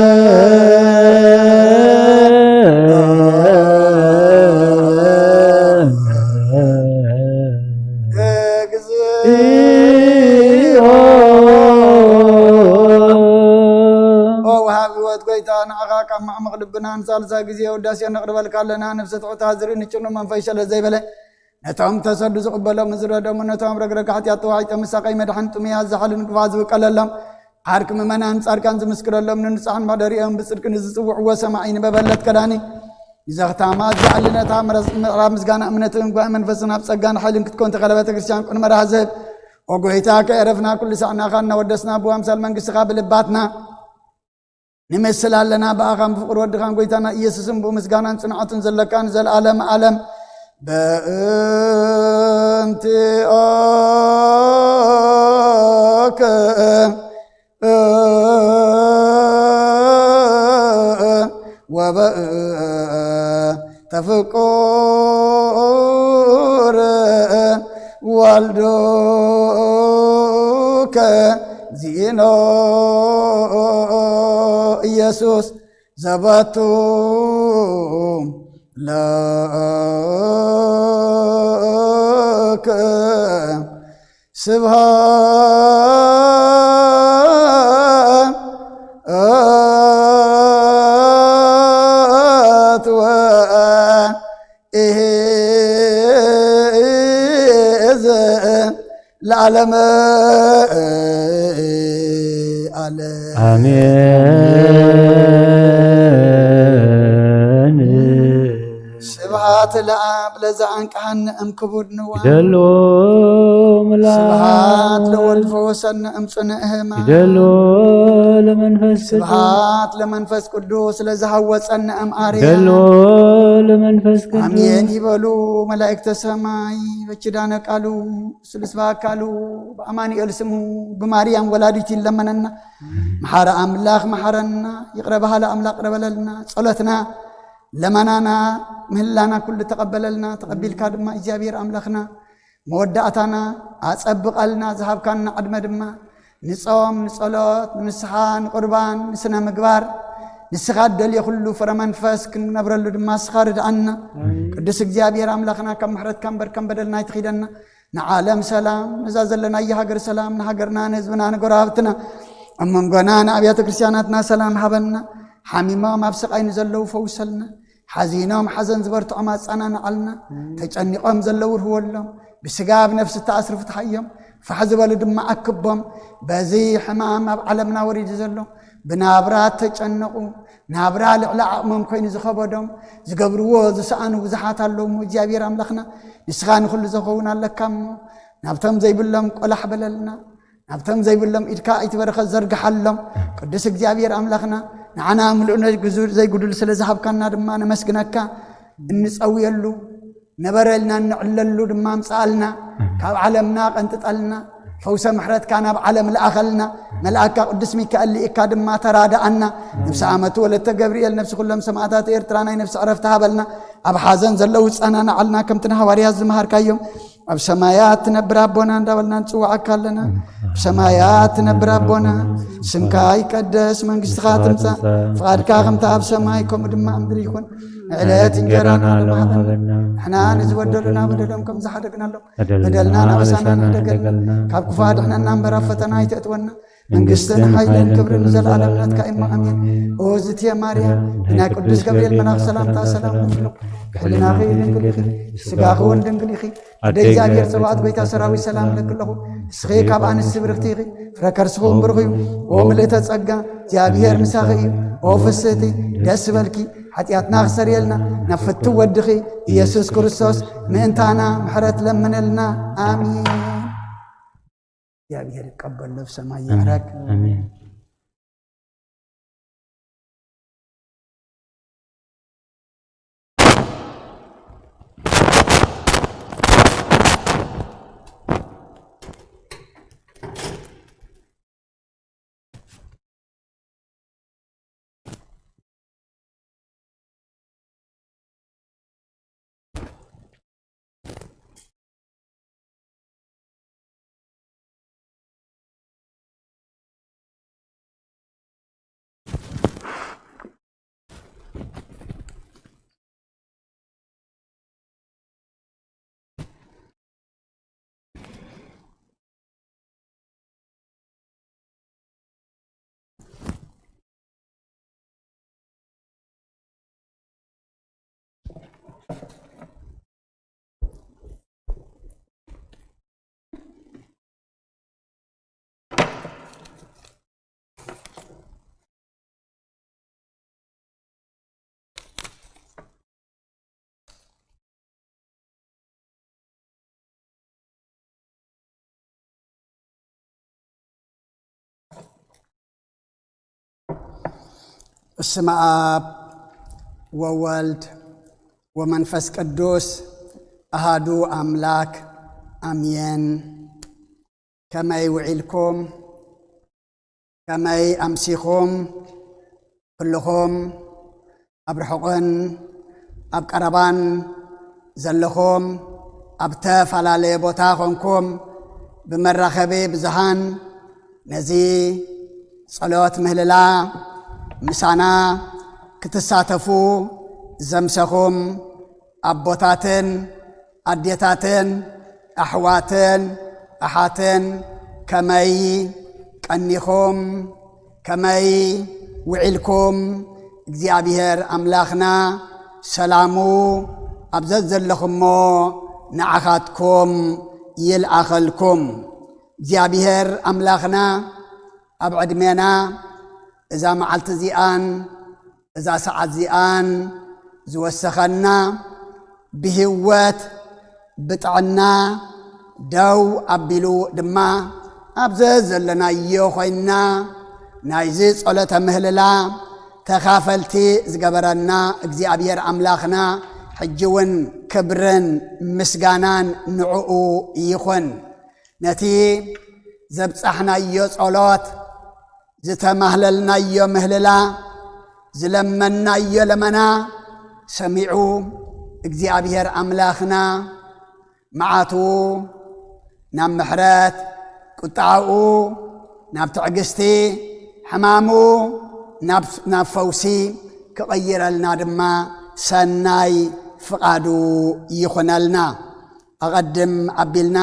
እግዚኦ ኦ ወሃቢ ህይወት ጎይታ ንዓኻ ካብ ማዕሙቕ ልብና ንሳልሳይ ግዜ ውዳሴ ነቕርበልካ ኣለና። ነፍሲ ትሑታ ዝርኢ ንጭኑ መንፈስ ሸለ ዘይበለ ነቶም ተሰዱ ዝቕበሎም ዝረደሙ ነቶም ረግረግ ሓጢኣት ተዋሒጦም ምሳቐይ መድሓን ጥሙያት ዝሓልን ክፋ ዝብቀለሎም ዓርኪ ምእመናን ጻድቃን ዝምስክረሎም ንንጹሓን ማደሪኦም ብጽድቂ ንዝጽውዕዎ ሰማዒ ንበበለት ከዳኒ ንዘኽታማ ዝኣሊ ነታ ምዕራብ ምስጋና እምነትን ጓይ መንፈስን ኣብ ጸጋን ሓይልን ክትኮን ተኸለ ቤተ ክርስቲያን ቅድመ ራህዘብ ኦ ጎይታ ከየረፍና ኩሉ ሳዕናኻ እናወደስና ብዋምሳል መንግስትኻ ብልባትና ንምስል ኣለና ብኣኻን ብፍቕሪ ወድኻን ጎይታና ኢየሱስን ብኡ ምስጋናን ጽንዓቱን ዘለካ ንዘለኣለም ኣለም በእንቲኦከ ወበእንተ ፍቁር ወልዱከ ዚኖ ኢየሱስ ዘበቱ ለከ ስብሃት ወ ኢዝ ለዓለመ ዓለም። ኣሜን። ስብሃት ለኣብ ለዘ ኣንቅሃነ እም ክቡድ ንዋ። ይደሎ ስብሃት ምላክ ለወልድ ፈወሰነ እም ጽንዕ ህማ። ይደሎ ለመንፈስ ቅዱስ ስብሃት ለመንፈስ ቅዱስ ለዘሃወጸነ እም ኣርያ። ይደሎ ለመንፈስ ቅዱስ ኣሜን ይበሉ መላእክተ ሰማይ በኪዳነ ቃሉ ስሉስ በአካሉ በአማኑኤል ስሙ ብማርያም ወላዲት ይለመነና። መሓረ ኣምላኽ መሓረና፣ ይቕረ በሃሊ ኣምላኽ ይቕረ በለልና። ጸሎትና ለመናና ምህላና ኩሉ ተቐበለልና። ተቐቢልካ ድማ እግዚኣብሔር ኣምላኽና መወዳእታና ኣጸብቐልና። ዝሃብካና ዕድመ ድማ ንጾም ንጸሎት ንንስሓ ንቁርባን ንስነ ምግባር ንስኻ እደልዮ ኩሉ ፍረ መንፈስ ክንነብረሉ ድማ ንስኻ ርድኣና። ቅዱስ እግዚኣብሔር ኣምላኽና ካብ ምሕረትካ እምበር ከም በደልና ኣይትኺደና። ንዓለም ሰላም ነዛ ዘለናያ ሃገር ሰላም ንሃገርና ንህዝብና ንጎረባብትና ኣብ መንጎና ንኣብያተ ክርስቲያናትና ሰላም ሃበና። ሓሚሞም ኣብ ስቓይ ንዘለዉ ፈውሰልና። ሓዚኖም ሓዘን ዝበርትዖም ኣጸናንዓልና። ተጨኒቖም ዘለዉ ርህወሎም። ብስጋ ብነፍሲ እተኣስሩ ፍትሓዮም። ፋሕ ዝበሉ ድማ ኣክቦም። በዚ ሕማም ኣብ ዓለምና ወሪዱ ዘሎ ብናብራ እተጨነቑ ናብራ ልዕሊ ዓቕሞም ኮይኑ ዝኸበዶም ዝገብርዎ ዝሰኣኑ ብዙሓት ኣለዉ እሞ እግዚኣብሔር ኣምላኽና ንስኻ ንኹሉ ዘኸውን ኣለካ እሞ ናብቶም ዘይብሎም ቆላሕ በለልና። ናብቶም ዘይብሎም ኢድካ ኣይትበረኸ ዘርግሓሎም። ቅዱስ እግዚኣብሔር ኣምላኽና ንዓና ምሉእ ዘይጉዱል ስለ ዝሃብካና ድማ ነመስግነካ። እንጸውየሉ ነበረልና፣ እንዕለሉ ድማ ኣምጽኣልና። ካብ ዓለምና ቀንጥጠልና፣ ፈውሰ ምሕረትካ ናብ ዓለም ለኣኸልና። መልኣካ ቅዱስ ሚካኤል ልኢካ ድማ ተራድኣና። ነፍሲ ኣመቱ ወለተ ገብርኤል፣ ነፍሲ ኩሎም ሰማእታት ኤርትራ ናይ ነፍሲ ዕረፍቲ ሃበልና። ኣብ ሓዘን ዘለዉ ጸናናዓልና፣ ከምቲ ንሃዋርያት ዝመሃርካዮም። ኣብ ሰማያት ትነብር ኣቦና እንዳበልና ንጽውዓካ ኣለና። ኣብ ሰማያት ትነብር ኣቦና፣ ስምካ ይቀደስ፣ መንግስትኻ ትምጻእ፣ ፍቓድካ ከምቲ ኣብ ሰማይ ከምኡ ድማ ኣብ ምድሪ ይኹን። ዕለት እንጀራና ሎሚ ሃበና። ንሕና ንዝበደሉና በደሎም ከም ዝሓደግናሎም፣ በደልና ናበሳና ንሕደገልና፣ ካብ ክፉ ኣድሕነና እምበር ኣብ ፈተና ኣይተእትወና። መንግስትን ሓይልን ክብርን ንዘለኣለም ናትካ እሞ ኣሜን። ኦ ዝትየ ማርያም፣ ናይ ቅዱስ ገብርኤል መልኣኽ ሰላምታ ሰላም ንብለኪ። ብሕልናኺ ድንግል ኢኺ፣ ብስጋኺ እውን ድንግል ኢኺ። ኣደ እግዚኣብሔር ጸባኦት፣ ጎይታ ሰራዊት፣ ሰላም እለኪ ኣለኹ። ንስኺ ካብ ኣንስቲ ብርኽቲ ኢኺ፣ ፍረ ከርስኺ እውን ብሩኽ እዩ። ኦ ምልእተ ጸጋ፣ እግዚኣብሔር ምሳኺ እዩ። ኦ ፍስህቲ፣ ደስ ይበልኪ፣ ሓጢኣትና ክሰርየልና ናብ ፍትው ወድኺ ኢየሱስ ክርስቶስ ምእንታና ምሕረት ለምነልና። ኣሜን። እግዚኣብሔር ይቀበል፣ ነፍሰ ማይ ይዕረግ። ኣሜን። በስመ አብ ወወልድ ወመንፈስ ቅዱስ አሃዱ አምላክ አሜን። ከመይ ውዒልኩም? ከመይ ኣምሲኹም? ኩልኹም ኣብ ርሑቕን ኣብ ቀረባን ዘለኹም፣ ኣብ ተፈላለየ ቦታ ኾንኩም ብመራኸቢ ብዙሃን ነዚ ጸሎት ምህልላ ምሳና ክትሳተፉ ዘምሰኹም ኣቦታትን ኣዴታትን ኣሕዋትን ኣሓትን ከመይ ቀኒኹም? ከመይ ውዒልኩም? እግዚኣብሔር ኣምላኽና ሰላሙ ኣብ ዘዘለኹሞ ንዓኻትኩም ይልኣኸልኩም። እግዚኣብሔር ኣምላኽና ኣብ ዕድሜና እዛ መዓልቲ እዚኣን እዛ ሰዓት እዚኣን ዝወሰኸና ብህይወት ብጥዕና ደው ኣቢሉ ድማ ኣብ ዘዘለናዮ ኮይንና ናይዚ ጸሎተ ምህልላ ተኻፈልቲ ዝገበረና እግዚኣብሔር ኣምላኽና ሕጂ እውን ክብርን ምስጋናን ንዕኡ ይኹን። ነቲ ዘብጻሕናዮ ጸሎት፣ ዝተማህለልናዮ ምህልላ፣ ዝለመንናዮ ለመና ሰሚዑ እግዚኣብሔር ኣምላኽና መዓቱ ናብ ምሕረት፣ ቁጥዓኡ ናብ ትዕግስቲ፣ ሕማሙ ናብ፣ ናብ ፈውሲ ክቕይረልና ድማ ሰናይ ፍቓዱ ይኹነልና። ኣቐድም ኣቢልና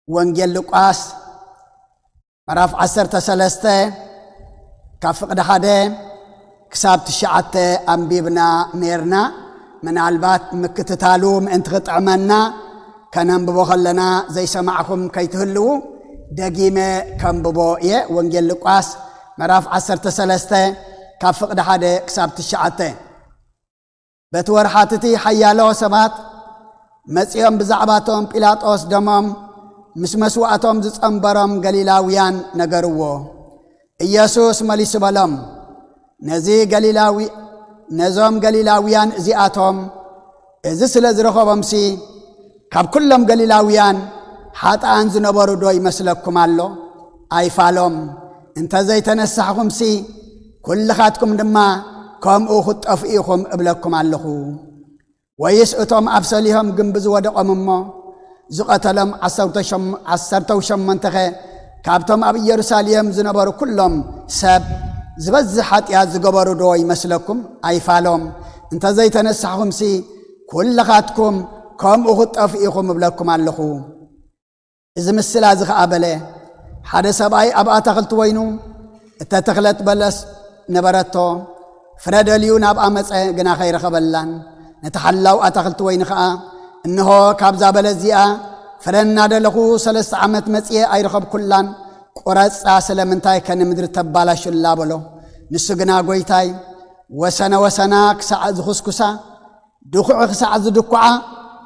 ወንጌል ሉቃስ ምዕራፍ ዓሰርተ ሰለስተ ካብ ፍቕዲ ሓደ ክሳብ ትሽዓተ ኣንቢብና ነይርና። ምናልባት ምክትታሉ ምእንቲ ክጥዕመና ከነንብቦ ከለና ዘይሰማዕኹም ከይትህልዉ ደጊመ ከንብቦ እየ። ወንጌል ሉቃስ ምዕራፍ ዓሰርተ ሰለስተ ካብ ፍቕዲ ሓደ ክሳብ ትሽዓተ። በቲ ወርሓት እቲ ሓያሎ ሰባት መጺኦም ብዛዕባቶም ጲላጦስ ደሞም ምስ መስዋእቶም ዝጸንበሮም ገሊላውያን ነገርዎ። ኢየሱስ መሊሱ በሎም፣ ነዚ ገሊላዊ-፣ ነዞም ገሊላውያን እዚኣቶም እዚ ስለ ዝረኸቦምሲ፣ ካብ ኩሎም ገሊላውያን ሓጥኣን ዝነበሩ ዶ ይመስለኩም ኣሎ? ኣይፋሎም። እንተ ዘይተነሳሕኹምሲ፣ ኩልኻትኩም ድማ ከምኡ ክትጠፍኡ ኢኹም እብለኩም ኣለኹ። ወይስ እቶም ኣብ ሰሊሆም ግንቢ ዝወደቖም እሞ ዝቐተሎም ዓሰርተ ሸም-፣ ዓሰርተ ሸሞንተኸ ካብቶም ኣብ ኢየሩሳሌም ዝነበሩ ኩሎም ሰብ ዝበዝሕ ሓጢኣት ዝገበሩ ዶ ይመስለኩም? ኣይፋሎም። እንተ ዘይተነሳሕኹምሲ፣ ኩልኻትኩም ከምኡ ክትጠፍኡ ኢኹም እብለኩም ኣለኹ። እዚ ምስላ እዚ ኸኣ በለ፣ ሓደ ሰብኣይ ኣብ ኣታኽልቲ ወይኑ እተተኽለት በለስ ነበረቶ። ፍረ ደልዩ ናብኣ መጸ፣ ግና ኸይረኸበላን። ነቲ ሓላው ኣታኽልቲ ወይኒ ኸኣ፣ እንሆ፣ ካብዛ በለስ እዚኣ ፍረ እናደለኹ ሰለስተ ዓመት መጺኤ ኣይረኸብኩላን። ቁረጻ፣ ስለምንታይ ከ ንምድሪ ተባላሹላ? በሎ። ንሱ ግና፣ ጐይታይ፣ ወሰነ ወሰና ክሳዕ ዝኹስኩሳ፣ ድኹዒ ክሳዕ ዝድኩዓ፣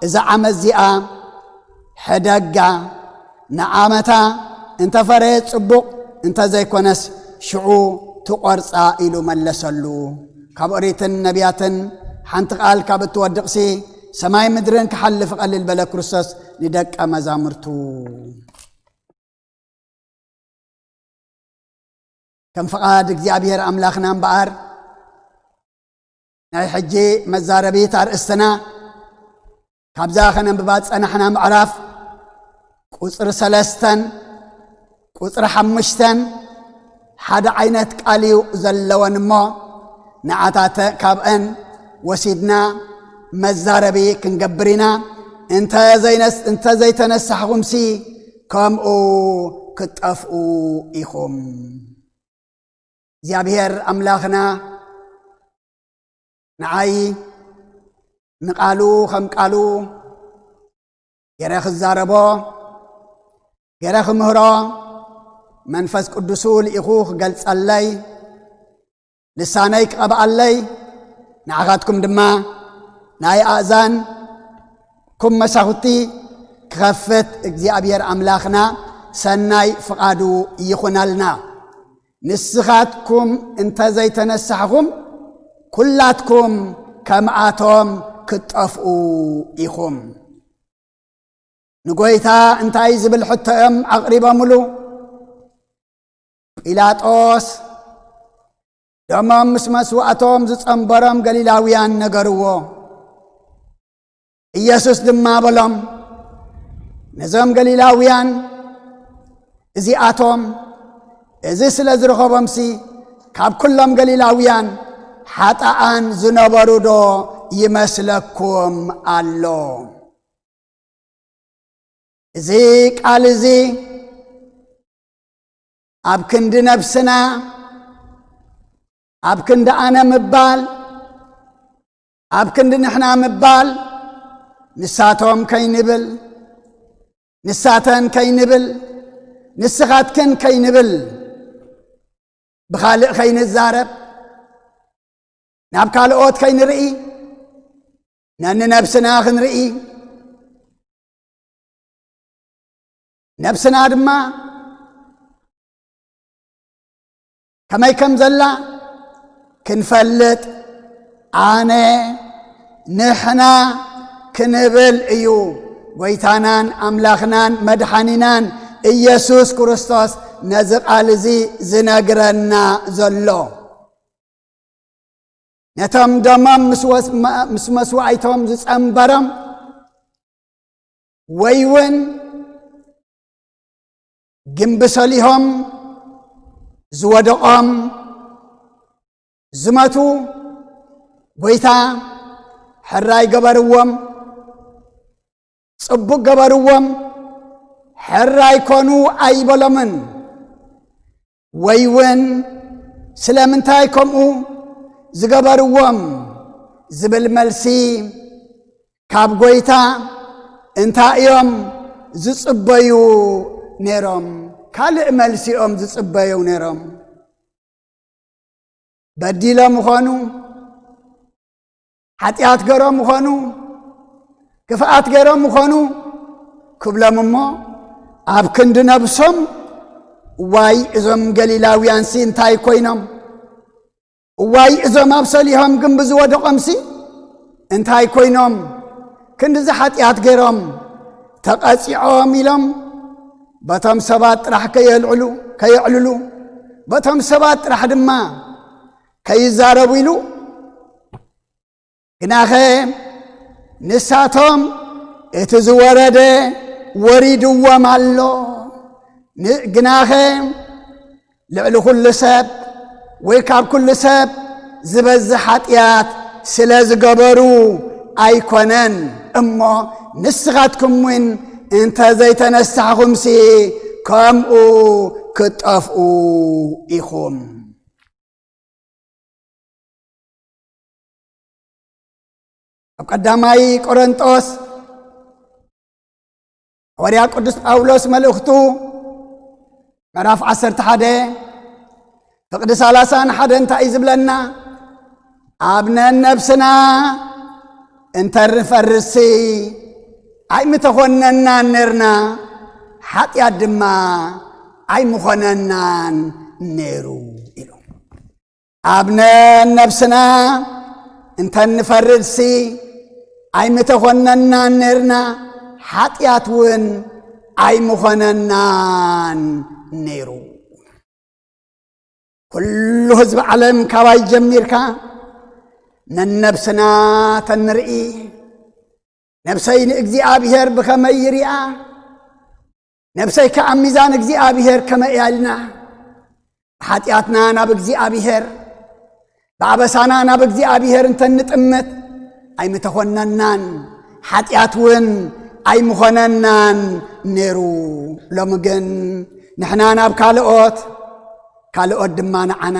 እዛ ዓመት እዚኣ ሕደጋ፣ ንዓመታ እንተ ፈረየት ጽቡቕ፣ እንተ ዘይኮነስ ሽዑ ትቖርጻ፣ ኢሉ መለሰሉ። ካብ ኦሪትን ነቢያትን ሓንቲ ቃል ካብ እትወድቕሲ፣ ሰማይ ምድርን ክሓልፍ እቐልል፣ በለ ክርስቶስ ንደቀ መዛሙርቱ። ከም ፍቓድ እግዚኣብሔር ኣምላኽና እምበኣር፣ ናይ ሕጂ መዛረቢት ኣርእስትና ካብዛ ኸነንብባ ዝጸናሕና ምዕራፍ ቁጽሪ ሰለስተን ቁጽሪ ሓሙሽተን ሓደ ዓይነት ቃል እዩ ዘለወን እሞ፣ ንዓታት ካብአን ወሲድና መዛረቢ ክንገብር ኢና። እንተ ዘይነስ-፣ እንተ ዘይተነሳሕኹምሲ፣ ከምኡ ክትጠፍኡ ኢኹም። እግዚኣብሔር ኣምላኽና ንዓይ ንቃሉ ከም ቃሉ ገይረ ክዛረቦ፣ ገይረ ክምህሮ፣ መንፈስ ቅዱሱ ልኢኹ ክገልጸለይ፣ ልሳነይ ክቐብኣለይ፣ ንዓኻትኩም ድማ ናይ ኣእዛንኩም መሳኹቲ ክኸፍት እግዚኣብሔር ኣምላኽና ሰናይ ፍቓዱ ይኹነልና። ንስኻትኩም እንተ ዘይተነሳሕኹም፣ ኩላትኩም ከምኣቶም ክትጠፍኡ ኢኹም። ንጎይታ እንታይ ዝብል ሕቶ እዮም ኣቕሪቦምሉ? ጲላጦስ ደሞም ምስ መስዋእቶም ዝጸንበሮም ገሊላውያን ነገርዎ። ኢየሱስ ድማ በሎም፣ ነዞም ገሊላውያን እዚኣቶም እዚ ስለ ዝረኸቦምሲ፣ ካብ ኩሎም ገሊላውያን ሓጥኣን ዝነበሩ ዶ ይመስለኩም ኣሎ? እዚ ቃል እዚ ኣብ ክንዲ ነብስና፣ ኣብ ክንዲ ኣነ ምባል፣ ኣብ ክንዲ ንሕና ምባል፣ ንሳቶም ከይንብል፣ ንሳተን ከይንብል፣ ንስኻትክን ከይንብል፣ ብኻልእ ከይንዛረብ፣ ናብ ካልኦት ከይንርኢ፣ ነንነብስና ክንርኢ፣ ነብስና ድማ ከመይ ከም ዘላ ክንፈልጥ፣ ኣነ፣ ንሕና ክንብል እዩ ጐይታናን ኣምላኽናን መድሓኒናን ኢየሱስ ክርስቶስ ነዚ ቃል እዚ ዝነግረና ዘሎ። ነቶም ደሞም ምስ ወስ-፣ መ-፣ ምስ መስዋእቶም ዝጸንበሮም፣ ወይ እውን ግንቢ ሰሊሆም ዝወደቖም ዝመቱ፣ ጐይታ ሕራይ ገበርዎም፣ ጽቡቕ ገበርዎም፣ ሕራይ ኮኑ ኣይበሎምን። ወይ እውን ስለምንታይ ከምኡ ዝገበርዎም ዝብል መልሲ ካብ ጐይታ እንታይ እዮም ዝጽበዩ ነይሮም? ካልእ መልሲ እዮም ዝጽበዩ ነይሮም። በዲሎም ይኾኑ፣ ሓጢኣት ገሮም ይኾኑ፣ ክፍኣት ገሮም ይኾኑ ክብሎም እሞ፣ ኣብ ክንዲ ነብሶም፣ ዋይ፣ እዞም ገሊላውያንሲ እንታይ ኮይኖም? እዋይ፣ እዞም ኣብ ሰሊሆም ግንቢ ዝወደቖምሲ እንታይ ኮይኖም? ክንድዚ ሓጢኣት ገይሮም ተቐጺዖም ኢሎም በቶም ሰባት ጥራሕ ከየልዕሉ፣ ከየዕልሉ፣ በቶም ሰባት ጥራሕ ድማ ከይዛረቡ ኢሉ። ግናኸ ንሳቶም እቲ ዝወረደ ወሪድዎም ኣሎ። ን-፣ ግናኸ ልዕሊ ኩሉ ሰብ ወይ ካብ ኩሉ ሰብ ዝበዝሕ ሓጢኣት ስለ ዝገበሩ ኣይኮነን። እሞ ንስኻትኩም እውን እንተ ዘይተነሳሕኹምሲ ከምኡ ክትጠፍኡ ኢኹም። ኣብ ቀዳማይ ቆሮንጦስ፣ ሃዋርያ ቅዱስ ጳውሎስ መልእኽቱ ምዕራፍ ዓሰርተ ሓደ ፍቕዲ ሰላሳን ሓደ እንታይ እዩ ዝብለና? ኣብ ነነብስና እንተንፈርድሲ ኣይምተኾነናን ነርና፣ ሓጢኣት ድማ ኣይምኾነናን ነይሩ ኢሉ። ኣብ ነነብስና እንተንፈርድሲ ኣይምተኾነናን ነርና፣ ሓጢኣት እውን ኣይምኾነናን ነይሩ። ኩሉ ህዝቢ ዓለም ካባይ ጀሚርካ ነነብስና ተንርኢ፣ ነብሰይ ንእግዚኣብሔር ብኸመይ ይሪኣ? ነብሰይ ከኣ ኣብ ሚዛን እግዚኣብሔር ከመይ እያ ኢልና፣ ብሓጢኣትና ናብ እግዚኣብሔር፣ ብኣበሳና ናብ እግዚኣብሔር እንተ ንጥምት፣ ኣይምተኾነናን፣ ሓጢኣት እውን ኣይምኾነናን ነይሩ። ሎሚ ግን ንሕና ናብ ካልኦት፣ ካልኦት ድማ ንዓና።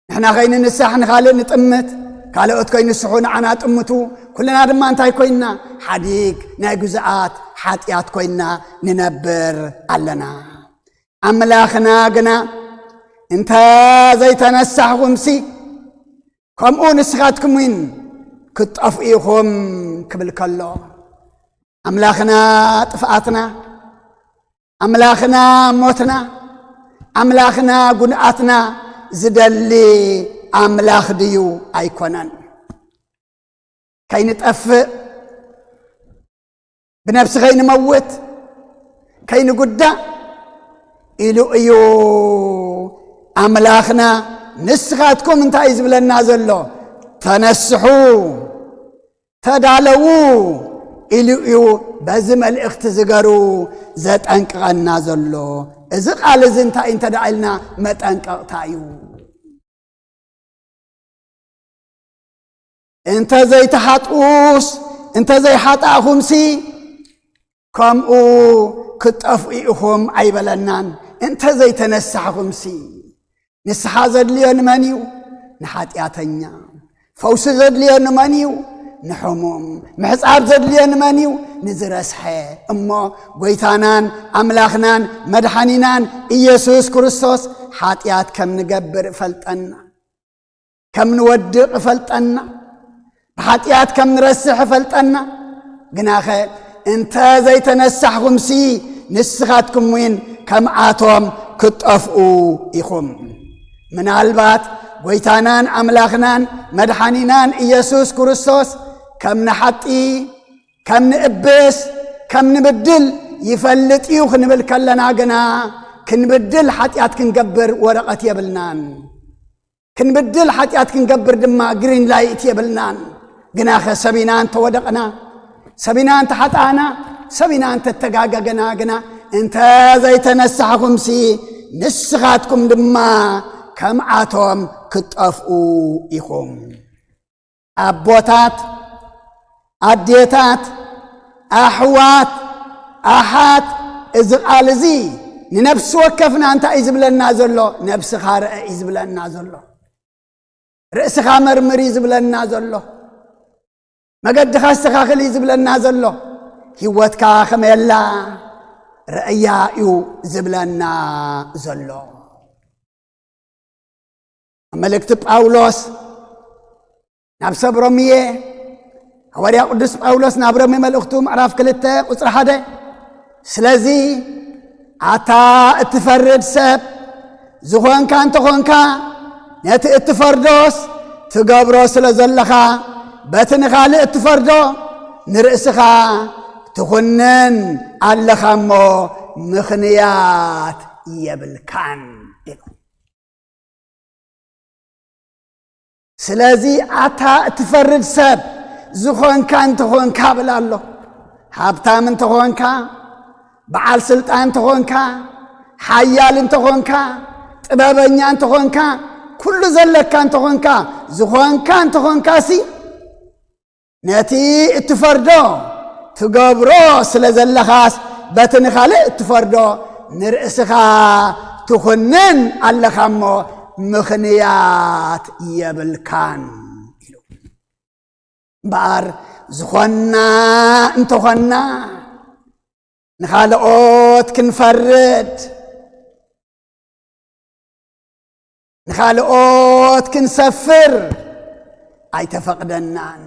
ንሕና ከይንንሳሕ ንኻልእ ንጥምት፣ ካልኦት ከይንስሑ ንዓና ጥምቱ። ኩልና ድማ እንታይ ኮይንና? ሓዲግ ናይ ግዙኣት ሓጢኣት ኮይንና ንነብር ኣለና። ኣምላኽና ግና፣ "እንተ ዘይተነሳሕኹምሲ፣ ከምኡ ንስኻትኩም እውን ክትጠፍኡ ኢኹም" ክብል ከሎ፣ ኣምላኽና ጥፍኣትና፣ ኣምላኽና ሞትና፣ ኣምላኽና ጉንኣትና ዝደሊ ኣምላኽ ድዩ? ኣይኮነን። ከይንጠፍእ፣ ብነብሲ ከይንመውት፣ ከይንጉዳእ ኢሉ እዩ ኣምላኽና። ንስኻትኩም እንታይ እዩ ዝብለና ዘሎ? ተነስሑ፣ ተዳለዉ ኢሉ እዩ በዚ መልእኽቲ ዝገሩ ዘጠንቅቐና ዘሎ። እዚ ቃል እዚ እንታይ እንተ ደኣ ኢልና መጠንቀቕታ እዩ። "እንተ ዘይተሓጥኡስ፣ እንተ ዘይሓጣእኹምሲ፣ ከምኡ ክትጠፍኡ ኢኹም" ኣይበለናን። "እንተ ዘይተነሳሕኹምሲ"፣ ንስሓ ዘድልዮ ንመን እዩ? ንሓጢኣተኛ። ፈውሲ ዘድልዮ ንመን እዩ? ንሕሙም። ምሕጻብ ዘድልዮ ንመን እዩ? ንዝረስሐ። እሞ ጎይታናን ኣምላኽናን መድሓኒናን ኢየሱስ ክርስቶስ ሓጢኣት ከም ንገብር እፈልጠና፣ ከም ንወድቕ እፈልጠና፣ ብሓጢኣት ከም ንረስሕ እፈልጠና። ግናኸ እንተ ዘይተነሳሕኹምሲ፣ ንስኻትኩም እውን ከምኣቶም ክትጠፍኡ ኢኹም። ምናልባት ጎይታናን ኣምላኽናን መድሓኒናን ኢየሱስ ክርስቶስ ከም ንሓጢ፣ ከም ንእብስ፣ ከም ንብድል ይፈልጥ እዩ ክንብል ከለና ግና፣ ክንብድል ሓጢኣት ክንገብር ወረቐት የብልናን። ክንብድል ሓጢኣት ክንገብር ድማ ግሪን ላይት የብልናን። ግናኸ ሰብ ኢና እንተወደቕና፣ ሰብ ኢና እንተሓጣእና፣ ሰብ ኢና እንተተጋገገና ግና፣ እንተ ዘይተነሳሕኹምሲ፣ ንስኻትኩም ድማ ከምኣቶም ክትጠፍኡ ኢኹም። ኣቦታት፣ ኣዴታት፣ ኣሕዋት፣ ኣሓት፣ እዚ ቃል እዚ ንነፍሲ ወከፍና እንታይ እዩ ዝብለና ዘሎ? ነብስኻ ርአ እዩ ዝብለና ዘሎ። ርእስኻ መርምር እዩ ዝብለና ዘሎ። መገድኻ ኣስተኻኽል እዩ ዝብለና ዘሎ። ህይወትካ ከመይ ኣላ? ርኣያ እዩ ዝብለና ዘሎ። ኣብ መልእክቲ ጳውሎስ ናብ ሰብ ሮምየ፣ ሃዋርያ ቅዱስ ጳውሎስ ናብ ሮሜ መልእኽቱ ምዕራፍ ክልተ ቁጽሪ ሓደ፣ "ስለዚ ኣታ እትፈርድ ሰብ ዝኾንካ እንተኾንካ፣ ነቲ እትፈርዶስ ትገብሮ ስለ ዘለኻ፣ በቲ ንኻልእ እትፈርዶ ንርእስኻ ትኹንን ኣለኻ እሞ፣ ምኽንያት የብልካን ኢሉ። ስለዚ ኣታ እትፈርድ ሰብ፣ ዝኾንካ እንተኾንካ ብል ኣሎ። ሃብታም እንተኾንካ፣ በዓል ስልጣን እንተኾንካ፣ ሓያል እንተኾንካ፣ ጥበበኛ እንተኾንካ፣ ኩሉ ዘለካ እንተኾንካ፣ ዝኾንካ እንተኾንካሲ፣ ነቲ እትፈርዶ ትገብሮ ስለ ዘለኻስ፣ በቲ ንኻልእ እትፈርዶ ንርእስኻ ትኹንን ኣለኻ እሞ፣ ምኽንያት የብልካን ኢሉ። እምበኣር ዝኾንና እንተኾንና፣ ንኻልኦት ክንፈርድ፣ ንኻልኦት ክንሰፍር ኣይተፈቕደናን።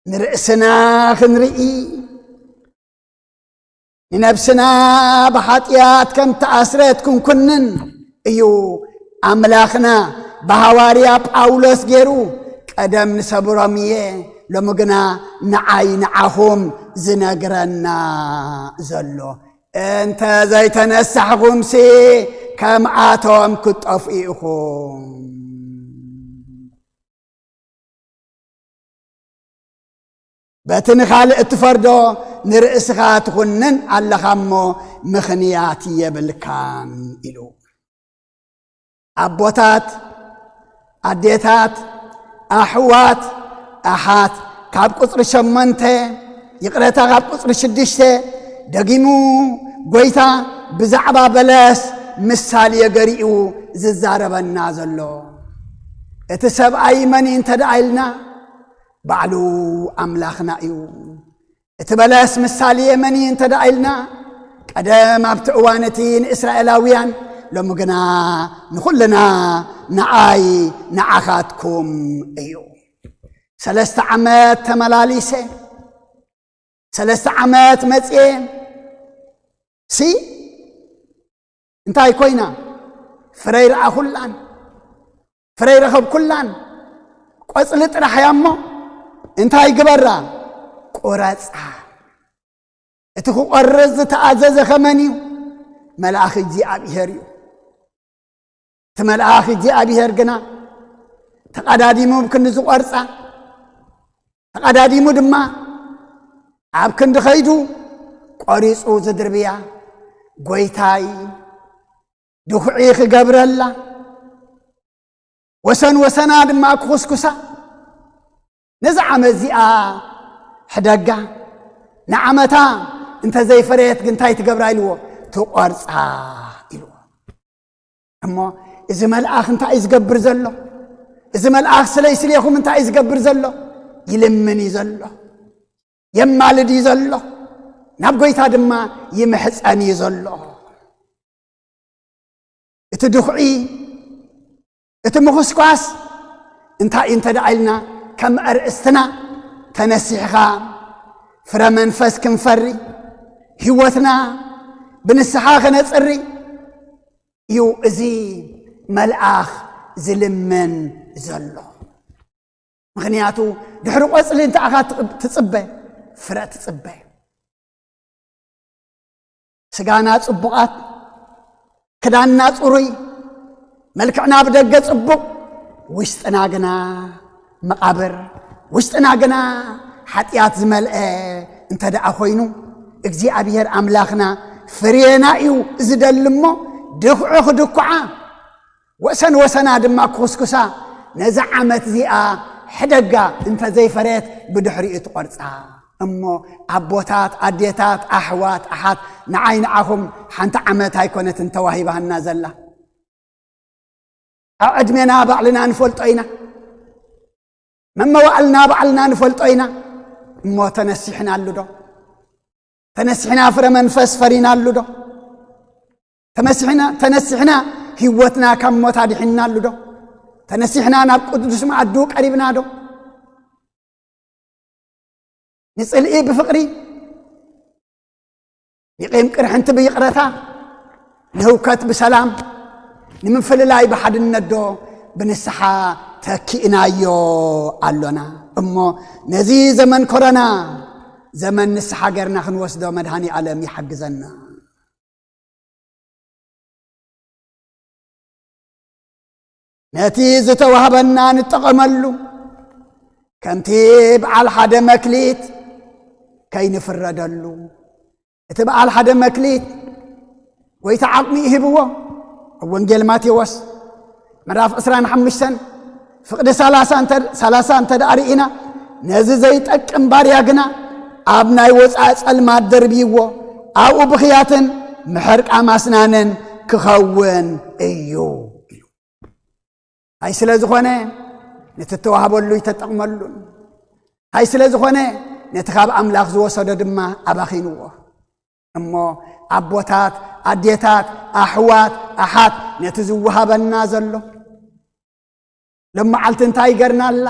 ንርእስና ክንርኢ፣ ንነብስና ብሓጢኣት ከም ተኣስረት ክንኩንን እዩ ኣምላኽና ብሃዋርያ ጳውሎስ ገይሩ፣ ቀደም ንሰብሮም እየ፣ ሎሚ ግና ንዓይ ንዓኹም ዝነግረና ዘሎ። እንተ ዘይተነሳሕኹምሲ ከምኣቶም ክትጠፍኡ ኢኹም። በቲ ንኻልእ እትፈርዶ ንርእስኻ ትኹንን ኣለኻ እሞ፣ ምኽንያት የብልካን ኢሉ። ኣቦታት፣ ኣዴታት፣ ኣሕዋት፣ ኣሓት፣ ካብ ቁጽሪ ሸሞንተ፣ ይቕረታ፣ ካብ ቁጽሪ ሽዱሽተ ደጊሙ ጎይታ ብዛዕባ በለስ ምሳሌ ገሪኡ ዝዛረበና ዘሎ። እቲ ሰብኣይ መን እዩ እንተ ደኣ ኢልና፣ ባዕሉ ኣምላኽና እዩ። እቲ በለስ ምሳሌ መን እዩ እንተ ደኣ ኢልና፣ ቀደም ኣብቲ እዋን እቲ ንእስራኤላውያን፣ ሎሚ ግና ንኹልና፣ ንዓይ ንዓኻትኩም እዩ። ሰለስተ ዓመት ተመላሊሰ፣ ሰለስተ ዓመት መጽኤ፣ ሲ እንታይ ኮይና? ፍረ ይረኣኹላን፣ ፍረ ይረኸብኩላን። ቆጽሊ ጥራሕ እያ እሞ እንታይ ግበራ? ቁረጻ። እቲ ክቆርጽ ዝተኣዘዘ ኸመን እዩ? መልኣኽ እግዚኣብሄር እዩ። እቲ መልኣኽ እግዚኣብሄር ግና ተቐዳዲሙ ኣብ ክንዲ ዝቖርጻ፣ ተቐዳዲሙ ድማ ኣብ ክንዲ ኸይዱ ቆሪጹ ዝድርብያ፣ ጎይታይ ድኹዒ ክገብረላ፣ ወሰን ወሰና ድማ ክኹስኩሳ፣ ነዛ ዓመት እዚኣ ሕደጋ፣ ንዓመታ እንተ ዘይፈረየት ግን እንታይ ትገብራ ኢልዎ? ትቖርጻ ኢልዎ። እሞ እዚ መልኣኽ እንታይ እዩ ዝገብር ዘሎ? እዚ መልኣኽ ስለይ ስሌኹም እንታይ እዩ ዝገብር ዘሎ? ይልምን እዩ ዘሎ፣ የማልድ እዩ ዘሎ፣ ናብ ጎይታ ድማ ይምሕጸን እዩ ዘሎ። እቲ ድኹዒ፣ እቲ ምኹስኳስ እንታይ እዩ እንተ ደኣ ኢልና፣ ከም ኣርእስትና ተነሲሕኻ ፍረ መንፈስ ክንፈሪ፣ ህይወትና ብንስሓ ከነጽሪ እዩ እዚ መልኣኽ ዝልምን ዘሎ። ምኽንያቱ ድሕሪ ቆጽሊ እንተ ኣኻ ትጽበ፣ ፍረ ትጽበ። ስጋና ጽቡቓት፣ ክዳንና ጽሩይ፣ መልክዕና ብደገ ጽቡቕ፣ ውሽጥና ግና መቓብር፣ ውሽጥና ግና ሓጢኣት ዝመልአ እንተ ደኣ ኮይኑ፣ እግዚኣብሔር ኣምላኽና ፍሬና እዩ ዝደሊ እሞ፣ ድኹዒ ክድኩዓ፣ ወሰን ወሰና ድማ ክኹስኩሳ፣ ነዛ ዓመት እዚኣ ሕደጋ እንተ ዘይፈረየት ብድሕሪኡ ትቖርጻ። እሞ ኣቦታት፣ ኣዴታት፣ ኣሕዋት፣ ኣሓት፣ ንዓይ ንዓኹም ሓንቲ ዓመት ኣይኮነትን ተዋሂባና ዘላ። ኣብ ዕድሜና ባዕልና ንፈልጦ ኢና። መመዋዕልና ባዕልና ንፈልጦ ኢና። እሞ ተነሲሕናሉ ዶ? ተነሲሕና ፍረ መንፈስ ፈሪናሉ ዶ? ተመሲሕና-፣ ተነሲሕና ህይወትና ካብ ሞት ኣድሒንናሉ ዶ? ተነሲሕና ናብ ቅዱስ መኣዱ ቀሪብና ዶ? ንጽልኢ ብፍቕሪ፣ ንቂም ቅርሕንቲ ብይቕረታ፣ ንህውከት ብሰላም፣ ንምፍልላይ ብሓድነት ዶ ብንስሓ ተኪእናዮ ኣሎና? እሞ ነዚ ዘመን ኮሮና ዘመን ንስሓ ጌርና ክንወስዶ መድኃኔ ዓለም ይሓግዘና። ነቲ ዝተዋህበና ንጠቐመሉ፣ ከምቲ በዓል ሓደ መክሊት ከይንፍረደሉ። እቲ በዓል ሓደ መክሊት ጐይታ ዓቕሚ ይህብዎ። ኣብ ወንጌል ማቴዎስ ምዕራፍ ዕስራን ሓሙሽተን ፍቕዲ ሰላሳ እንተ፣ ሰላሳ እንተ ደኣ ርኢና፣ ነዚ ዘይጠቅም ባርያ ግና ኣብ ናይ ወጻኢ ጸልማት ደርብይዎ፣ ኣብኡ ብኽያትን ምሕርቃም ኣስናንን ክኸውን እዩ ኢሉ። ኣይ ስለ ዝኾነ ነቲ እተዋህበሉ ኣይተጠቕመሉን። ኣይ ስለ ዝኾነ ነቲ ካብ ኣምላኽ ዝወሰዶ ድማ ኣባኺንዎ። እሞ ኣቦታት፣ ኣዴታት፣ ኣሕዋት፣ ኣሓት ነቲ ዝወሃበና ዘሎ ሎመዓልቲ እንታይ ይገርና ኣላ?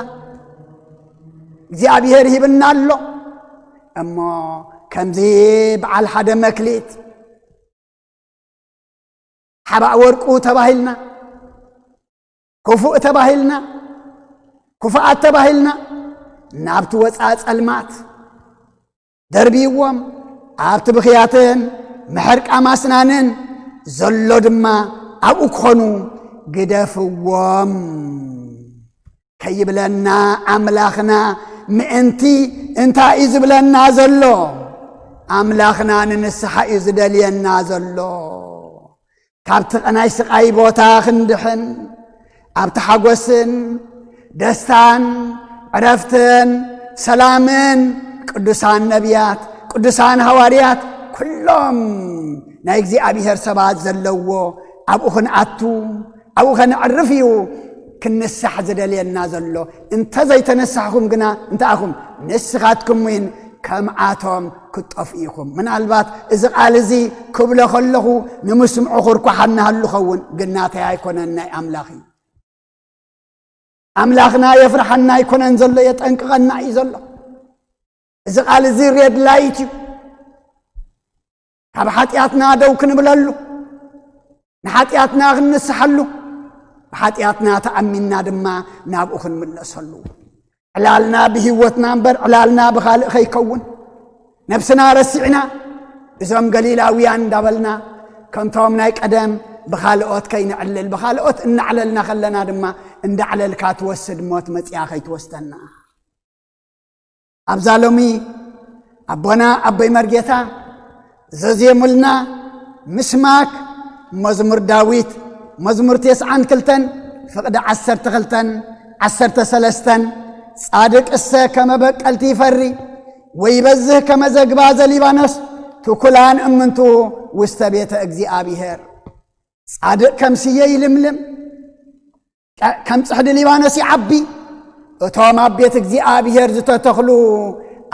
እግዚኣብሔር ሂብና ኣሎ። እሞ ከምዚ በዓል ሓደ መክሊት ሓባእ ወርቁ ተባሂልና፣ ክፉእ ተባሂልና፣ ክፉኣት ተባሂልና ናብቲ ወፃ ጸልማት ደርብይዎም፣ ኣብቲ ብኽያትን ምሕርቃም ኣስናንን ዘሎ ድማ ኣብኡ ክኾኑ ግደፍዎም። ከይብለና ኣምላኽና ምእንቲ እንታይ እዩ ዝብለና ዘሎ? ኣምላኽና ንንስሓ እዩ ዝደልየና ዘሎ። ካብቲ ቐናይ ስቓይ ቦታ ክንድሕን፣ ኣብቲ ሓጎስን ደስታን ዕረፍትን ሰላምን ቅዱሳን ነቢያት፣ ቅዱሳን ሃዋርያት፣ ኩሎም ናይ እግዚኣብሔር ሰባት ዘለዎ ኣብኡ ክንኣቱ ኣብኡ ከነዕርፍ እዩ ክንስሕ ዝደልየና ዘሎ። እንተ ዘይተነሳሕኹም ግና እንተኣኹም ንስኻትኩም እውን ከምኣቶም ክትጠፍኡ ኢኹም። ምናልባት እዚ ቃል እዚ ክብሎ ከለኹ ንምስምዑ ክርኳሓና ህሉ ኸውን፣ ግን ናተይ ኣይኮነን፣ ናይ ኣምላኽ እዩ። ኣምላኽና የፍርሓና ኣይኮነን ዘሎ፣ የጠንቅቐና እዩ ዘሎ። እዚ ቃል እዚ ሬድ ላይት እዩ። ካብ ሓጢኣትና ደው ክንብለሉ፣ ንሓጢኣትና ክንንስሓሉ፣ ብሓጢኣትና ተኣሚንና ድማ ናብኡ ክንምለሰሉ። ዕላልና ብህይወትና እምበር ዕላልና ብኻልእ ከይከውን፣ ነብስና ረሲዕና እዞም ገሊላውያን እንዳበልና ከምቶም ናይ ቀደም ብኻልኦት ከይንዕልል፣ ብኻልኦት እናዕለልና ከለና ድማ እንዳዕለልካ ትወስድ ሞት መጺኣ ከይትወስደና። ኣብዛ ሎሚ ኣቦና ኣቦይ መርጌታ ዘዜሙልና ምስማክ መዝሙር ዳዊት መዝሙር ተስዓን ክልተን ፍቕዲ ዓሰርተ ክልተን ዓሰርተ ሰለስተን፣ ጻድቅ እሰ ከመ በቀልቲ ይፈሪ ወይበዝህ ከመ ዘግባ ዘሊባኖስ ትኩላን እምንቱ ውስተ ቤተ እግዚኣብሔር። ጻድቅ ከም ስየ ይልምልም፣ ከም ጽሕዲ ሊባኖስ ይዓቢ። እቶም ኣብ ቤት እግዚኣብሔር ዝተተኽሉ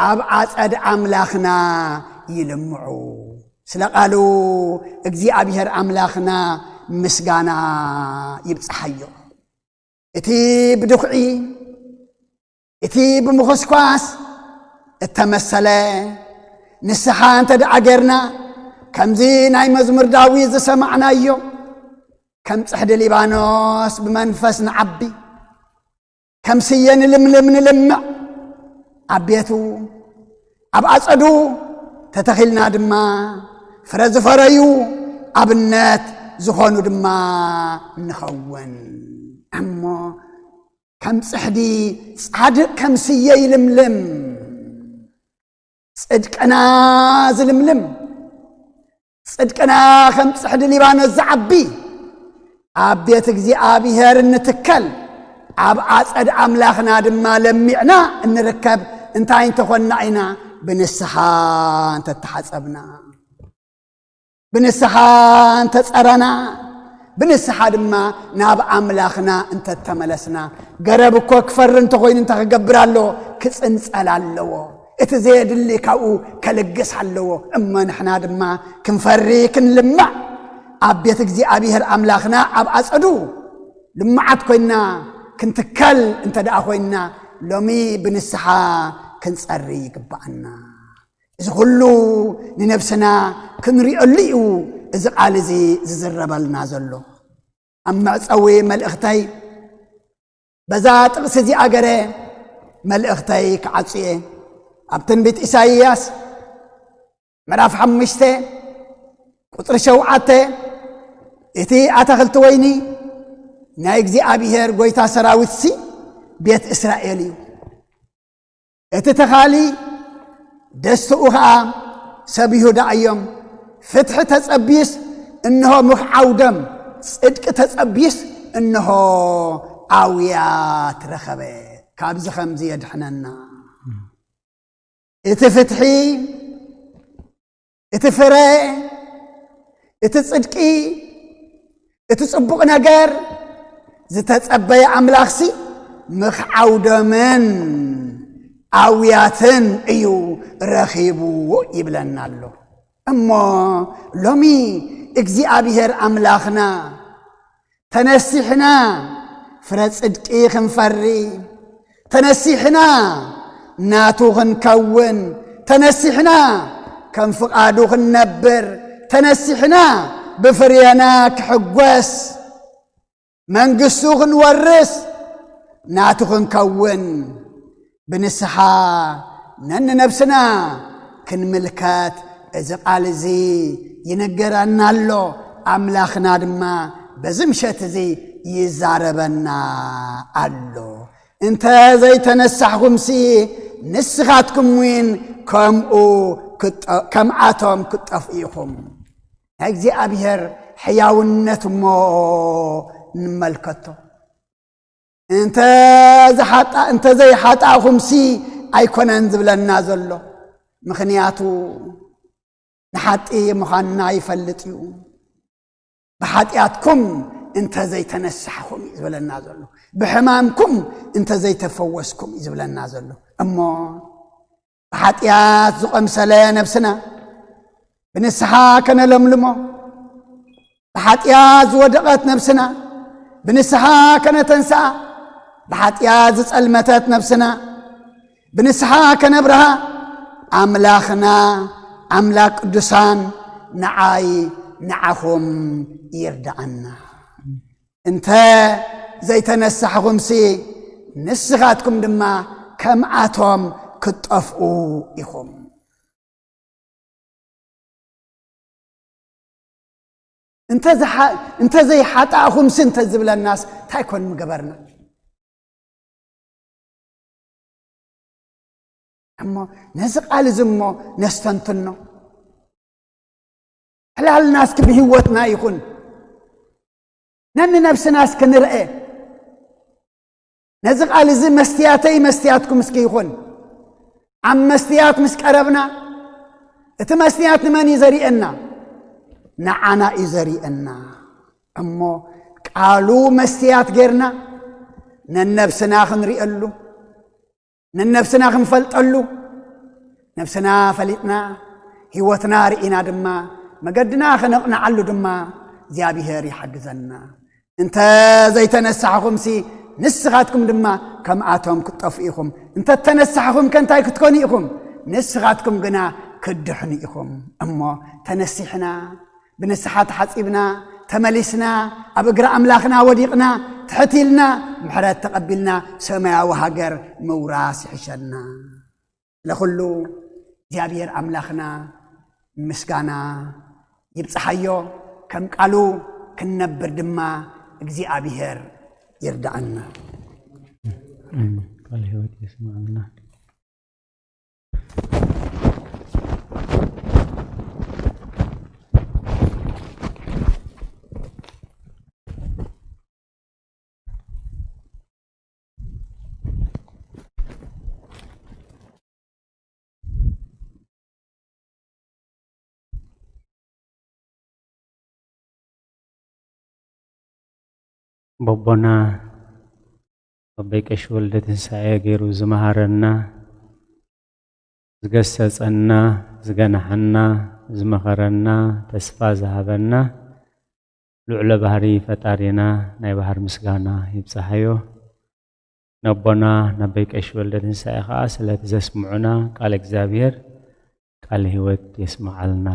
ኣብ ኣጸድ ኣምላኽና ይልምዑ። ስለ ቃሉ እግዚኣብሔር ኣምላኽና ምስጋና ይብጽሓዮ። እቲ ብድኹዒ፣ እቲ ብምኹስኳስ እተመሰለ ንስሓ እንተ ደኣ ጌርና፣ ከምዚ ናይ መዝሙር ዳዊት ዝሰማዕናዮ፣ ከም ጽሕዲ ሊባኖስ ብመንፈስ ንዓቢ፣ ከም ስየ ንልምልም ንልምዕ፣ ኣብ ቤቱ ኣብ ኣጸዱ ተተኺልና ድማ ፍረ ዝፈረዩ ኣብነት ዝኾኑ ድማ ንኸውን። እሞ ከም ጽሕዲ ጻድቅ ከም ስየ ይልምልም፣ ጽድቅና ዝልምልም፣ ጽድቅና ከም ጽሕዲ ሊባኖስ ዝዓቢ፣ ኣብ ቤት እግዚኣብሔር እንትከል፣ ኣብ ኣጸድ ኣምላኽና ድማ ለሚዕና እንርከብ እንታይ እንተኾንና ኢና? ብንስሓ እንተተሓጸብና፣ ብንስሓ እንተጸረና፣ ብንስሓ ድማ ናብ ኣምላኽና እንተተመለስና፣ ገረብ እኮ ክፈሪ እንተኾይኑ እንታይ ክገብር ኣለዎ? ክጽንጸል ኣለዎ። እቲ ዘየድሊ ካብኡ ከልግስ ኣለዎ። እሞ ንሕና ድማ ክንፈሪ ክንልማዕ፣ ኣብ ቤት እግዚኣብሔር ኣምላኽና ኣብ ኣጸዱ ልማዓት ኮይንና ክንትከል እንተ ደኣ ኮይንና፣ ሎሚ ብንስሓ ክንጸሪ ይግብኣና። እዚ ኩሉ ንነብስና ክንሪኦሉ እዩ እዚ ቃል እዚ ዝዝረበልና ዘሎ። ኣብ መዕጸዊ መልእኽተይ በዛ ጥቕሲ እዚኣ ገረ መልእኽተይ ክዓጹ እየ። ኣብ ትንቢት ኢሳይያስ ምዕራፍ ሓሙሽተ ቁጽሪ ሸውዓተ፣ እቲ ኣታኽልቲ ወይኒ ናይ እግዚኣብሔር ጐይታ ሰራዊትሲ ቤት እስራኤል እዩ። እቲ ተኻሊ ደስትኡ ኸኣ ሰብ ይሁዳ እዮም። ፍትሒ ተጸብዩስ እንሆ ምኽዓው ደም፣ ጽድቂ ተጸብዩስ እንሆ ኣውያት ረኸበ። ካብዚ ከምዚ የድሕነና። እቲ ፍትሒ፣ እቲ ፍረ፣ እቲ ጽድቂ፣ እቲ ጽቡቕ ነገር ዝተጸበየ ኣምላኽሲ ምኽዓው ደምን ኣውያትን እዩ ረኺቡ ይብለና ኣሎ። እሞ ሎሚ እግዚኣብሔር ኣምላኽና ተነሲሕና ፍረ ጽድቂ ክንፈሪ፣ ተነሲሕና ናቱ ክንከውን፣ ተነሲሕና ከም ፍቓዱ ክንነብር፣ ተነሲሕና ብፍርየና ክሕጎስ፣ መንግስቱ ክንወርስ፣ ናቱ ክንከውን፣ ብንስሓ ነንነብስና ክንምልከት እዚ ቃል እዚ ይነገረና ኣሎ። ኣምላኽና ድማ በዚ ምሸት እዚ ይዛረበና ኣሎ። እንተ ዘይተነሳሕኩምሲ ንስኻትኩም እውን ከምኡ ክጠ-፣ ከምኣቶም ክትጠፍኡ ኢኹም። ናይ እግዚኣብሔር ሕያውነት እሞ ንመልከቶ። እንተ ዝሓጣ-፣ እንተ ዘይሓጣእኹምሲ ኣይኮነን ዝብለና ዘሎ። ምኽንያቱ ንሓጢ ምዃንና ይፈልጥ እዩ። ብሓጢኣትኩም እንተ ዘይተነሳሕኹም እዩ ዝብለና ዘሎ። ብሕማምኩም እንተ ዘይተፈወስኩም እዩ ዝብለና ዘሎ። እሞ ብሓጢኣት ዝቖምሰለ ነብስና ብንስሓ ከነለምልሞ፣ ብሓጢኣት ዝወደቐት ነብስና ብንስሓ ከነተንስኣ፣ ብሓጢኣት ዝጸልመተት ነብስና ብንስሓ ከነብርሃ፣ ኣምላኽና ኣምላኽ ቅዱሳን ንዓይ ንዓኹም ይርድኣና። እንተ ዘይተነሳሕኹምሲ ንስኻትኩም ድማ ከምኣቶም ክትጠፍኡ ኢኹም። እንተ ዝሓ-፣ እንተ ዘይሓጣእኹምሲ እንተ ዝብለናስ እንታይ ኮን ምገበርና? እሞ ነዚ ቃል እዚ እሞ ነስተንትኖ። ዕላልና እስኪ ብህይወትና ይኹን። ነንነብስና እስኪ ንርአ። ነዚ ቃል እዚ መስትያተይ መስትያትኩም እስኪ ይኹን። ኣብ መስትያት ምስ ቀረብና፣ እቲ መስትያት ንመን እዩ ዘርእየና? ንዓና እዩ ዘርእየና። እሞ ቃሉ መስትያት ጌርና ነነብስና ክንርእየሉ፣ ነነብስና ክንፈልጠሉ፣ ነብስና ፈሊጥና፣ ህይወትና ርኢና ድማ፣ መገድና ከነቕንዓሉ ድማ እግዚኣብሔር ይሓግዘና። እንተ ዘይተነሳሕኹምሲ፣ ንስኻትኩም ድማ ከምኣቶም ክትጠፍኡ ኢኹም። እንተ ተነሳሕኹም ከ እንታይ ክትኮኑ ኢኹም? ንስኻትኩም ግና ክትድሕኑ ኢኹም። እሞ ተነሲሕና፣ ብንስሓ ተሓጺብና፣ ተመሊስና፣ ኣብ እግሪ ኣምላኽና ወዲቕና፣ ትሕት ኢልና፣ ምሕረት ተቐቢልና፣ ሰማያዊ ሃገር ምውራስ ይሕሸና። ለኹሉ እግዚኣብሔር ኣምላኽና ምስጋና ይብጽሓዮ፣ ከም ቃሉ ክንነብር ድማ እግዚኣብሔር ይርድኣና። ቃል ህይወት የስምዓልና። በቦና ኣቦይ ቀሺ ወልደ ትንሳኤ ገይሩ ዝመሃረና፣ ዝገሰጸና፣ ዝገንሓና፣ ዝመኸረና፣ ተስፋ ዝሃበና፣ ልዑለ ባህሪ ፈጣሪና ናይ ባህር ምስጋና ይብጽሓዮ። ነቦና ነቦይ ቀሺ ወልደ ትንሳኤ ኸኣ ስለቲ ዘስምዑና ቃል እግዚኣብሔር ቃል ህይወት የስምዓልና።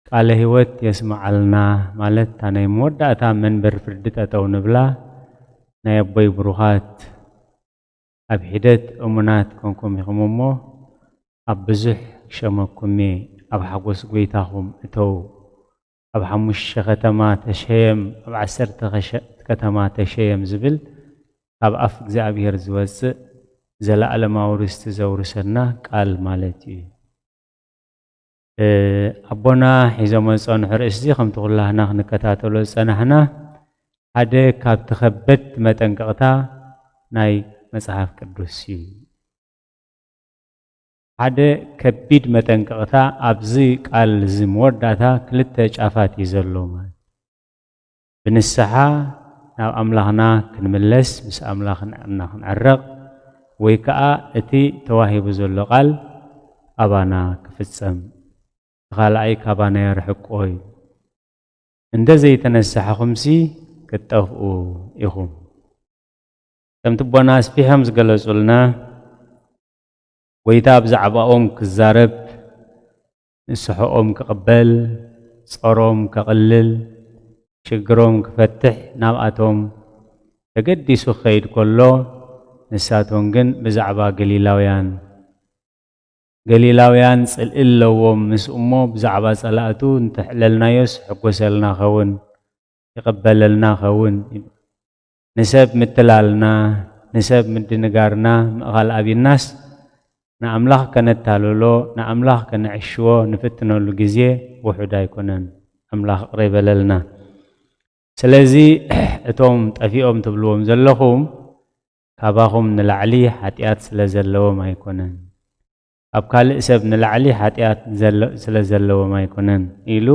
ቃለ ህይወት የስምዓልና። ማለት እታ ናይ መወዳእታ መንበር ፍርዲ ጠጠው ንብላ። ናይ ኣቦይ ብሩኻት፣ ኣብ ሒደት እሙናት ኮንኩም ኢኹም እሞ፣ ኣብ ብዙሕ ክሸመኩም እየ። ኣብ ሓጎስ ጎይታኹም እተው። ኣብ ሓሙሽተ ከተማ ተሸየም፣ ኣብ ዓሰርተ ከሸ- ከተማ ተሸየም ዝብል ካብ ኣፍ እግዚኣብሔር ዝወፅእ ዘለኣለማዊ ርስቲ ዘውርሰና ቃል ማለት እዩ። እ፣ ኣቦና ሒዞሞ ዝጸንሑ ርእስዚ ከምቲ ኩላህና ክንከታተሎ ዝጸናሕና ሓደ ካብቲ ከበድቲ መጠንቀቕታ ናይ መጽሓፍ ቅዱስ እዩ። ሓደ ከቢድ መጠንቀቕታ ኣብዚ ቃል እዚ መወዳእታ ክልተ ጫፋት እዩ ዘሎ ማለት። ብንስሓ ናብ ኣምላኽና ክንምለስ፣ ምስ ኣምላኽና ክንዕረቕ፣ ወይ ከኣ እቲ ተዋሂቡ ዘሎ ቃል ኣባና ክፍጸም፣ እቲ ካልኣይ ካባና የርሕቆ እዩ። እንደ ዘይተነሳሕኹምሲ ክትጠፍኡ ኢኹም። ከምቲ ኣቦና ኣስፊሖም ዝገለጹልና፣ ጎይታ ብዛዕባኦም ክዛረብ፣ ንስሕኦም ክቕበል፣ ጸሮም ከቕልል፣ ሽግሮም ክፈትሕ ናብኣቶም ተገዲሱ ክኸይድ ከሎ፣ ንሳቶም ግን ብዛዕባ ገሊላውያን፣ ገሊላውያን ጽልኢ ኣለዎም፣ ምስ እሞ ብዛዕባ ጸላእቱ እንተሕለልናዮስ ሕጎሰልና ኸውን፣ ይቕበለልና ኸውን። ንሰብ ምትላልና፣ ንሰብ ምድንጋርና ምእኻል ኣቢናስ፣ ንኣምላኽ ከነታልሎ፣ ንኣምላኽ ከነዕሽዎ ንፍትነሉ ግዜ ውሑድ ኣይኮነን። ኣምላኽ ይቕረ ይበለልና። ስለዚ እቶም ጠፊኦም ትብልዎም ዘለኹም፣ ካባኹም ንላዕሊ ሓጢኣት ስለ ዘለዎም ኣይኮነን። ካብ ካልእ ሰብ ንላዕሊ ሓጢኣት ዘለ-፣ ስለ ዘለዎም ኣይኮነን ኢሉ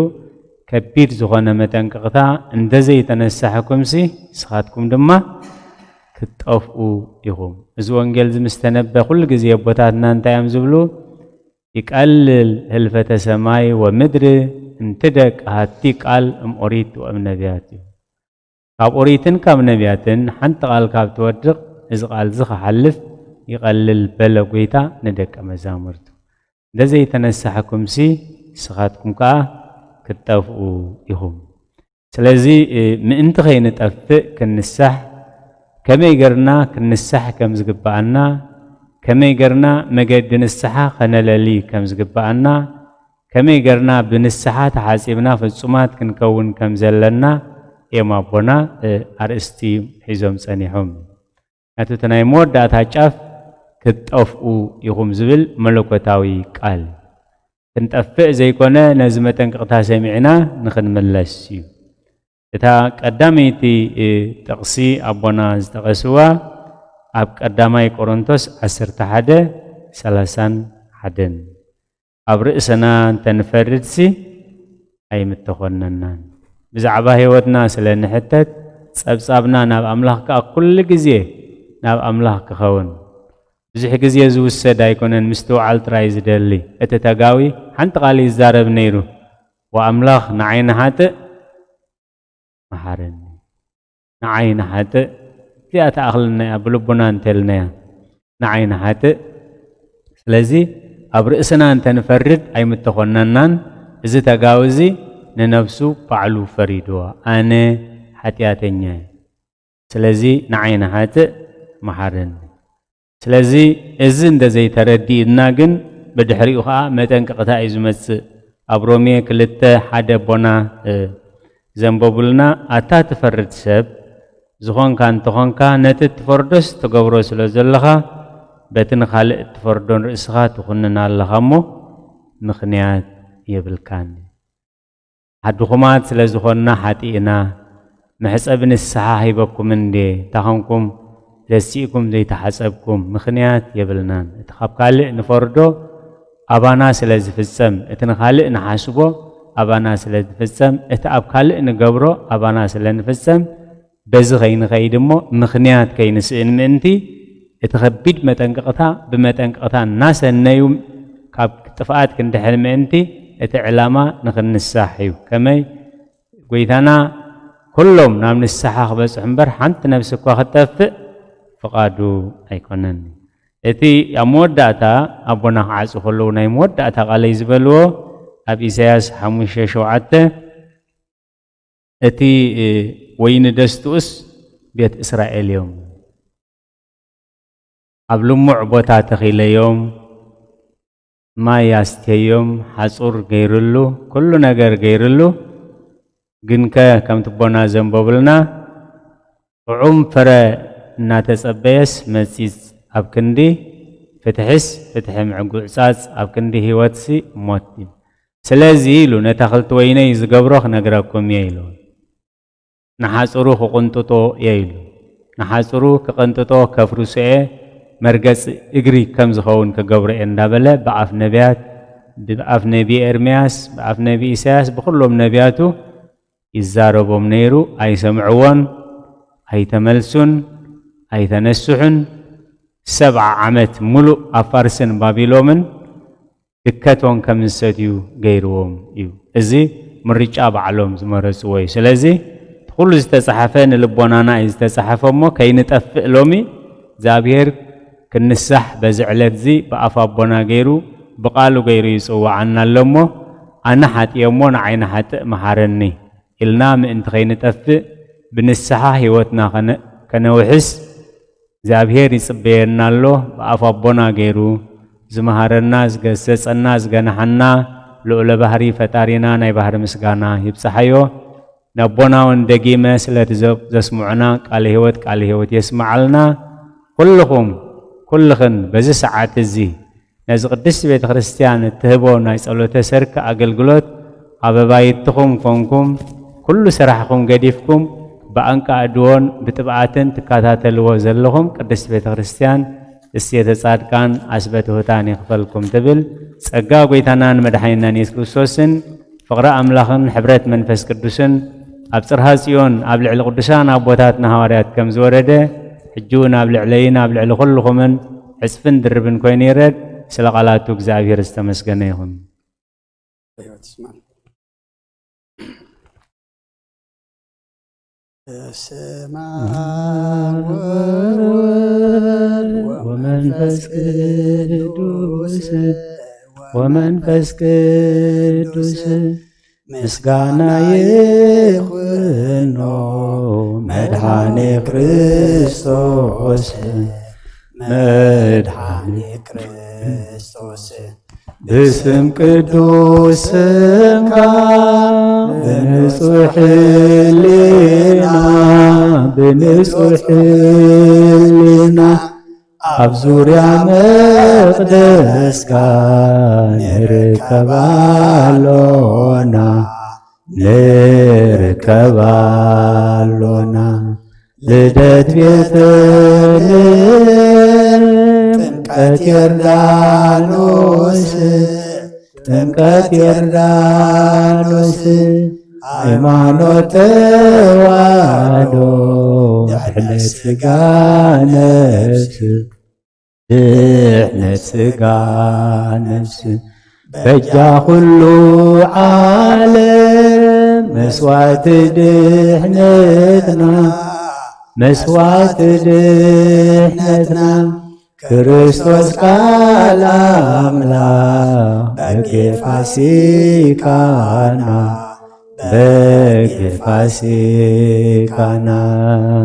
ከቢድ ዝኾነ መጠንቀቕታ እንተ ዘይተነሳሕኩምሲ፣ ንስኻትኩም ድማ ክትጠፍኡ ኢኹም። እዚ ወንጌል እዚ ምስ ተነበ፣ ኩሉ ግዜ ኣቦታትና እንታይ እዮም ዝብሉ? ይቀልል ህልፈተ ሰማይ ወምድሪ እምቲ ደቂ ሃቲ ቃል እም ኦሪት ወእም ነቢያት እዩ። ካብ ኦሪትን ካብ ነቢያትን ሓንቲ ቃል ካብ ትወድቕ፣ እዚ ቃል እዚ ክሓልፍ ይቐልል በለ ጎይታ ንደቀ መዛሙርቱ። እንተ ዘይተነሳሕኩምሲ ንስኻትኩም ከኣ ክትጠፍኡ ኢኹም። ስለዚ፣ እ፣ ምእንቲ ከይንጠፍእ ክንሳሕ፣ ከመይ ገርና ክንሳሕ ከም ዝግብኣና፣ ከመይ ገርና መገዲ ንስሓ ከነለሊ ከም ዝግብኣና፣ ከመይ ገርና ብንስሓ ተሓጺብና ፍጹማት ክንከውን ከም ዘለና እዮም ኣቦና፣ እ፣ ኣርእስቲ ሒዞም ጸኒሖም። ናቱ እቲ ናይ መወዳእታ ጫፍ ክትጠፍኡ ኢኹም ዝብል መለኮታዊ ቃል። ክንጠፍእ ዘይኮነ ነዚ መጠንቀቕታ ሰሚዕና ንኽንምለስ እዩ። እታ ቀዳመይቲ፣ እ፣ ጥቕሲ ኣቦና ዝጠቐስዋ ኣብ ቀዳማይ ቆሮንቶስ ዓሰርተ ሓደ ሰላሳን ሓደን። ኣብ ርእስና እንተ ንፈርድሲ ኣይምተኾነናን። ብዛዕባ ህይወትና ስለ ንሕተት፣ ጸብጻብና ናብ ኣምላኽ ከኣ ኩሉ ግዜ ናብ ኣምላኽ ክኸውን። ብዙሕ ግዜ ዝውሰድ ኣይኮነን፣ ምስትውዓል ጥራይ ዝደሊ። እቲ ተጋዊ ሓንቲ ቃል ይዛረብ ነይሩ፣ "ወኣምላኽ ንዓይ ንሓጥእ መሓረኒ፣ ንዓይ ንሓጥእ"፣ እዚኣ ትኣኽለና እያ፣ ብልቡና እንተልናያ፣ "ንዓይ ንሓጥእ"። ስለዚ ኣብ ርእስና እንተ ንፈርድ ኣይምተኾነናን፣ እዚ ተጋዊ እዚ ንነፍሱ ባዕሉ ፈሪድዋ፣ "ኣነ ሓጢኣተኛ እየ፣ ስለዚ ንዓይ ንሓጥእ መሓረኒ"። ስለዚ እዚ እንደ ዘይተረዲእና ግን፣ ብድሕሪኡ ኸኣ መጠንቀቕታ እዩ ዝመጽእ። ኣብ ሮሜ ክልተ ሓደ ኣቦና፣ እ፣ ዘንበቡልና፣ "ኣታ ትፈርድ ሰብ ዝኾንካ እንተኾንካ፣ ነቲ እትፈርዶስ ትገብሮ ስለ ዘለኻ፣ በቲ ንኻልእ እትፈርዶ ንርእስኻ ትኹንን ኣለኻ እሞ፣ ምኽንያት የብልካን። ሓድኹማት ስለ ዝኾንና ሓጢእና፣ መሕጸቢ ንስሓ ሂበኩም እንዴ፣ እንታይ ኾንኩም ዘሲእኩም ዘይተሓጸብኩም? ምኽንያት የብልናን። እቲ ካብ ካልእ ንፈርዶ ኣባና ስለ ዝፍጸም፣ እቲ ንኻልእ ንሓስቦ ኣባና ስለ ዝፍጸም፣ እቲ ኣብ ካልእ ንገብሮ ኣባና ስለ ንፍጸም፣ በዚ ከይንኸይድ እሞ ምኽንያት ከይንስእን ምእንቲ፣ እቲ ከቢድ መጠንቀቕታ ብመጠንቀቕታ እናሰነዩ ካብ ጥፍኣት ክንድሕን ምእንቲ፣ እቲ ዕላማ ንኽንሳሕ እዩ። ከመይ? ጎይታና፣ "ኩሎም ናብ ንስሓ ክበጽሑ እምበር፣ ሓንቲ ነፍሲ እኳ ክትጠፍእ ፍቓዱ ኣይኮነን"። እቲ ኣብ መወዳእታ ኣቦና ክዓጹ ከለዉ ናይ መወዳእታ ቃለይ ዝበልዎ፣ ኣብ ኢሳያስ ሓሙሽተ ሸውዓተ፣ እቲ ወይኒ ደስትኡስ ቤት እስራኤል እዮም። ኣብ ልሙዕ ቦታ ተኺለዮም፣ ማይ ኣስትየዮም፣ ሓጹር ገይርሉ፣ ኩሉ ነገር ገይርሉ፣ ግንከ ከምቲ ኣቦና ዘንበቡልና፣ ጥዑም ፍረ እናተጸበየስ መጺጽ ኣብ ክንዲ ፍትሕስ ፍትሒ ምዕጉዕጻጽ ኣብ ክንዲ ህይወትሲ ሞት እዩ። ስለዚ ኢሉ ነታ ክልቲ ወይነይ ዝገብሮ ክነግረኩም እየ ኢሉ። ንሓጽሩ ክቕንጥጦ እየ ኢሉ። ንሓጽሩ ክቕንጥጦ ከፍርሶ እየ፣ መርገጽ እግሪ ከም ዝኸውን ክገብሮ እየ እንዳበለ ብኣፍ ነቢያት፣ ብኣፍ ነቢ ኤርምያስ፣ ብኣፍ ነቢ ኢሳያስ፣ ብኹሎም ነቢያቱ ይዛረቦም ነይሩ። ኣይሰምዕዎን፣ ኣይተመልሱን፣ ኣይተነስሑን። ሰብዓ ዓመት ሙሉእ ኣብ ፋርስን ባቢሎምን ድከቶም ከም ዝሰትዩ ገይርዎም እዩ። እዚ ምርጫ ባዕሎም ዝመረጽዎ እዩ። ስለዚ እቲ ኩሉ ዝተጻሕፈ ንልቦናና እዩ ዝተጻሕፈ እሞ ከይንጠፍእ ሎሚ እግዚኣብሔር ክንሳሕ በዚ ዕለት እዚ ብኣፍ ኣቦና ገይሩ ብቃሉ ገይሩ ይጽውዓና ኣሎ እሞ ኣነ ሓጥየ እሞ ንዓይ ንሓጥእ መሓረኒ ኢልና ምእንቲ ከይንጠፍእ ብንስሓ ህይወትና ከነ-፣ ከነውሕስ እግዚኣብሔር ይጽበየና ኣሎ። ብኣፍ ኣቦና ገይሩ ዝመሃረና፣ ዝገሰጸና፣ ዝገናሓና ልዑለ ባህሪ ፈጣሪና ናይ ባህሪ ምስጋና ይብጽሓዮ። ንኣቦና እውን ደጊመ ስለቲ ዘ-፣ ዘስምዑና ቃለ ህይወት፣ ቃለ ህይወት የስምዓልና። ኩልኹም፣ ኩልኽን በዚ ሰዓት እዚ ነዚ ቅድስቲ ቤተ ክርስቲያን እትህቦ ናይ ጸሎተ ሰርክ ኣገልግሎት ኣብ ኣባይትኹም ኮንኩም ኩሉ ስራሕኹም ገዲፍኩም ብኣንቃ ኣድዎን ብጥብኣትን ትከታተልዎ ዘለኹም ቅድስቲ ቤተ ክርስቲያን እስየተ ጻድቃን ኣስበ ትሑታን ይኽፈልኩም ትብል። ጸጋ ጐይታናን መድሓኒናን የሱስ ክርስቶስን ፍቕሪ ኣምላኽን ሕብረት መንፈስ ቅዱስን ኣብ ጽርሃ ጽዮን ኣብ ልዕሊ ቅዱሳን ኣቦታትና ሃዋርያት ከም ዝወረደ፣ ሕጂ እውን ኣብ ልዕለይን ኣብ ልዕሊ ኩልኹምን ዕጽፍን ድርብን ኮይኑ ይረድ። ስለ ቃላቱ እግዚኣብሔር ዝተመስገነ ይኹን። በስመ አብ ወወልድ ወመንፈስ ቅዱስ፣ ወመንፈስ ቅዱስ ምስጋና ይኹኖ መድኃኔ ክርስቶስ፣ መድኃኔ ክርስቶስ። ብስም ቅዱስ ስምካ ብንጹሕ ህሊና፣ ብንጹሕ ህሊና ኣብ ዙርያ መቕደስካ ንርከብ ኣሎና፣ ንርከብ ኣሎና። ልደት ቤተልሔም፣ ጥምቀት ዮርዳኖስ፣ ጥምቀት ዮርዳኖስ፣ ሃይማኖት ተዋህዶ፣ ድሕነት ሥጋ ነፍስ፣ ድሕነት ሥጋ ነፍስ፣ በጃ ኩሉ ዓለም፣ መስዋዕቲ ድሕነትና፣ መስዋዕቲ ድሕነትና፣ ክርስቶስ ቃል ኣምላኽ በጌ ፋሲካና፣ በጌ ፋሲካና።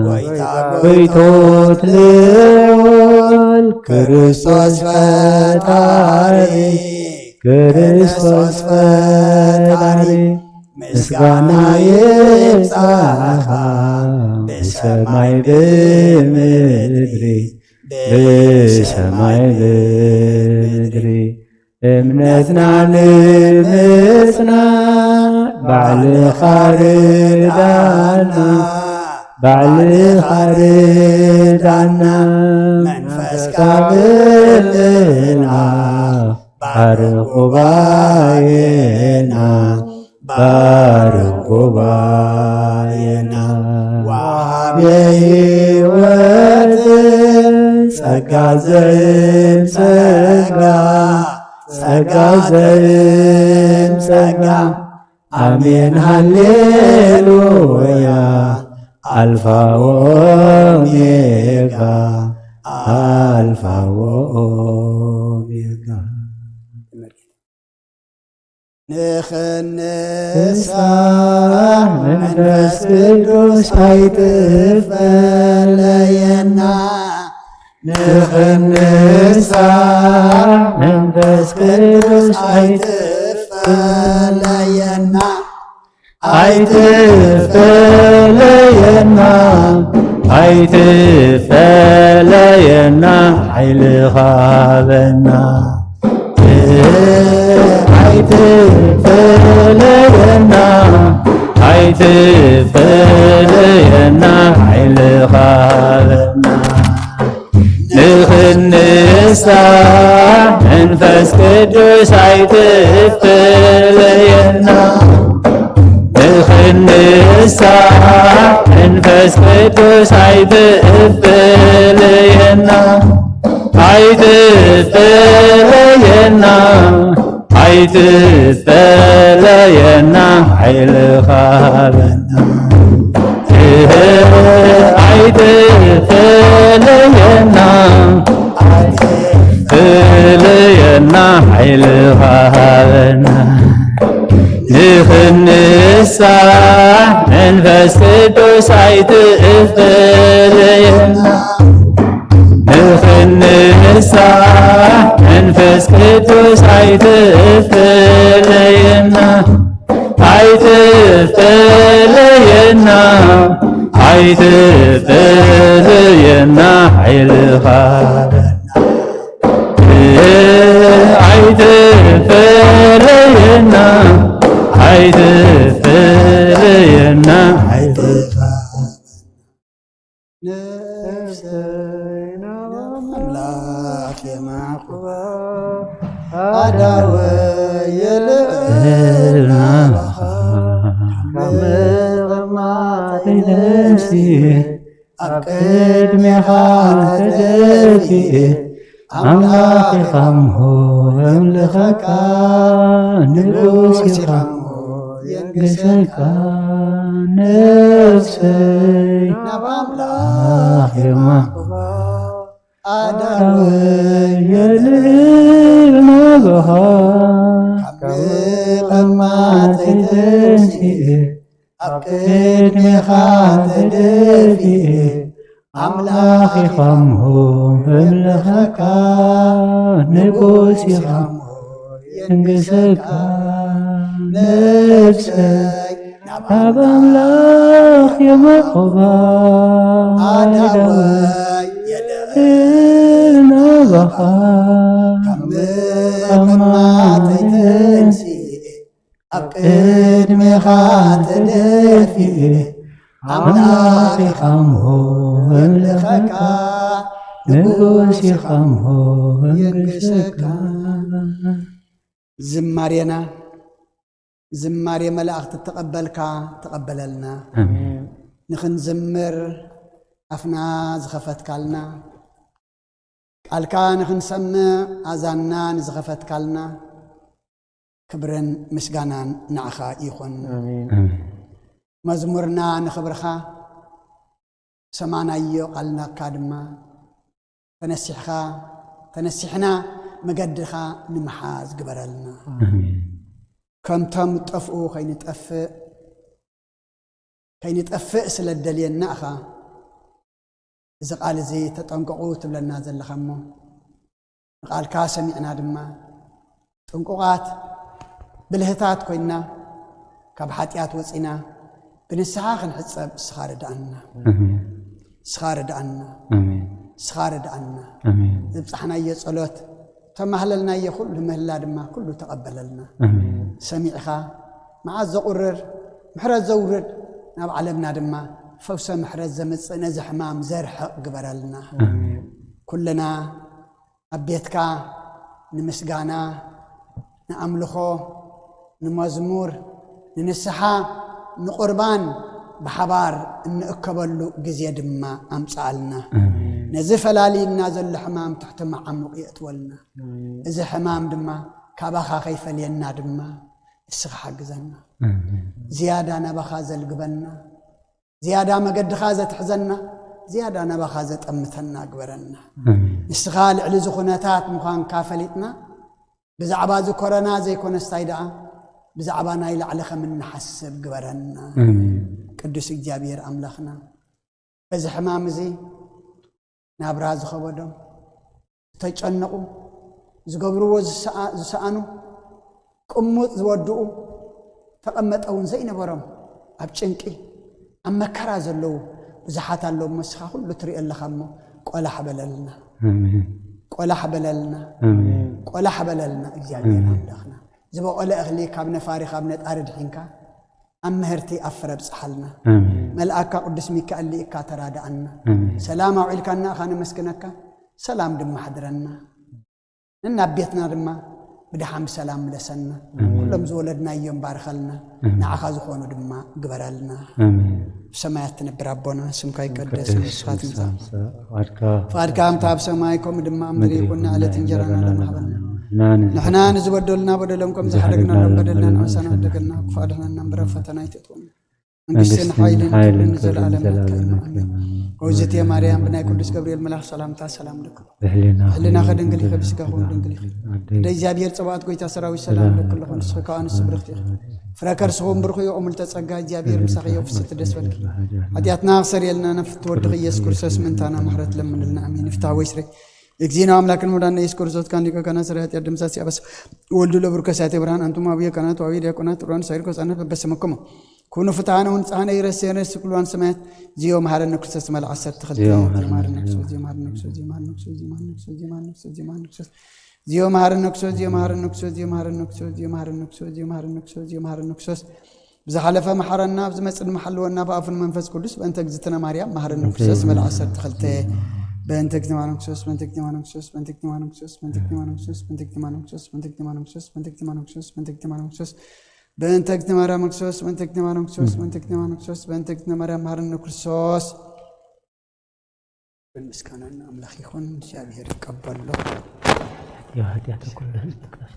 ጎይታ ጎይቶት ልዑል ክርስቶስ ፈጣሪ፣ ክርስቶስ ፈጣሪ፣ ምስጋና ይብጻኻ ብሰማይ ብምድሪ፣ ብሰማይ ብምድሪ። እምነትና ንምጽናዕ ባዕልኻ ርዳና፣ ባዕልኻ ርዳና። መንፈስካ ብምልኣኽ ባርኽ ጉባኤና፣ ባርኽ ጉባኤና። ወሃቤ ሕይወት ጸጋ ዘእም ጸጋ፣ ጸጋ ዘእም ጸጋ። ኣሜን ሃሌሉያ። ኣልፋ ወኦሜጋ፣ ኣልፋ ወኦሜጋ። ንኽንሳሕ መንፈስ ቅዱስ ኣይትፈለየና። ንኽንሳሕ መንፈስ ቅዱስ ኣይትፈለየና። ኣይትፈለየና፣ ኣይትፈለየና፣ ሓይልኻ ሃበና። ኣይትፈለየና፣ ኣይትፈለየና፣ ሓይልኻ ሃበና። ንኽንሳሕ መንፈስ ቅዱስ ኣይትፈለየና። ንኽንሳሕ መንፈስ ቅዱስ ኣይትፈለየና። ኣይትፈለየና፣ ኣይትፈለየና፣ ሓይልኻ ሃበና። ኣይትፈለየና፣ ኣይትፈለየና፣ ሓይልኻ ሃበና። ንኽንሳሕ መንፈስ ቅዱስ ኣይትፈለየና። ንኽንሳሕ መንፈስ ቅዱስ ኣይትፈለየና። ኣይትፈለየና፣ ኣይትፈለየና፣ ሓይልኻ ሃበና። ኣይትፈለየና፣ ኣይትፈለየና፣ ሓይልኻ ነፍሰይ ናብ ኣምላኽ የማዕቁባ፣ ኣዳወይ የልዕል ናባኻ። ካብ ምቕማጠይ ተንሲኤ፣ ኣብ ቅድሜኻ ተደፊኤ፣ ኣምላኽ ኢኻ እሞ የምልኸካ፣ ንጉስ ኢኻ እሞ የንግሰካ። ነፍሰይ ናብ ኣምላኽ የማዕቁባ፣ ኣዳወይ የልዕል ናባኻ። ካብ ምቕማጠይ ተንሲኤ፣ ኣብ ቅድሜኻ ተደፊኤ፣ ኣምላኽ ኢኻ እሞ የምልኸካ፣ ንጉስ ኢኻ እሞ የንግሰካ። ነፍሰይ ናብ ኣምላኽ የማዕቁባ፣ ኣዳወይ የልዕል ናባኻ። ካብ ምቕማጠይ ተንሲኤ፣ ኣብ ቅድሜኻ ተደፊኤ፣ ኣምላኽ ኢኻ እሞ የምልኸካ፣ ንጉስ ኢኻ እሞ የንግሰካ። ዝማሬና ዝማሬ መላእኽቲ ተቐበልካ፣ ተቐበለልና። ኣሜን። ንኽንዝምር ኣፍና ዝኸፈትካልና፣ ቃልካ ንኽንሰምዕ ኣዛንና ንዝኸፈትካልና፣ ክብርን ምስጋናን ንዓኻ ይኹን። ኣሜን። ኣሜን። መዝሙርና ንኽብርኻ፣ ሰማናዮ ቃልናካ ድማ፣ ተነሲሕኻ፣ ተነሲሕና መገድኻ ንምሓዝ ግበረልና። ኣሜን። ከምቶም ጠፍኡ ከይንጠፍእ፣ ከይንጠፍእ ስለ እደልየና ኢኻ እዚ ቃል እዚ ተጠንቀቑ ትብለና ዘለኻ እሞ፣ ንቃልካ ሰሚዕና ድማ ጥንቁቓት ብልህታት ኮይንና ካብ ሓጢኣት ወፂና ብንስሓ ክንሕፀብ እስኻ ርድኣና። ኣሜን። እስኻ ርድኣና። ኣሜን። እስኻ ርድኣና። ኣሜን። ዘብፃሕናዮ ጸሎት፣ ተማህለልናዮ ኩሉ ምህላ ድማ ኩሉ ተቐበለልና። ኣሜን። ሰሚዕኻ መዓት ዘቑርር ምሕረት ዘውርድ፣ ናብ ዓለምና ድማ ፈውሰ ምሕረት ዘምጽእ፣ ነዚ ሕማም ዘርሕቕ ግበረልና። ኣሜን። ኩልና ኣብ ቤትካ ንምስጋና፣ ንኣምልኾ፣ ንመዝሙር፣ ንንስሓ፣ ንቁርባን ብሓባር እንእከበሉ ግዜ ድማ ኣምጽኣልና። ኣሜን። ነዚ ፈላልዩና ዘሎ ሕማም ትሕቲ መዓሙቕ የእትወልና። ኣሜን። እዚ ሕማም ድማ ካባኻ ከይፈልየና ድማ እስኻ ሓግዘና። ኣሜን። ዝያዳ ናባኻ ዘልግበና፣ ዝያዳ መገድኻ ዘትሕዘና፣ ዝያዳ ናባኻ ዘጠምተና ግበረና። ኣሜን። ንስኻ ልዕሊ እዚ ኩነታት ምዃንካ ፈሊጥና፣ ብዛዕባ እዚ ኮረና ዘይኮነስ ታይ ደኣ፣ ብዛዕባ ናይ ላዕሊ ከም እንሓስብ ግበረና። ቅዱስ እግዚኣብሔር ኣምላኽና፣ በዚ ሕማም እዚ ናብራ ዝኸበዶም፣ ዝተጨነቑ፣ ዝገብርዎ ዝሰኣ-፣ ዝሰኣኑ፣ ቅሙጥ ዝወድኡ፣ ተቐመጠ እውን ዘይነበሮም፣ ኣብ ጭንቂ ኣብ መከራ ዘለዉ ብዙሓት ኣለዉ። እሞ ንስኻ ኩሉ ትሪኦ ኣለኻ። እሞ ቆላሕ በለልና፣ ቆላሕ በለልና፣ ቆላሕ በለልና እግዚኣብሔር ኣምላኽና። ዝበቖለ እኽሊ ካብ ነፋሪ ካብ ነጣሪ ድሒንካ ኣብ ምህርቲ ኣብ ፍረ ብጽሓልና። መልኣካ ቅዱስ ሚካኤል ልኢካ ተራድኣና። ሰላም ኣውዒልካና እኻ ነመስግነካ፣ ሰላም ድማ ሓድረና። ነናብ ቤትና ድማ ብደሓን ብሰላም ምለሰና። ኩሎም ዝወለድናዮም ባርኸልና፣ ንዓኻ ዝኾኑ ድማ ግበረልና። ብሰማያት ትነብር ኣቦና፣ ስምካ ይቀደስ፣ መንግስትኻ ትምጻእ። ፍቓድካ ከምታ ኣብ ሰማይ ከምኡ ድማ ኣብ ምድሪ ይኹን። ንዕለት እንጀራና ሎሚ ሃበና። ንሕና ንዝበደሉና በደሎም ከም ዝሓደግናሎም በደልና ንዕሰና፣ ደገልና ክፉእ ኣድሕነና እምበር ኣብ ፈተና ኣይተእትወና። መንግስትን ሓይልን ክብርን ንዘለኣለም ናትካ እዩ። ኣሜን። ኦዝቴ ማርያም ብናይ ቅዱስ ገብርኤል መልኣኽ ሰላምታ ሰላም ልክም። ብሕልና ብሕልናኸ ድንግል ኢኺ፣ ብስጋኹ ድንግል ኢኺ። ኣደ እግዚኣብሔር ጸባኦት ጎይታ ሰራዊት ሰላም ልክልኹ። ንስኺ ከኣ ኣንስቲ ብርኽቲ ኢኺ። ፍረ ከርስኹም ብርኹ እዩ፣ እሙልተ ጸጋ እግዚኣብሔር ምሳኺ እዩ። ፍስሕቲ ደስ በልኪ። ሓጢኣትና ክሰርየልና ናብ ፍትወድኺ ኢየሱስ ክርስቶስ ምእንታና ምሕረት ለምንልና። ኣሜን። ይፍታሕ ወይ ስረ እግዚእነ አምላክን መድኃኒነ ኢየሱስ ክርስቶስ ካን ሊቀ ካህናት ሠራዊት ኃጢአት ደምሳሲ አበስ ወልዱ ለብሩክ ከሳቴ ብርሃን አንቱም አብየ ካህናት ወአብየ ዲያቆናት ጥሩያን ሳይር ከጻነት በበስምክሙ ኩኑ ፍትሐነ ወንጽሐነ ይረሴነ ስቅሉዋን ሰማያት ዚዮ መሐረነ ክርስቶስ መልዓ ሰርተ ክልተ ዚዮ መሐረነ ዚዮ መሐረነ ክርስቶስ ዚዮ መሐረነ ክርስቶስ ዚዮ መሐረነ ክርስቶስ ዚዮ መሐረነ ክርስቶስ ዚዮ መሐረነ ክርስቶስ ዚዮ መሐረነ ክርስቶስ ዚዮ መሐረነ ክርስቶስ ዚዮ መሐረነ ክርስቶስ ዚዮ መሐረነ ክርስቶስ ዚዮ መሐረነ ክርስቶስ ዚዮ መሐረነ ክርስቶስ ብዝሓለፈ መሓረና፣ ኣብ ዝመጽእ ድማ ሓልወና፣ ብኣፉን መንፈስ ቅዱስ፣ በእንተ እግዝእትነ ማርያም፣ መሓረነ ክርስቶስ፣ መልዓ ዓሰርተ ክልተ፣ በእንተ እግዝእትነ ማርያም ክርስቶስ፣ በእንተ እግዝእትነ ማርያም ክርስቶስ፣ በእንተ እግዝእትነ ማርያም ክርስቶስ፣ በእንተ እግዝእትነ ማርያም ክርስቶስ፣ በእንተ እግዝእትነ ማርያም ክርስቶስ፣ በእንተ እግዝእትነ ማርያም ክርስቶስ፣ በእንተ እግዝእትነ ማርያም ክርስቶስ፣ በእንተ እግዝእትነ ማርያም ክርስቶስ፣ በእንተ እግዝእትነ ማርያም ክርስቶስ፣ በእንተ እግዝእትነ ማርያም ክርስቶስ፣ በእንተ እግዝእትነ ማርያም መሓረነ ክርስቶስ። ምስጋና ንኣምላኽ ይኹን፣ እግዚኣብሔር ይቀበሎ። የኃጢአተ ኩሉ ህዝብ ይቅረፍ።